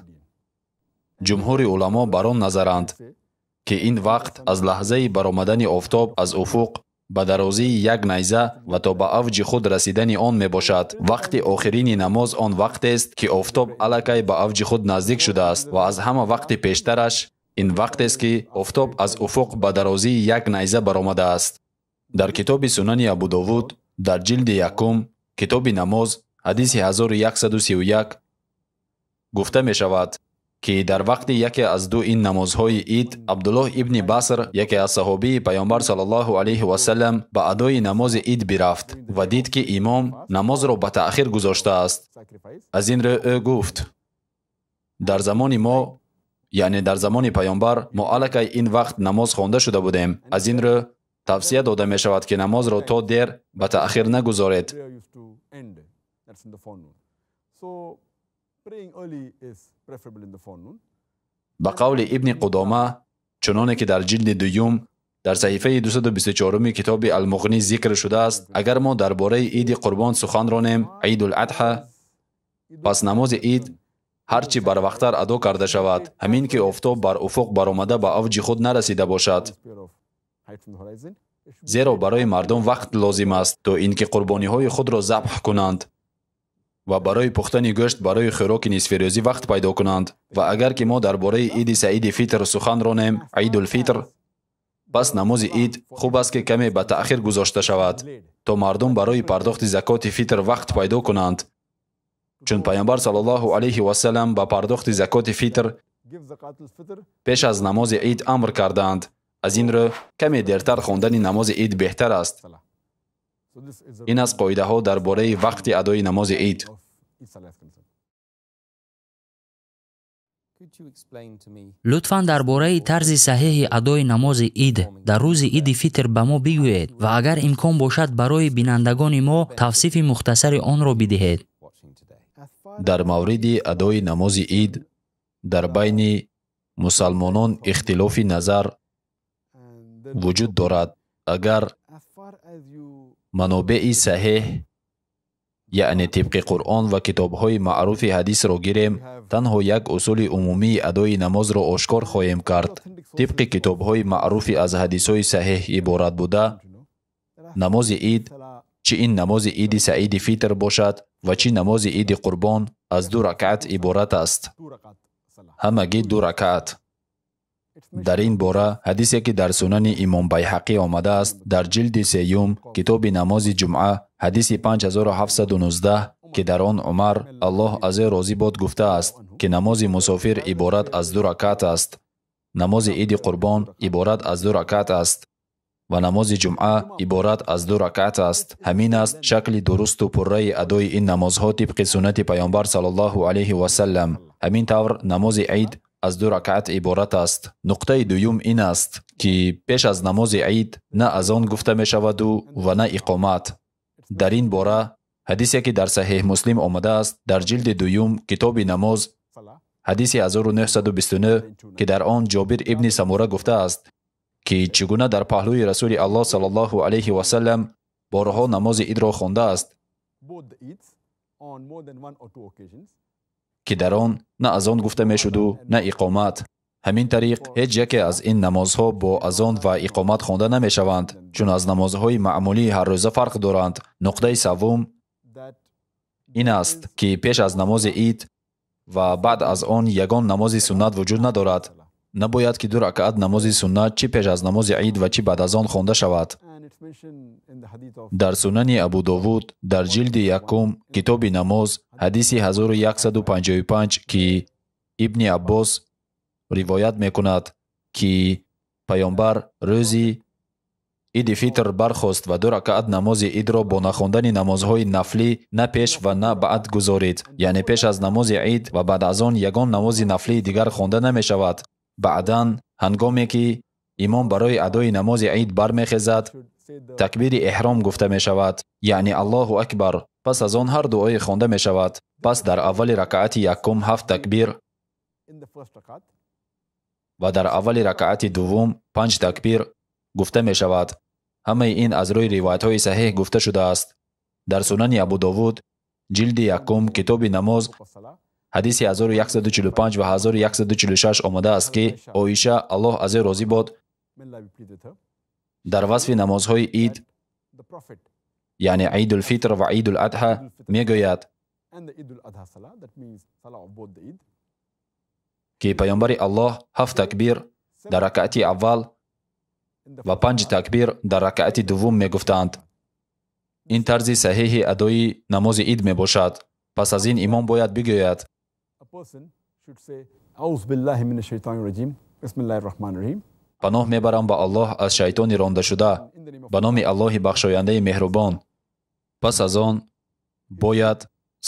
Ҷумҳури уламо бар он назаранд, ки ин вақт аз лаҳзаи баромадани офтоб аз уфуқ ба дарозии як найза ва то ба авҷи худ расидани он мебошад. Вақти охирини намоз он вақтест, ки офтоб аллакай ба авҷи худ наздик шудааст ва аз ҳама вақти пештараш ин вақтест, ки офтоб аз уфуқ ба дарозии як найза баромадааст. Дар китоби Сунани Абу Довуд дар ҷилди 1 китоби намоз ҳадиси 1131 гуфта мешавад, ки дар вақти яке аз ду ин намозҳои ид Абдуллоҳ ибни Баср, яке аз саҳобии Паёмбар саллаллоҳу алайҳи васаллам, ба адои намози ид бирафт ва дид, ки имом намозро ба таъхир гузоштааст. Аз ин рӯ ӯ гуфт: дар замони мо, яъне дар замони Паёмбар, мо аллакай ин вақт намоз хонда шуда будем. Аз ин рӯ тавсия дода мешавад, ки намозро то дер ба таъхир нагузоред. Ба қавли ибни Қудома, чуноне ки дар ҷилди 2 дар саҳифаи 224 китоби Алмуғнӣ зикр шудааст, агар мо дар бораи иди қурбон сухан ронем, Идул-Адҳа, пас намози ид ҳарчи барвақттар адо карда шавад, ҳамин ки офтоб бар уфуқ баромада ба авҷи худ нарасида бошад. Зеро барои мардум вақт лозим аст, то ин ки қурбониҳои худро забҳ кунанд ва барои пухтани гӯшт барои хӯроки нисфирӯзӣ вақт пайдо кунанд. Ва агар ки мо дар бораи иди саиди фитр сухан ронем, Идулфитр, пас намози ид хуб аст, ки каме ба таъхир гузошта шавад, то мардум барои пардохти закоти фитр вақт пайдо кунанд. Чун Паёмбар саллаллоҳу алайҳи васаллам ба пардохти закоти фитр пеш аз намози ид амр кардаанд. Аз ин рӯ каме дертар хондани намози ид беҳтар аст. Ин аз қоидаҳо дар бораи вақти адои намози ид. Лутфан дар бораи тарзи саҳеҳи адои намози ид дар рӯзи иди фитр ба мо бигӯед ва агар имкон бошад барои бинандагони мо тавсифи мухтасари онро бидиҳед. Дар мавриди адои намози ид дар байни мусалмонон ихтилофи назар вуҷуд дорад. Агар манобеи саҳеҳ, яъне тибқи Қуръон ва китобҳои маъруфи ҳадисро гирем, танҳо як усули умумии адои намозро ошкор хоҳем кард. Тибқи китобҳои маъруфи аз ҳадисҳои саҳеҳ иборат буда, намози ид, чӣ ин намози иди саиди фитр бошад ва чӣ намози иди қурбон, аз 2 ракъат иборат аст. Ҳамагӣ 2 ракъат. Дар ин бора ҳадисе, ки дар Сунани имом Байҳақӣ омадааст, дар ҷилди 3 китоби намози ҷумъа, ҳадиси 5719, ки дар он Умар, Аллоҳ аз ӯ розӣ бод, гуфтааст, ки намози мусофир иборат аз 2 ракъат аст, намози иди қурбон иборат аз 2 ракъат аст ва намози ҷумъа иборат аз 2 ракъат аст. Ҳамин аст шакли дурусту пурраи адои ин намозҳо тибқи суннати Паёмбар саллаллоҳу алайҳи васаллам. Ҳамин тавр намози ид аз 2 ракъат иборат аст. Нуқтаи дуюм ин аст, ки пеш аз намози ид на азон гуфта мешаваду ва на иқомат. Дар ин бора ҳадисе, ки дар Саҳеҳ Муслим омадааст, дар ҷилди 2 китоби намоз, ҳадиси 1929, ки дар он Ҷобир ибни Самура гуфтааст, ки чӣ гуна дар паҳлӯи Расули Аллоҳ саллаллоҳу алайҳи васаллам борҳо намози идро хондааст, ки дар он на азон гуфта мешуду на иқомат. Ҳамин тариқ ҳеҷ яке аз ин намозҳо бо азон ва иқомат хонда намешаванд, чун аз намозҳои маъмулии ҳаррӯза фарқ доранд. Нуқтаи севум ин аст, ки пеш аз намози ид ва баъд аз он ягон намози суннат вуҷуд надорад. Набояд ки 2 ракъат намози суннат чӣ пеш аз намози ид ва чӣ баъд аз он хонда шавад. Дар Сунани Абу Довуд дар ҷилди 1 китоби намоз, ҳадиси 1155, ки Ибни Аббос ривоят мекунад, ки паёмбар рӯзи иди фитр бархост ва 2 ракаат намози идро бо нахондани намозҳои нафлӣ на пеш ва на баъд гузорид. Яъне пеш аз намози ид ва баъд аз он ягон намози нафлии дигар хонда намешавад. Баъдан ҳангоме ки имом барои адои намози ид бармехезад, такбири эҳром гуфта мешавад, яъне Аллоҳу акбар. Пас аз он ҳар дуое хонда мешавад. Пас дар аввали ракаати якум 7 такбир ва дар аввали ракаати дуввум 5 такбир гуфта мешавад. Ҳамаи ин аз рӯи ривоятҳои саҳеҳ гуфта шудааст. Дар Сунани Абу Довуд, ҷилди якум, китоби намоз, ҳадиси 1145 ва 1146 омадааст, ки Оиша, Аллоҳ аз ӯ розӣ бод, дар васфи намозҳои ид, яъне Идулфитр ва Идул-Адҳа, мегӯяд, ки паёмбари Аллоҳ 7 такбир дар ракаати аввал ва 5 такбир дар ракаати дуввум мегуфтанд. Ин тарзи саҳеҳи адои намози ид мебошад. Пас аз ин имом бояд бигӯяд: паноҳ мебарам ба Аллоҳ аз шайтони рондашуда, ба номи Аллоҳи бахшояндаи меҳрубон. Пас аз он бояд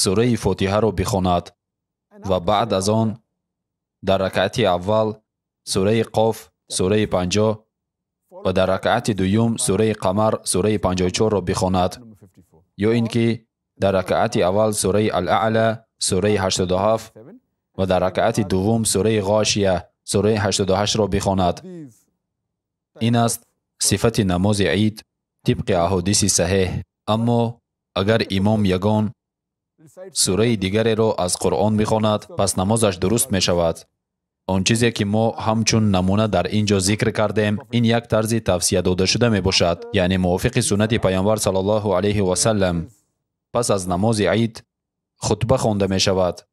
сураи Фотиҳаро бихонад ва баъд аз он дар ракаати аввал сураи Қоф, сураи 50 ва дар ракаати дуюм сураи Қамар, сураи 54-ро бихонад, ё ин ки дар ракаати аввал сураи Ал-Аъла, сураи 87 ва дар ракаати дуввум сураи Ғошия, сураи 88-ро бихонад. Ин аст сифати намози ид тибқи аҳодиси саҳеҳ. Аммо агар имом ягон сураи дигареро аз Қуръон бихонад, пас намозаш дуруст мешавад. Он чизе ки мо ҳамчун намуна дар ин ҷо зикр кардем, ин як тарзи тавсия додашуда мебошад, яъне мувофиқи суннати паёмбар саллаллоҳу алайҳи васаллам. Пас аз намози ид хутба хонда мешавад.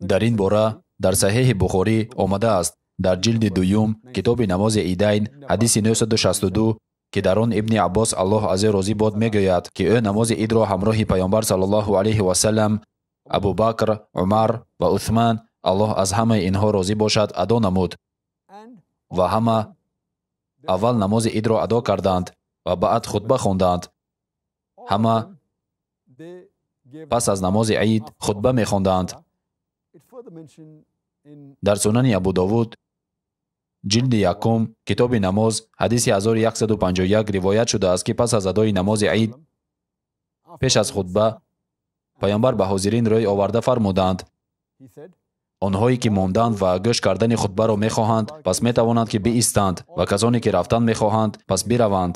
Дар ин бора дар Саҳеҳи Бухорӣ омадааст, дар ҷилди дуюм, китоби намози идайн, ҳадиси 962, ки дар он Ибни Аббос, Аллоҳ аз ӯ розӣ бод, мегӯяд, ки ӯ намози идро ҳамроҳи паёмбар саллаллоҳу алайҳи васаллам, Абубакр, Умар ва Усман, Аллоҳ аз ҳамаи инҳо розӣ бошад, адо намуд ва ҳама аввал намози идро адо карданд ва баъд хутба хонданд. Ҳама пас аз намози ид хутба мехонданд. Дар Сунани Абу Довуд, ҷилди якум, китоби намоз, ҳадиси 1151 ривоят шудааст, ки пас аз адои намози ид пеш аз хутба паёмбар ба ҳозирин рӯй оварда фармуданд: онҳое ки монданд ва гӯш кардани хутбаро мехоҳанд, пас метавонанд ки биистанд, ва касоне ки рафтан мехоҳанд, пас бираванд.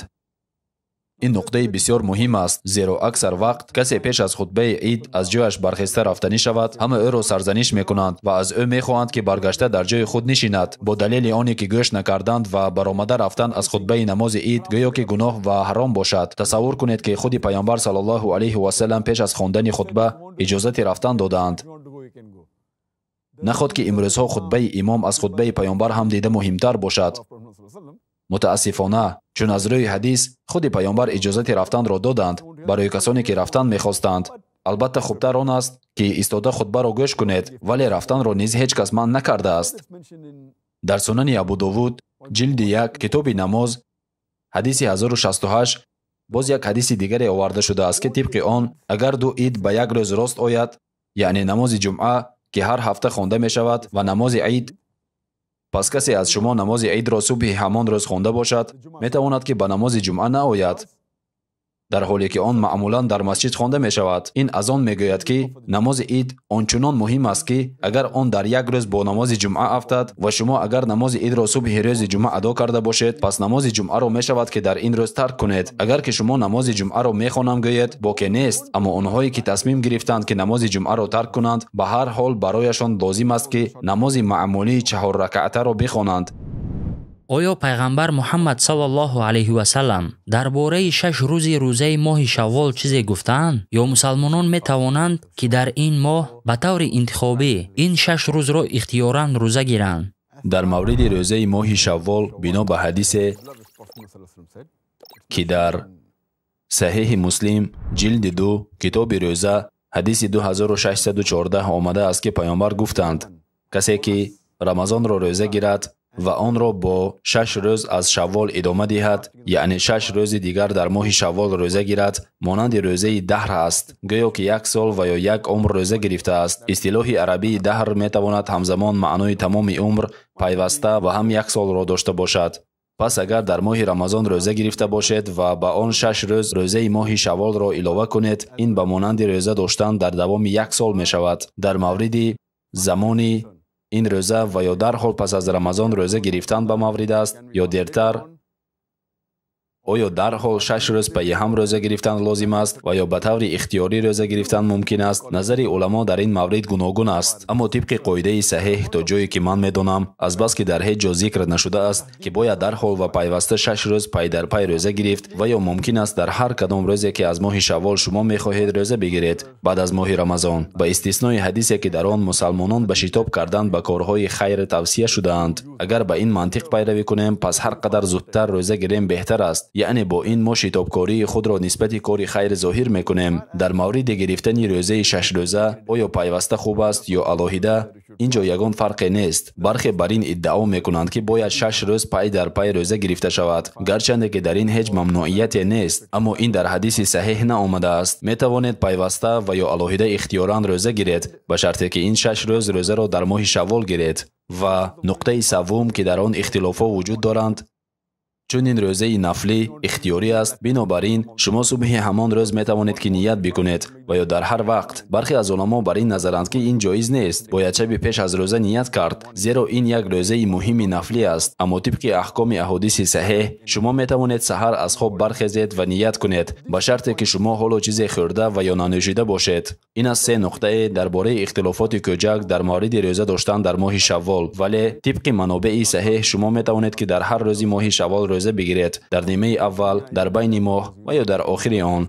Ин нуқтаи бисёр муҳим аст, зеро аксар вақт касе пеш аз хутбаи ид аз ҷояш бархеста рафтанӣ шавад, ҳама ӯро сарзаниш мекунанд ва аз ӯ мехоҳанд, ки баргашта дар ҷои худ нишинад, бо далели оне ки гӯш накарданд ва баромада рафтан аз хутбаи намози ид гӯё ки гуноҳ ва ҳаром бошад. Тасаввур кунед, ки худи паёмбар саллаллоҳу алайҳи васаллам пеш аз хондани хутба иҷозати рафтан додаанд. Наход ки имрӯзҳо хутбаи имом аз хутбаи паёмбар ҳам дида муҳимтар бошад. Мутаассифона, чун аз рӯи ҳадис худи паёмбар иҷозати рафтанро доданд барои касоне ки рафтан мехостанд. Албатта хубтар он аст, ки истода хутбаро гӯш кунед, вале рафтанро низ ҳеҷ кас манъ накардааст. Дар Сунани Абу Довуд, ҷилди 1, китоби намоз, ҳадиси 1068 боз як ҳадиси дигаре оварда шудааст, ки тибқи он агар ду ид ба як рӯз рост ояд, яъне намози ҷумъа, ки ҳар ҳафта хонда мешавад, ва намози ид, пас касе аз шумо намози идро субҳи ҳамон рӯз хонда бошад, метавонад ки ба намози ҷумъа наояд, дар ҳоле ки он маъмулан дар масҷид хонда мешавад. Ин аз он мегӯяд, ки намози ид ончунон муҳим аст, ки агар он дар як рӯз бо намози ҷумъа афтад ва шумо агар намози идро субҳи рӯзи ҷумъа адо карда бошед, пас намози ҷумъаро мешавад, ки дар ин рӯз тарк кунед. Агар ки шумо намози ҷумъаро мехонам гӯед, боке нест, аммо онҳое ки тасмим гирифтанд, ки намози ҷумъаро тарк кунанд, ба ҳар ҳол барояшон лозим аст, ки намози маъмулии 4 ракаатаро бихонанд. Оё пайғамбар Муҳаммад саллаллоҳу алайҳи васаллам дар бораи 6 рӯзи рӯзаи моҳи Шаввол чизе гуфтаанд? Ё мусалмонон метавонанд, ки дар ин моҳ ба таври интихобӣ ин 6 рӯзро ихтиёран рӯза гиранд? Дар мавриди рӯзаи моҳи Шаввол бино ба ҳадисе, ки дар Саҳеҳи Муслим, ҷилди 2, китоби рӯза, ҳадиси 2614 омадааст, ки паёмбар гуфтанд: Касе ки Рамазонро рӯза гирад ва онро бо 6 рӯз аз Шаввол идома диҳад, яъне 6 рӯзи дигар дар моҳи Шаввол рӯза гирад, монанди рӯзаи даҳр аст, гӯё ки як сол ва ё як умр рӯза гирифтааст. Истилоҳи арабии даҳр метавонад ҳамзамон маънои тамоми умр, пайваста ва ҳам як солро дошта бошад. Пас агар дар моҳи Рамазон рӯза гирифта бошед ва ба он 6 рӯз рӯзаи моҳи Шавволро илова кунед, ин ба монанди рӯза доштан дар давоми як сол мешавад. Дар мавриди замони ин рӯза ва ё дарҳол пас аз Рамазон рӯза гирифтан ба маврид аст ё дертар, оё дарҳол 6 рӯз пайи ҳам рӯза гирифтан лозим аст ва ё ба таври ихтиёрӣ рӯза гирифтан мумкин аст? Назари уламо дар ин маврид гуногун аст, аммо тибқи қоидаи саҳеҳ то ҷое ки ман медонам, азбаски дар ҳеҷ ҷо зикр нашудааст ки бояд дарҳол ва пайваста 6 рӯз пай дар пай рӯза гирифт, ва ё мумкин аст дар ҳар кадом рӯзе ки аз моҳи Шаввол шумо мехоҳед рӯза бигиред баъд аз моҳи Рамазон, ба истиснои ҳадисе ки дар он мусалмонон ба шитоб кардан ба корҳои хайр тавсия шудаанд. Агар ба ин мантиқ пайравӣ кунем, пас ҳар қадар зудтар рӯза гирем беҳтар аст. Яъне бо ин мо шитобкории худро нисбати кори хайр зоҳир мекунем. Дар мавриди гирифтани рӯзаи 6 рӯза, оё пайваста хуб аст ё алоҳида, ин ҷо ягон фарқе нест. Бархе бар ин иддао мекунанд ки бояд 6 рӯз пай дар пай рӯза гирифта шавад, гарчанде ки дар ин ҳеҷ мамнуияте нест, аммо ин дар ҳадиси саҳеҳ наомадааст. Метавонед пайваста ва ё алоҳида ихтиёран рӯза гиред, ба шарте ки ин 6 рӯз рӯзаро дар моҳи Шаввол гиред. Ва нуқтаи севум ки дар он ихтилофҳо вуҷуд доранд, чун ин рӯзаи нафлӣ ихтиёрӣ аст, бинобар ин шумо субҳи ҳамон рӯз метавонед ки ният бикунед ва ё дар ҳар вақт. Бархе аз уламо бар ин назаранд ки ин ҷоиз нест, бояд шаби пеш аз рӯза ният кард, зеро ин як рӯзаи муҳими нафлӣ аст. Аммо тибқи аҳкоми аҳодиси саҳеҳ шумо метавонед саҳар аз хоб бархезед ва ният кунед, ба шарте ки шумо ҳоло чизе хӯрда ва ё нанӯшида бошед. Ин аст се нуқтае дар бораи ихтилофоти кӯчак дар мавриди рӯза доштан дар моҳи Шаввол. Вале тибқи манобеи саҳеҳ шумо метавонед ки дар ҳар рӯзи моҳи Шаввол рӯза бигиред, дар нимаи аввал, дар байни моҳ ва ё дар охири он.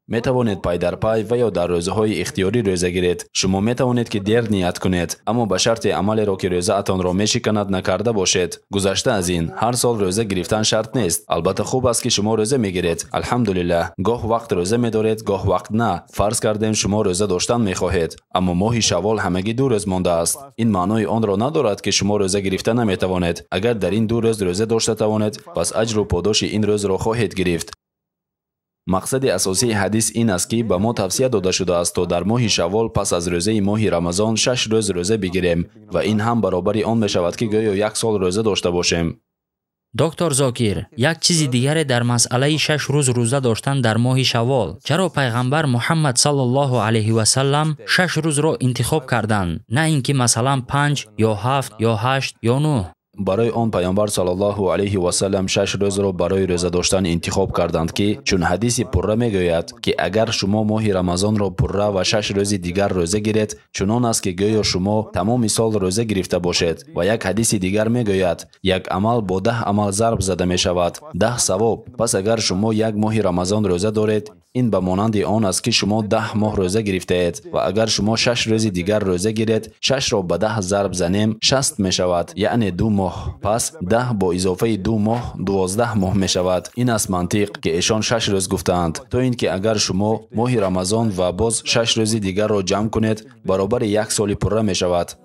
Метавонед пай дар пай ва ё дар рӯзаҳои ихтиёрӣ рӯза гиред. Шумо метавонед ки дер ният кунед, аммо ба шарти амалеро ки рӯзаатонро мешиканад накарда бошед. Гузашта аз ин, ҳар сол рӯза гирифтан шарт нест. Албатта хуб аст ки шумо рӯза мегиред. Алҳамдулиллаҳ, гоҳ вақт рӯза медоред, гоҳ вақт на. Фарз кардем шумо рӯза доштан мехоҳед, аммо моҳи Шаввол ҳамагӣ 2 рӯз мондааст. Ин маънои онро надорад ки шумо рӯза гирифта наметавонед. Агар дар ин 2 рӯз рӯза дошта тавонед, пас аҷру подоши ин рӯзро хоҳед гирифт. Мақсади асосии ҳадис ин аст ки ба мо тавсия дода шудааст то дар моҳи Шаввол пас аз рӯзаи моҳи Рамазон 6 рӯз рӯза бигирем ва ин ҳам баробари он мешавад ки гӯё як сол рӯза дошта бошем. Доктор Зокир, як чизи дигаре дар масъалаи 6 рӯз рӯза доштан дар моҳи Шаввол. Чаро пайғамбар Муҳаммад саллаллоҳу алайҳи васаллам 6 рӯзро интихоб карданд, на ин ки масалан 5 ё 7 ё 8 ё 9? Барои он пайғамбар саллаллоҳу алайҳи васаллам 6 рӯзро барои рӯза доштан интихоб карданд ки чун ҳадиси пурра мегӯяд ки агар шумо моҳи Рамазонро пурра ва 6 рӯзи дигар рӯза гиред, чунон аст ки гӯё шумо тамоми сол рӯза гирифта бошед. Ва як ҳадиси дигар мегӯяд як амал бо 10 амал зарб зада мешавад, 10 савоб. Пас агар шумо як моҳи Рамазон рӯза доред, ин ба монанди он аст ки шумо 10 моҳ рӯза гирифтаед. Ва агар шумо 6 рӯзи дигар рӯза гиред, 6-ро ба 10 зарб занем, 60 мешавад, яъне 2 моҳ. Пас 10 бо изофаи 2 моҳ 12 моҳ мешавад. Ин аст мантиқ ки эшон 6 рӯз гуфтаанд, то ин ки агар шумо моҳи Рамазон ва боз 6 рӯзи дигарро ҷамъ кунед, баробари як соли пурра мешавад.